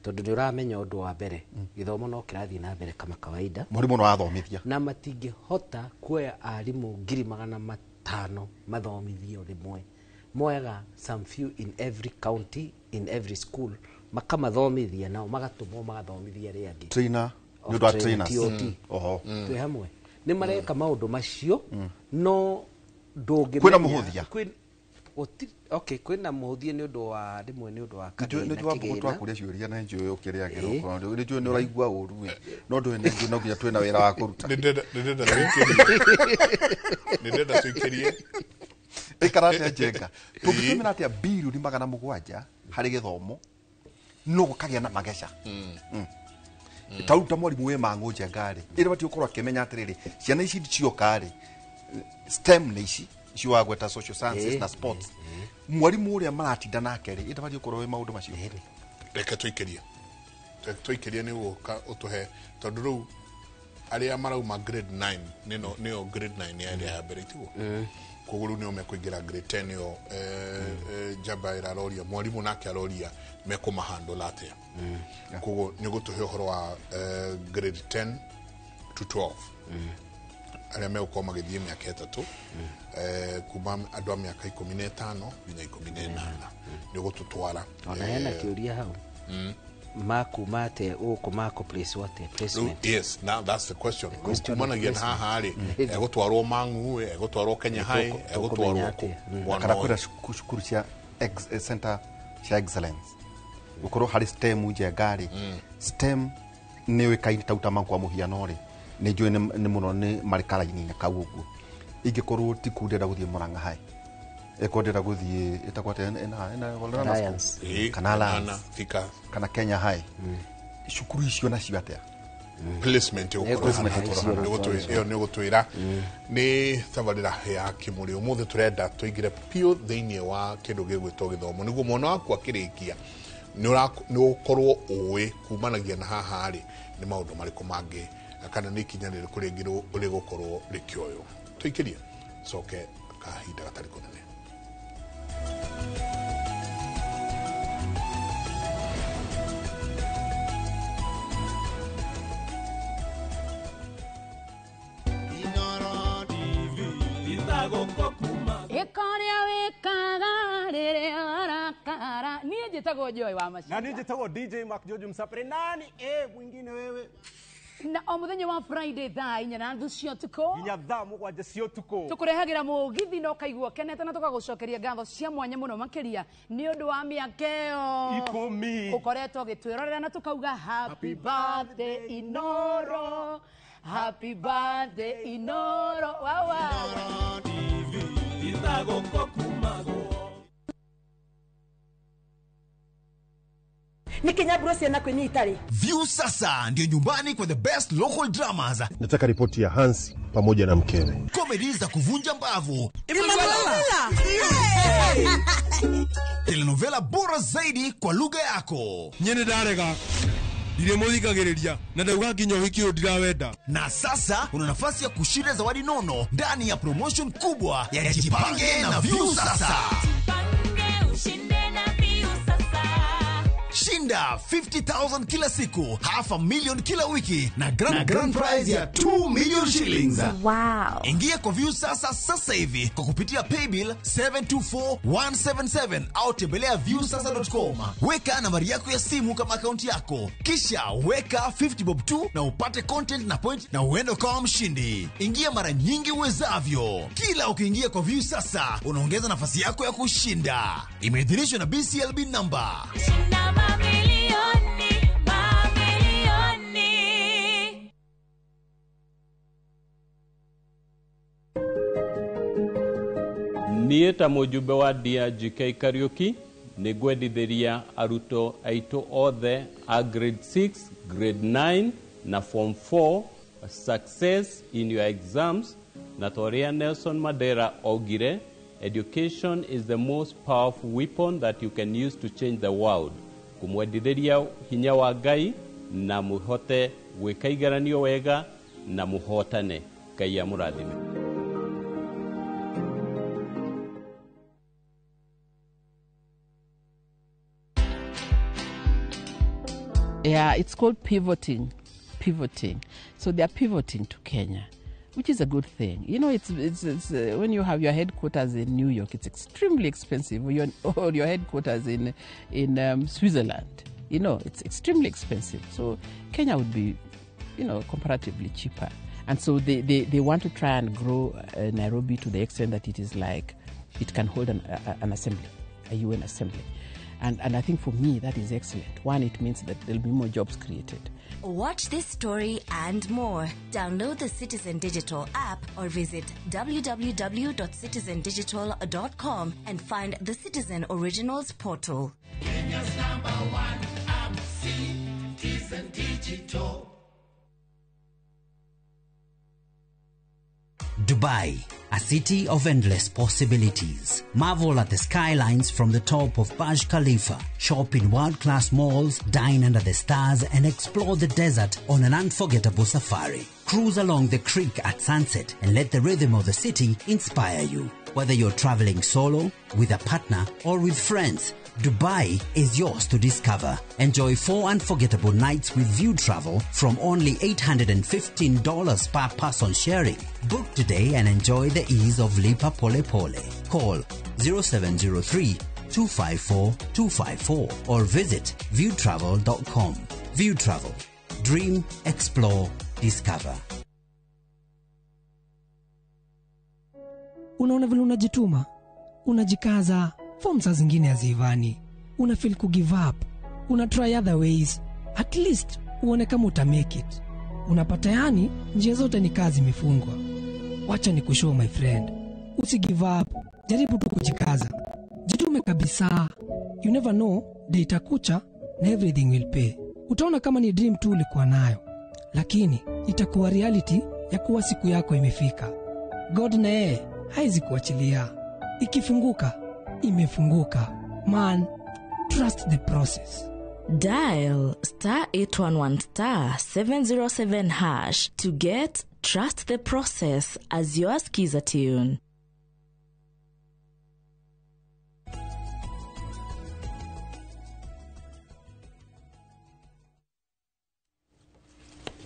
tondũ nĩ ũramenya ũndũ wa mbere gĩthomo no kĩrathiĩ na mbere kama kawaida. Mwarimũ no athomithia na matingĩhota kuoya arimũ 500,000 mathomithio rĩmwe. Moyaga some few in every county, in every school, makamathomithia nao magatũmwo magathomithia arĩa angĩ. Trainer, nĩ ũndũ wa trainers. TOT. Oho. Twĩ hamwe nĩ mareka maũndũ macio no ndũngĩmenya. Kwĩna mũhũthia. Okay, kwĩna mũhũthia nĩ ũndũ wa rĩmwe nĩ ũndũ wa kagĩna Nĩ njũĩ kĩgĩna. twakũria ciũria na njũĩ ũkĩrĩagĩra okorwo nĩ njũĩ nĩ ũraigua ũru ĩ, no ndũĩ nĩ njũĩ no nginya twĩna wĩra wa kũruta. Nĩ ndĩrenda tũikĩrie. Ĩkara atĩa Njenga? Tũngĩtũmĩra atĩa birioni 700 harĩ gĩthomo no gũkagĩa na mageca? Ta rĩu ta mwarimũ wĩ mang'ũ Njenga rĩ, ĩrĩ batiĩ gũkorwo akĩmenya atĩrĩrĩ, ciana ici cioka rĩ, STEM nĩ ici icio wagweta social sciences na sports. Mwarimũ ũrĩa maratinda nake rĩ, ĩtabatiĩ gũkorwo wĩ maũndũ macio. Reke tũikĩrie. Reke tũikĩrie nĩ gũka ũtũhe tondũ rĩu arĩa marauma grade 9 nĩno nĩyo grade 9 ya ĩrĩa ya mbere tiguo. Koguo rĩu nĩo mekũingĩra grade 10 ĩyo njamba ĩraroria mwarimũ nake aroria mekũmahandle atĩa. Koguo nĩ gũtũhe ũhoro wa grade 10 to 12 arĩa megũkorwo magĩthiĩ mĩaka 3 kuma andũ a mĩaka 15 nginya 18 nĩ ũgũtũtwara. Ona hena kĩũria hau makuma atĩa gũkũ mako place atĩa placement. Yes, now that's the question. Question of Kumanagia na placement. haha rĩ, egũtwarwo Mang'u, egũtwarwo Kenya High, egũtwarwo kũ? Mwana Kana ũyũ. kwĩna cukuru cia center cia excellence gũkorwo harĩ STEM Njenga rĩ, STEM nĩ ũĩkaine ta utama kwa mũhiano rĩ, nĩ njũĩ nĩ mũno nĩ marĩ karaini-inĩ kau ũguo. Ingĩkorwo ti kũu ndĩrenda gũthiĩ Murang'a High, ĩkorwo ndĩrenda gũthiĩ ĩtagwo atĩa ĩna Alliance. Kana Alliance. Thika. Kana Kenya High, cukuru icio nacio atĩa? Placement ĩgũkorwo Placement hana. ĩgũkorwo hana. Ĩyo nĩ ũgũtwĩra nĩ tabarĩra ya Kĩmũrĩ. Ũmũthĩ tũrenda tũingĩre piũ thĩinĩ wa kĩndũ gĩgwĩtwo gĩthomo nĩguo mwana waku akĩrĩkia nĩ ũkorwo ũĩ kumanagia na haha rĩ nĩ maũndũ marĩkũ mangĩ kana nĩ ikinya rĩrĩkũ rĩngĩ rĩgũkorwo rĩkĩoywo. Tũikĩrie coke kahinda gatarĩ kũnene. Ĩkorĩa wĩkaga rĩrĩa warakara. Niĩ njĩtagwo Joy wa Maciara. Na niĩ njĩtagwo DJ Mark George Msapere. Nani mwingine wewe? Na o mũthenya wa Friday thaa 4:30 cia ũtukũ nginya thaa 7 cia ũtukũ tũkũrehagĩra mũgithi na ũkaigua ũkenete na tũkagũcokeria ngatho cia mwanya mũno makĩria nĩ ũndũ wa mĩaka ĩyo 10 ũkoretwo ũgĩtwĩrorera na tũkauga happy birthday Inoro, happy birthday Inoro wawa. Nikinyaburo ciana kwĩnyita rĩ. View sasa ndio nyumbani kwa the best local dramas. Nataka ripoti ya Hansi pamoja na mkewe. Comedy za kuvunja mbavu, telenovela bora zaidi kwa lugha yako. Nyene ndarega ndirĩmũthikagĩrĩria na ndauga nginya ũhiki ũyũ ndirawenda. Na sasa una nafasi ya kushinda zawadi nono ndani ya promotion kubwa ya Jipange na View Sasa. Ushinde na View Sasa. Shinda Shinda 50,000 kila siku, 500,000 kila wiki na grand prize ya 2 million shillings. Wow. Ingia kwa Viusasa sasa hivi kwa kupitia paybill 724177 au tembelea viusasa.com. Weka nambari yako ya simu kama akaunti yako, kisha weka 50 bob tu na upate content na point na uende ukawa mshindi. Ingia mara nyingi uwezavyo. Kila ukiingia kwa Viusasa unaongeza nafasi yako ya kushinda. Imeidhinishwa na BCLB number. Shinda mamilioni, mamilioni. Niĩ ta mũjumbe wa DRGK Kariuki nĩ ngwendithĩria arutwo aitũ othe a grade 6, grade 9 na form 4 success in your exams, na ta ũrĩa Nelson Mandela augire, education is the most powerful weapon that you can use to change the world. Kũmwendithĩria hinya wa Ngai na mũhote gwĩka igeranio wega na mũhotane. Ngai amũrathime. Yeah, it's called pivoting. Pivoting. So they are pivoting to Kenya, which is a good thing. You know, it's when you have your headquarters in New York, it's extremely expensive. Or your headquarters in Switzerland, you know, it's extremely expensive. So Kenya would be, you know, comparatively cheaper. And so they want to try and grow Nairobi to the extent that it is like it can hold an assembly, a UN assembly. And I think for me, that is excellent. One, it means that there'll be more jobs created. Watch this story and more. Download the Citizen Digital app or visit www.citizendigital.com and find the Citizen Originals portal. Kenya's number one app, Citizen Digital. Dubai, a city of endless possibilities. Marvel at the skylines from the top of Burj Khalifa, shop in world-class malls, dine under the stars, and explore the desert on an unforgettable safari. Cruise along the creek at sunset and let the rhythm of the city inspire you. Whether you're traveling solo, with a partner, or with friends, Dubai is yours to discover. Enjoy 4 unforgettable nights with View Travel from only $815 per person sharing. Book today and enjoy the ease of Lipa Pole Pole. Call 0703 254 254 or visit viewtravel.com. View Travel. Dream, explore, discover. Unaona vile unajituma, unajikaza, form saa zingine haziivani, una feel ku give up, una try other ways, at least uone kama uta make it. Unapata yani njia zote ni kazi imefungwa. Wacha nikushow my friend, usi give up, jaribu tu kujikaza, jitume kabisa. You never know, day itakucha na everything will pay. Utaona kama ni dream tu ulikuwa nayo, lakini itakuwa reality ya kuwa siku yako imefika. God na yeye haizi kuachilia. Ikifunguka, imefunguka. Man, trust the process. Dial star 811 star 707 hash to get Trust the Process as your skiza tune.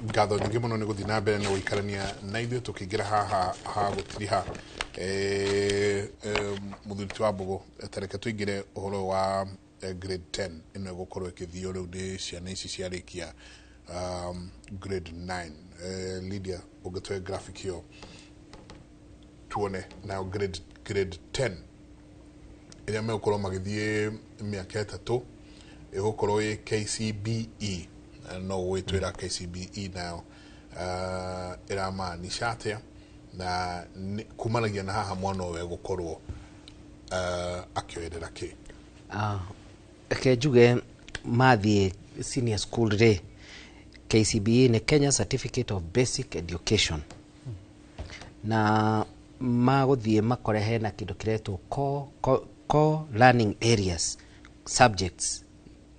Ngatho nyingĩ mũno nĩ gũthiĩ na mbere na gũikarania na ithuĩ tũkĩingĩra haha ha gũtiriha. Mũthuri ti wa Mbũgũ, tareke tũingĩre ũhoro wa grade 10 ĩno ĩgũkorwo ĩkĩthio rĩu nĩ ciana ici ciarĩkia grade 9. Lydia, ũngĩtũhe graphic ĩyo tuone nayo grade 10 ĩrĩa megũkorwo magĩthiĩ mĩaka 3 ĩgũkorwo ĩ KCBE. No gwĩtwĩra KCBE nayo ĩramaanisha atĩa na kumanagia na haha mwana ũyũ egũkorwo akĩoerera kĩ? Reke njuge mathiĩ senior school rĩ, KCBE nĩ Kenya Certificate of Basic Education, na magũthiĩ makore hena kĩndũ kĩretwo core learning areas subjects.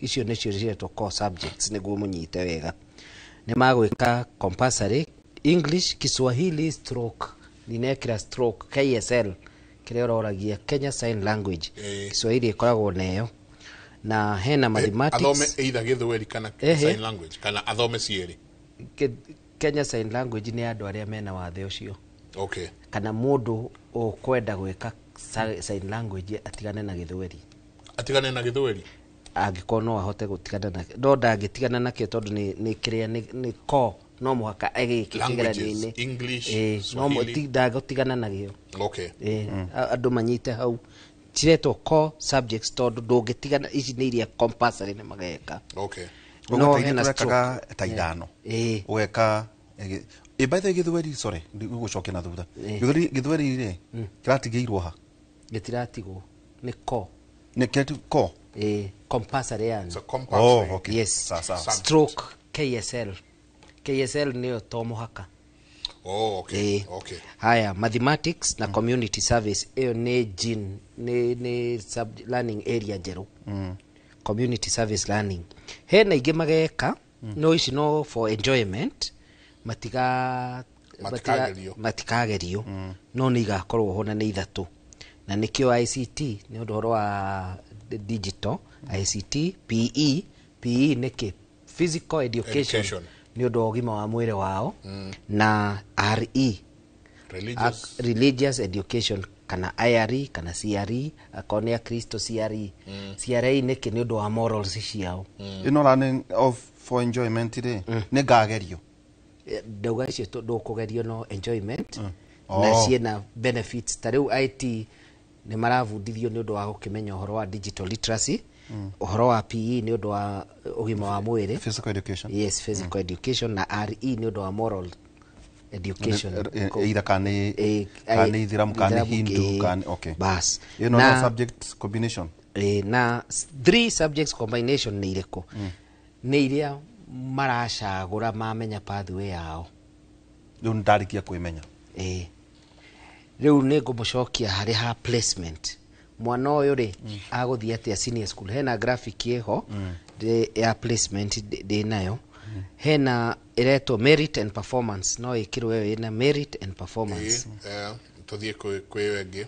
Icio nĩcio ciretwo core subjects nĩguo mũnyite wega. Nĩ magwĩka compulsory English, Kiswahili stroke, ninekĩra stroke KSL kĩrĩa ũroragia Kenya Sign Language. Kiswahili ĩkoragwo neyo Na hena Athome mathematics. either Gĩthweri kana sign language kana athome cierĩ? Kenya Sign Language nĩ andũ arĩa mena wathe ũcio kana mũndũ ũkwenda gwĩka sign language atigane na Gĩthweri. Atigane na Gĩthweri. Angĩkorwo no ahote gũtigana na, no ndangĩtigana nakĩo tondũ nĩ kĩrĩa nĩ core, no mũhaka agĩke Languages, kĩgeranio-inĩ. English, No Swahili. ndagũtigana nakĩo. Andũ manyite hau ciretwo core subjects tondũ ndũngĩtigana, ici nĩ iria compulsory nĩ mageka. No No hena hena tũrekaga stroke. ta ithano ũgeka ĩ, by the way, Gĩthweri, sorry, gũcokia na thutha. Gĩthweri rĩ, kĩratigĩirwo ha? Gĩtiratigwo, nĩ core. Nĩ kĩrati core. Compulsory yani. So Oh, okay. Yes. Sawa, sawa. Stroke KSL, KSL nĩyo to mũhaka. Oh, okay. Okay. Haya, mathematics na community service, ĩyo nĩ gin nĩ sub learning area njerũ. Community service learning, hena ingĩ mageka, no ici no for enjoyment, matiga Matikagerio. Matikagerio, no nĩ igakorwo ho na nĩ ithatũ, na nĩkĩo ICT nĩ ũndũ ũhoro wa digital ICT, PE. PE nĩkĩ? Physical education, Education. Nĩ ũndũ wa ũgima wa mwĩrĩ wao, na RE. Religious. Religious education kana IRE kana CRE, akorwo nĩ akristo CRE. CRE nĩkĩ? Nĩ ũndũ wa morals ciao. Ĩno learning of for enjoyment rĩ, nĩ ngagerio? Ndauga icio ndũkũgerio, no enjoyment na Oh. ciĩna benefits. Ta rĩu IT nĩ marabundithio nĩ ũndũ wa gũkĩmenya ũhoro wa digital literacy. Ũhoro wa PE nĩ ũndũ wa ũgima wa mwĩrĩ. Physical education. Yes, physical education, na RE nĩ ũndũ wa moral education. Either kana nĩ kana nĩ Ithiramu kana nĩ Ithiramu, Hindu kana, okay. Bas. Ĩno no subject combination. Na three subjects combination nĩ irĩkũ? Nĩ iria maracagũra mamenya pathway yao. Rĩu nĩ ndarĩkia kwĩmenya. Rĩu nĩ ngũmũcokia harĩ ha placement. Mwana ũyũ rĩ, agũthiĩ atĩa senior school? Hena graphic ĩho ya placement ndĩ nayo. Hena ĩretwo merit and performance, no ĩkĩrwo ĩyo ĩna merit and performance. Tũthiĩ kwĩ ĩyo ĩngĩ.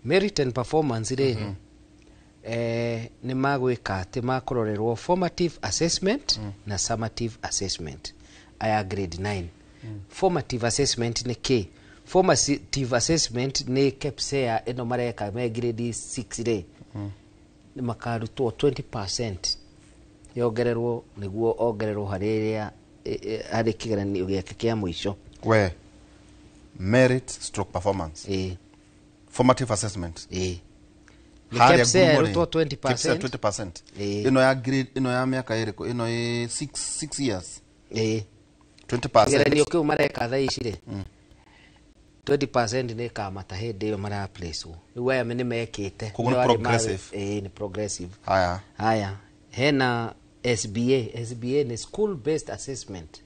Merit and performance rĩ, nĩ magwĩka atĩ makũrorerwo formative assessment na summative assessment aya grade 9. Formative assessment nĩ kĩ? Formative assessment nĩ KPSEA ĩno mareka me grade 6 rĩ, nĩ makarutwo 20% yongererwo nĩguo ongererwo harĩ ĩrĩa harĩ kĩgeranio gĩake kĩa mũico. We merit stroke performance. Formative assessment. Nĩ Harĩa KPSEA ngumo rĩ, ĩrutwo 20%. KPSEA 20%. Ĩno ya grade, ĩno ya mĩaka ĩrĩkũ ĩno? Ĩ 6 years. 20%. Kĩgeranio kĩu mareka thaa ici rĩ, 20% nĩ ĩkamata hĩndĩ ĩyo maraplacewo. Rĩu aya nĩ mekĩte. Koguo nĩ Nĩo arĩa progressive. Nĩ progressive. Haya. Haya, hena SBA. SBA nĩ school based assessment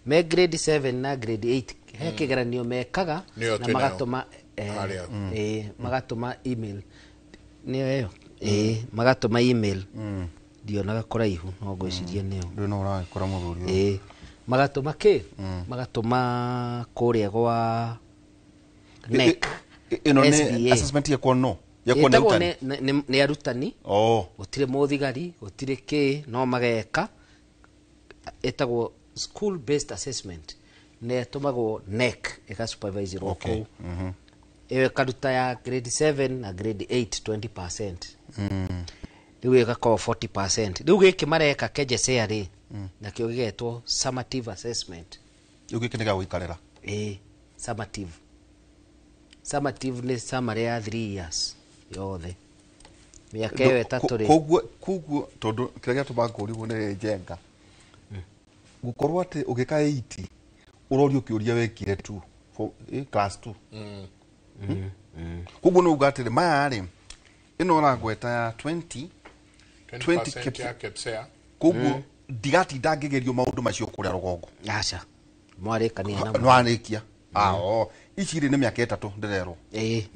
me grade 7 na grade 8. He kĩgeranio mekaga Nĩyo na twĩnayo. magatũma Harĩa. Magatũma email, nĩyo ĩyo, magatũma email. Ndionaga kũraihu, no ngwĩciria nĩyo. Rĩu no ũragĩkora mũthuri ũyũ. Magatũma kĩ? Magatũma kũrĩa gwa NEC. Ĩno nĩ SBA. assessment yekwo no yekwo nĩ Ĩtagwo arutani? nĩ arutani. Oh. Gũtirĩ mũthigari, gũtirĩ kĩ, no mageka. Ĩtagwo school based assessment na ĩtũmagwo NEC ĩgasuperviserwo kũu. Ĩyo ĩkaruta ya grade 7 na grade 8 20%. Rĩu ĩgakorwo 40%. Rĩu gĩkĩ mareka KJSEA rĩ, nakĩo gĩgetwo summative assessment. Rĩu gĩkĩ nĩ gĩa gũikarĩra. Summative, summative nĩ summary ya 3 years yothe, mĩaka ĩyo ĩtatũ rĩ. Koguo tondũ kĩrĩa gĩatũma ngũrigwo nĩ njenga gũkorwo atĩ ũgĩka 80 ũrorio kĩũria wekire tu for, class 2. Koguo nĩ uga atĩrĩ, maya rĩ, ĩno ũragweta ya 20 20% ya KPSEA. Koguo ndigatinda ngĩgerio maũndũ macio kũrĩa rũgongo. Aca, mwarĩkania namo. Nĩwarĩkia. Ah, ici rĩ, nĩ mĩaka ĩtatũ ndĩrerwo.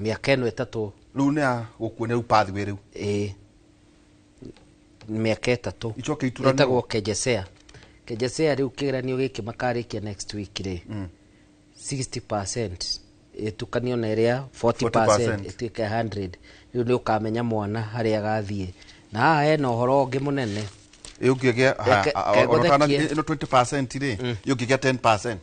Mĩaka ĩno ĩtatũ. Rĩu nĩ ya gũkuonia rĩu pathway rĩu. Mĩaka ĩtatũ. Icoke ituranĩrwo. Ĩtagwo KJSEA. KJSEA rĩu kĩgeranio gĩkĩ makarĩkia next week rĩ, 60% Ĩtukanio na ĩrĩa 40% ĩtuĩke 100. Rĩu nĩ ũkamenya mwana harĩa agathiĩ. Na haha hena ũhoro ũngĩ mũnene. Ũngĩgĩa Ke ngũthekie. ĩno 20% rĩ, ũngĩgĩa 10%?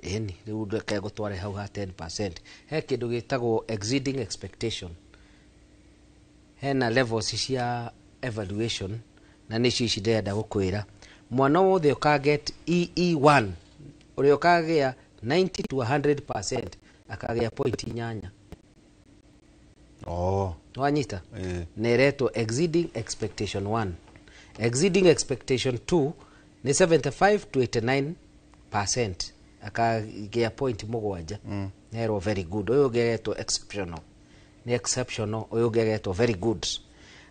Ĩni, rĩu reke ngũtware hau ha 10%. He kĩndũ gĩtagwo exceeding expectation. Hena levels cia evaluation, na nĩcio ici ndĩrenda gũkwĩra. Mwana wothe ũkaget EE1, ũrĩa ũkagĩa 90 to 100%, akagĩa point 8. Oh. Wanyita? Ĩĩ. Na ĩretwo exceeding expectation 1. Exceeding expectation 2 nĩ 75 to 89%, akagĩa point 7. Nerwo very good. Ũyũ ũngĩ agetwo exceptional, nĩ exceptional. Ũyũ ũngĩ agetwo very good.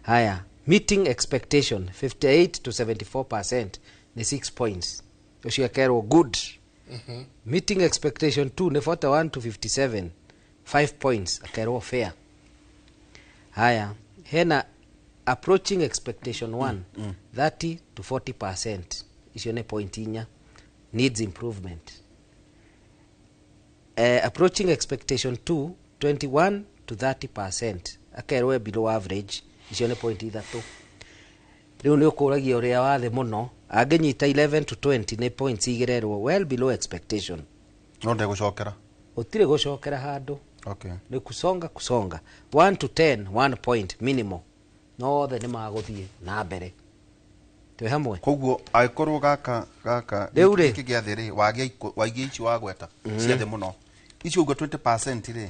Haya, meeting expectation, 58 to 74%, nĩ 6 points, ũcio akerwo good. Meeting expectation 2 nĩ 41 to 57, 5 points, akerwo fair. Haya, hena approaching expectation 1, 30 to 40%, icio nĩ point 4, needs improvement. Approaching expectation 2, 21 to 30%, akerwo below average, icio nĩ point 3. Rĩu nĩ ũkũragia ũrĩa wa thĩ mũno angĩnyita 11 to 20, nĩ points 2, erwo well below expectation. No ndegũcokera? Gũtirĩ gũcokera handũ. Okay. Nĩ kusonga kusonga. 1 to 10, 1 point minimal, no othe nĩ magũthiĩ na mbere. Twĩ hamwe? Koguo angĩkorwo gaka Rĩu rĩ. gĩkĩ gĩa thĩ rĩ, wagĩa waigĩa ici wagweta cia thĩ mũno icio ũguo 20% rĩ,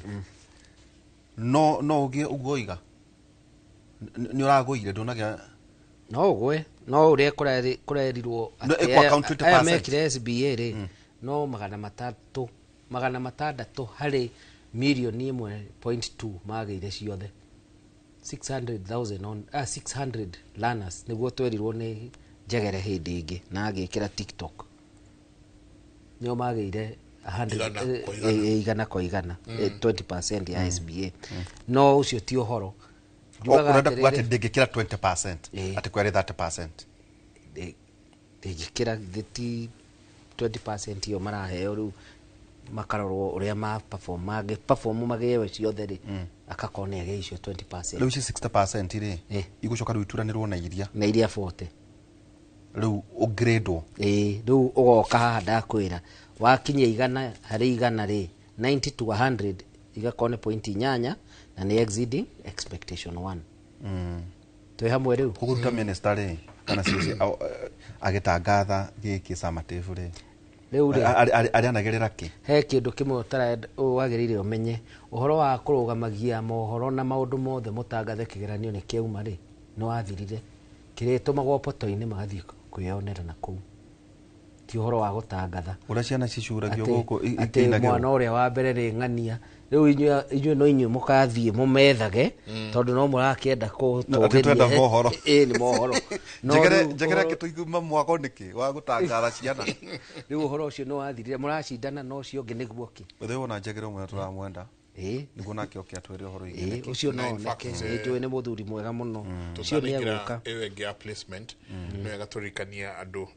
no ũgĩe ũguo oiga nĩ ũragũire, ndũnagĩa? No ũgwe, no ũrĩa kũrerirwo No, atĩ ĩkũ account 20%. Aya mekire SBA rĩ, no 300, 600 harĩ mirioni 1.2 magĩire ciothe, 600,000 on, 600 learners, nĩguo twerirwo nĩ Njegere hĩndĩ ĩngĩ na agĩkĩra TikTok, nĩo magĩire 100. Igana kwa igana. 100%, 20% ya SBA. No ũcio ti ũhoro. Njugaga Ũrenda kuga atĩ atĩrĩrĩ, ndĩngĩkĩra 20%, atĩ kwerĩ 30%? Ndĩngĩkĩra thĩ 20% ĩyo maraheo. Rĩu makarorwo ũrĩa ma perform, mangĩ perform magĩe ciothe rĩ, akakorwo nĩ agĩa icio 20%. Rĩu ici 60% rĩ, igũcoka rĩu ituranĩrwo na iria Na iria 40. Rĩu ũgrĩndwo. Ĩĩ, rĩu ũgoka haha ndakwĩra, wakinyia 100% rĩ, 90 to 100 igakorwo nĩ point 8, na nĩ exceeding expectation 1. Twĩ hamwe rĩu? Koguo ta minister rĩ, kana cici agĩtangatha gĩkĩ summative rĩ, Rĩu rĩ, arĩanagĩrĩra kĩ? He kĩndũ kĩmwe wagĩrĩire ũmenye. Ũhoro wa kũrũgamagia mohoro na maũndũ mothe mũtangathe kĩgeranio nĩ kĩauma rĩ, nĩ wathirire. Kĩrĩtũmagwo poto-inĩ, magathiĩ kwĩyonera na kũu, ti ũhoro wa gũtangatha. Ũrĩa ciana cicuragio gũkũ Atĩ ikĩinagĩrwo. mwana ũrĩa wa mbere rĩ, ng'ania rĩu inyuĩ no inyuĩ mũkathiĩ mũmethage, tondũ no mũrakĩenda No, atĩ twenda kũtũgĩria. mohoro. Ĩ, nĩ mohoro. No Njegere rĩu njegere kĩtũiguma mwago nĩkĩ wa gũtangatha ciana? Rĩu ũhoro ũcio nĩ wathirire, mũracindana na ũcio ũngĩ nĩguo kĩ? Ũthĩ wona Njegere ũmwe tũramwenda nĩguo nake oke atwĩre ũhoro wĩgiĩ nĩkĩ. Ũcio no Na in fact, oneke. Nĩ njũĩ nĩ mũthuri mwega mũno ũcio, nĩ tũtanaingĩra egũka. Ĩyo ĩngĩ ya placement, nĩ wega tũririkanie andũ,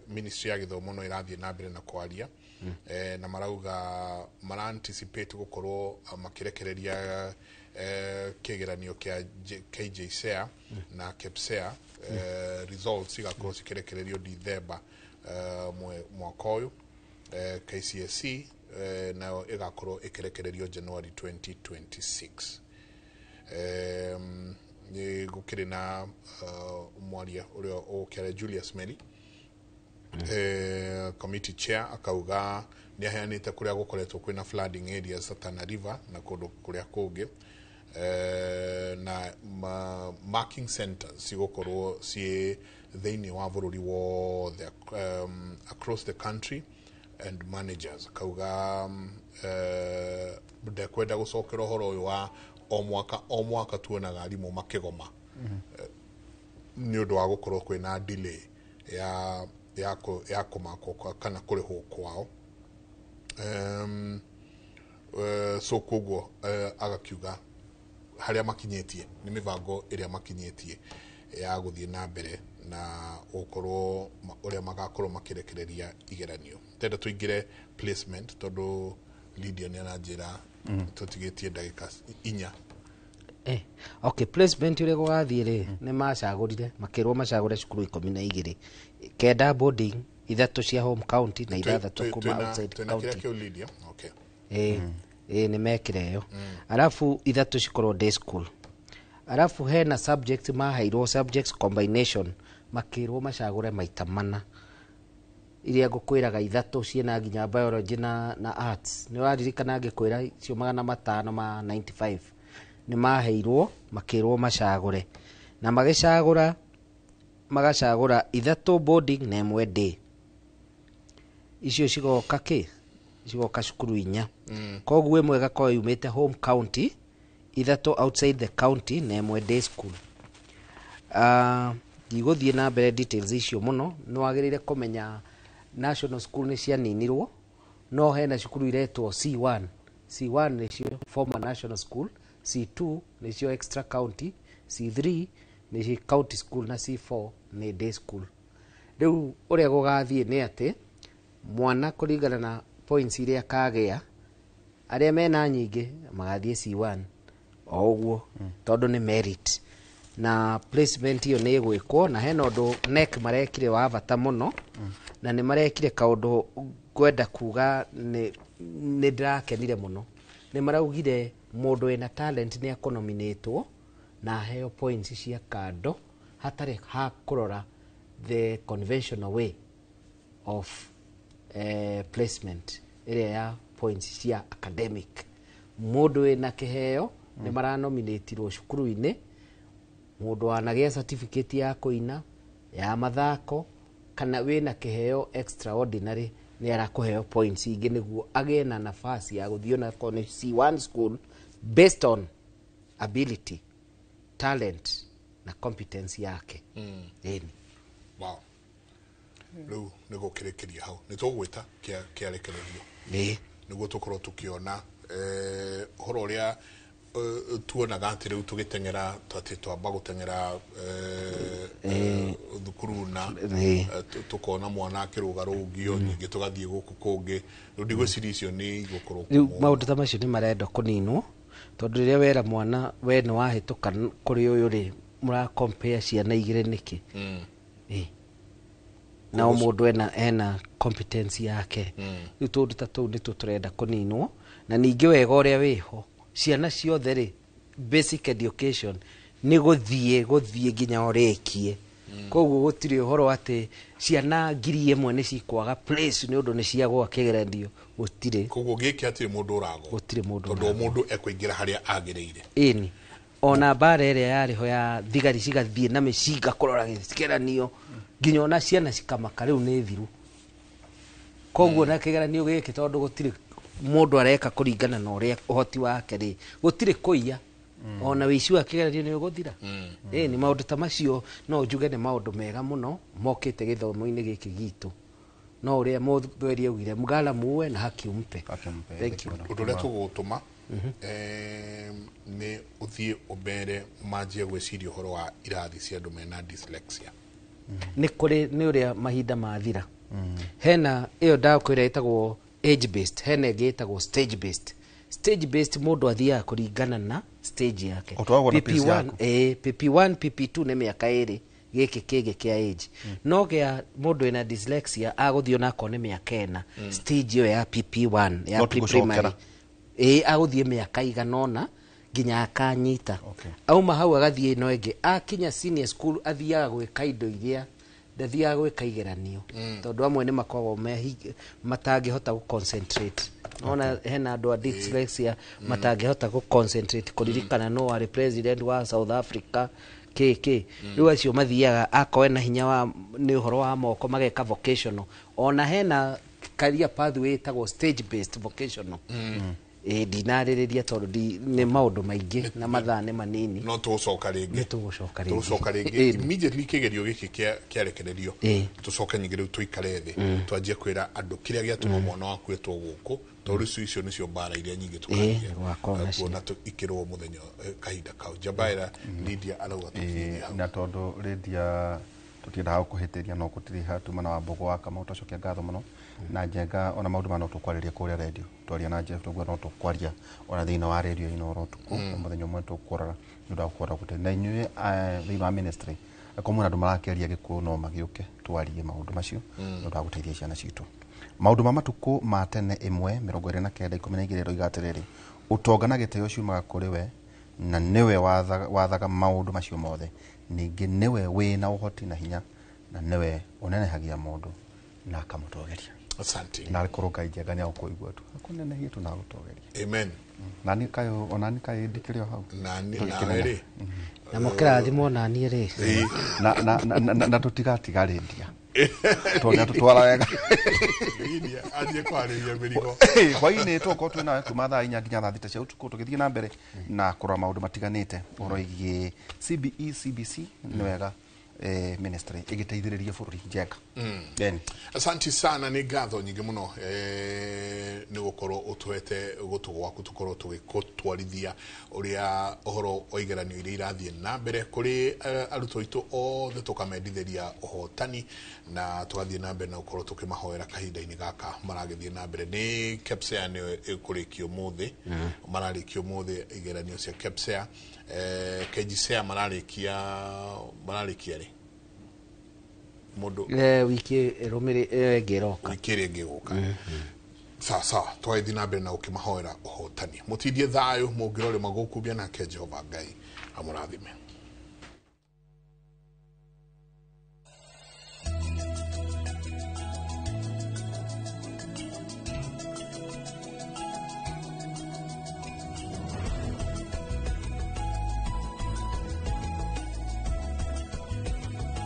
ministry ya gĩthomo no ĩrathiĩ na mbere na kwaria, na marauga mara anticipate gũkorwo makĩrekereria kĩgeranio kĩa KJSEA na KPSEA, results igakorwo cikĩrekererio Dithemba mwaka ũyũ. KCSE nayo ĩgakorwo ĩkĩrekererio January 2026. Nĩ gũkĩrĩ na mwaria ũrĩa ũkĩaria Julius Meli, committee chair, akauga nĩ aheanĩte kũrĩa gũkoretwo kwĩna flooding areas ta Tana River na kũndũ kũrĩa kũngĩ, na marking centers cigũkorwo ciĩ thĩinĩ wa bũrũri wothe, across the country, and managers. Akauga ndekwenda gũcokera ũhoro ũyũ wa o mwaka o mwaka tuonaga arimũ makĩgoma nĩ ũndũ wa gũkorwo kwĩna delay ya kũmakwo kana kũrĩhwo kwao. So koguo agakiuga harĩa makinyĩtie nĩ mĩbango ĩrĩa makinyĩtie Ya gũthiĩ na mbere na gũkorwo ũrĩa magakorwo makĩrekereria igeranio. Tenda tũingĩre placement tondũ Lydia nĩ aranjĩra tũtigĩtie ndagĩka 4. Okay, placement ũrĩa gũgathiĩ rĩ, nĩ macagũrire, makĩrwo macagũre cukuru 12, 9 boarding, 3 cia home county na 6 kuma outside Twĩna kĩrĩa county. kĩu, Lydia? Okay. Ĩ nĩ mekire ĩyo, arabu 3 cikorwo day school, arabu hena subject maheirwo, subjects combination, makĩrwo macagũre maita 4 iria ngũkwĩraga, 3 ciĩna nginya biology na arts. Nĩ ũraririkana ngĩkwĩra icio 595 nĩ maheirwo, makĩrwo macagũre, na magĩcagũra, magacagũra 3 boarding na 1 day. Icio cigoka kĩ? Cigoka cukuru 4. Koguo 1 ĩgakorwo yumĩte home county, 3 outside the county na 1 day school. Ndigũthiĩ na mbere details icio mũno. Nĩ wagĩrĩire kũmenya national school nĩ cianinirwo, no hena cukuru iretwo C1. C1 nĩcio former national school, C2 nĩcio extra county, C3 nĩcio county school na C4 nĩ day school. Rĩu ũrĩa gũgathiĩ nĩ atĩ mwana kũringana na points iria akagĩa, arĩa mena nyingĩ magathiĩ C1 o ũguo, tondũ nĩ merit. Na placement ĩyo nĩ ĩgwĩkwo, na hena ũndũ KNEC marekire wa bata mũno, na nĩ marekire kaũndũ ngwenda kuga nĩ ndĩrakenire mũno. Nĩ maraugire mũndũ wĩna talent nĩ akũnominĩtwo na aheo points cia kando hatarĩ ha kũrora the conventional way of placement ĩrĩa ya points cia academic. Mũndũ wĩna kĩheo nĩ maranominĩtirwo cukuru-inĩ, mũndũ wanagĩa certificate ya kũina, ya mathako, kana wĩna kĩheo extraordinary nĩ arakũheo points ingĩ nĩguo agĩe na nafasi ya gũthiĩ onakorwo nĩ C1 school based on ability, talent na competence yake. Ĩni. Wow. Rĩu nĩ gũkĩrĩkĩria hau, nĩ tũgwĩta kĩarekererio nĩguo tũkorwo tũkĩona ũhoro ũrĩa tuonaga atĩ rĩu tũgĩteng'era, atĩ twamba gũteng'era thukuru na tũkona mwana akĩrũga rũngio nyingĩ, tũgathiĩ gũkũ kũngĩ. Rĩu ndigwĩciria icio nĩ igũkorwo. Rĩu maũndũ ta macio nĩ marendwo kũninwo, tondũ rĩrĩa wera mwana we nĩ wahĩtũka kũrĩ ũyũ rĩ, mũra compare ciana igĩrĩ nĩkĩ? Na o mũndũ ena competence yake. Rĩu tũndũ ta tũu nĩtuo tũrenda kũninwo. Na ningĩ wega ũrĩa wĩho, ciana ciothe rĩ, basic education nĩ gũthiĩ nginya ũrĩkie. Koguo gũtirĩ ũhoro atĩ ciana 1000 nĩ cikwaga place nĩ ũndũ nĩ ciagwa kĩgeranio, gũtirĩ. Koguo gĩkĩ hatirĩ mũndũ ũragwo. Gũtirĩ mũndũ tondũ o mũndũ ekũingĩra harĩa agĩrĩire. Ĩni, ona mbara ĩrĩa yarĩ ho ya thigari cigathiĩ na mĩcinga kũrora kĩgeranio nginya ona ciana cikamaka, rĩu nĩ thiru. Koguo na kĩgeranio gĩkĩ, tondũ gũtirĩ mũndũ areka kũringana na ũrĩa ũhoti wake rĩ, gũtirĩ kũiya, ona wĩici wa kĩgeranio nĩ ũgũthira. Ĩni, maũndũ ta macio no njuge nĩ maũndũ mega mũno mokĩte gĩthomo-inĩ gĩkĩ gitũ. No ũrĩa mũthweri augire, mgala muue na haki umpe. Thank you. Ũndũ ũrĩa tũgũgũtũma nĩ ũthiĩ ũmbere manjie gwĩciria ũhoro wa irathi cia andũ mena dyslexia. Nĩ kũrĩ, nĩ ũrĩa mahinda mathira. Hena ĩyo ndakwĩra ĩtagwo age based, hena ĩngĩ ĩtagwo stage based. Stage based mũndũ athiaga kũringana na stage yake. Ũtwaragwo na pace PP1, yaku. PP1 PP2 nĩ mĩaka 2, gĩkĩ kĩngĩ kĩa age. No gĩa mũndũ wĩna dyslexia agũthiĩ onakorwo nĩ mĩaka 4, stage ĩyo ya PP1 ya No ti pre-primary. gũcokera. Agũthiĩ mĩaka igana ũna nginya akanyita. Auma hau agathiĩ ĩno ĩngĩ, akinya senior school athiaga gwĩka indo iria ndathiaga gwĩka igeranio, tondũ amwe nĩ makoragwo matangĩhota gũ concentrate. Ona hena andũ a dyslexia matangĩhota gũ concentrate kũririkana no arĩ president wa South Africa kĩ. Rĩu acio mathiaga akorwo ena hinya wa nĩ ũhoro wa moko mageka vocational. Ona hena career pathway ĩtagwo stage based vocational. Ndinarĩrĩria tondũ nĩ maũndũ maingĩ na mathaa nĩ manini. No tũgũcoka rĩngĩ. Nĩ tũgũcoka rĩngĩ. Tũgũcoka rĩngĩ immediately kĩgerio gĩkĩ kĩarekererio, tũcoke nyingĩ rĩu tũikare thĩ, twanjie kwĩra andũ kĩrĩa gĩatũma mwana waku etwo gũkũ Tondũ icio nĩcio mbara iria nyingĩ Ĩĩ, tũkagia gũgakorwo nacio. kuona ikĩrwo mũthenya kahinda kau. Njabaira Lydia arauga tũkinyie hau. Na tondũ Lydia tũtiendaga gũkũhĩtĩria no gũtirĩ tuma na Wambũgũ wa Kamau twacokia ngatho mũno na Njenga ona maũndũ maya no tũkwarĩria kũrĩa redio twaria na Jeff tũguo no tũkwaria ona thĩinĩ wa redio Inooro ũtukũ mũthenya ũmwe tũkũrora nĩ ũndũ wa gũkũrora gũte na inyuĩ thĩinĩ wa ministry akorwo mwĩna andũ marakĩaria Gĩkũyũ no magĩũke twarie maũndũ macio nĩ ũndũ wa gũteithia ciana citũ. Maũndũ ma matukũ ma tene 1:29:12 ĩroiga atĩrĩrĩ, ũtonga na gĩtĩo ciumaga kũrĩ we na nĩwe wathaga maũndũ macio mothe, ningĩ nĩwe wĩna ũhoti na hinya na nĩwe ũnenehagia mũndũ na akamũtogeria. Asante. Na arĩkorwo Ngai Njenga nĩ agũkũigua tu akũnenehie tu na agũtogeria. Amen. Nani kayo onani kayo ndikĩrĩ o hau. Nani Tũgĩkĩnene. nawe rĩ Na mũkĩrathimwo naniĩ rĩ. Na tũtigatiga Lydia tondũ nĩatũtwara wega. Lydia athiĩ kwarĩria mĩrigo. Hwainĩ tũgũkorwo twĩ nawe kuma thaa 4 nginya thaa 6 cia ũtukũ tũgĩthiĩ na mbere na kũrora maũndũ matiganĩte ũhoro wĩgiĩ CBE CBC nĩ wega ministry ĩgĩteithĩrĩria bũrũri Njenga. Then Asante sana, nĩ ngatho nyingĩ mũno nĩ gũkorwo ũtũhete gũtũ gwaku tũkorwo tũgĩgũtwarithia ũrĩa ũhoro wa igeranio iria irathiĩ na mbere kũrĩ arutwo aitũ othe, tũkamendithĩria ũhotani na tũgathiĩ na mbere na gũkorwo tũkĩmahoera kahinda-inĩ gaka maragĩthiĩ na mbere. Nĩ KPSEA nĩyo ĩkũrĩkio ũmũthĩ, mararĩkia ũmũthĩ igeranio cia KPSEA. KJSEA mararĩkia rĩ mũndũ Wiki ĩrũmĩrĩ ĩyo ĩngĩ ĩroka. Wiki ĩrĩa ĩngĩ ĩgũka. Sawa sawa, twagĩthiĩ na mbere na gũkĩmahoera ũhotani. Mũtindie thayũ mũngĩrorĩma gũkumbia nake Jehova Ngai amũrathime.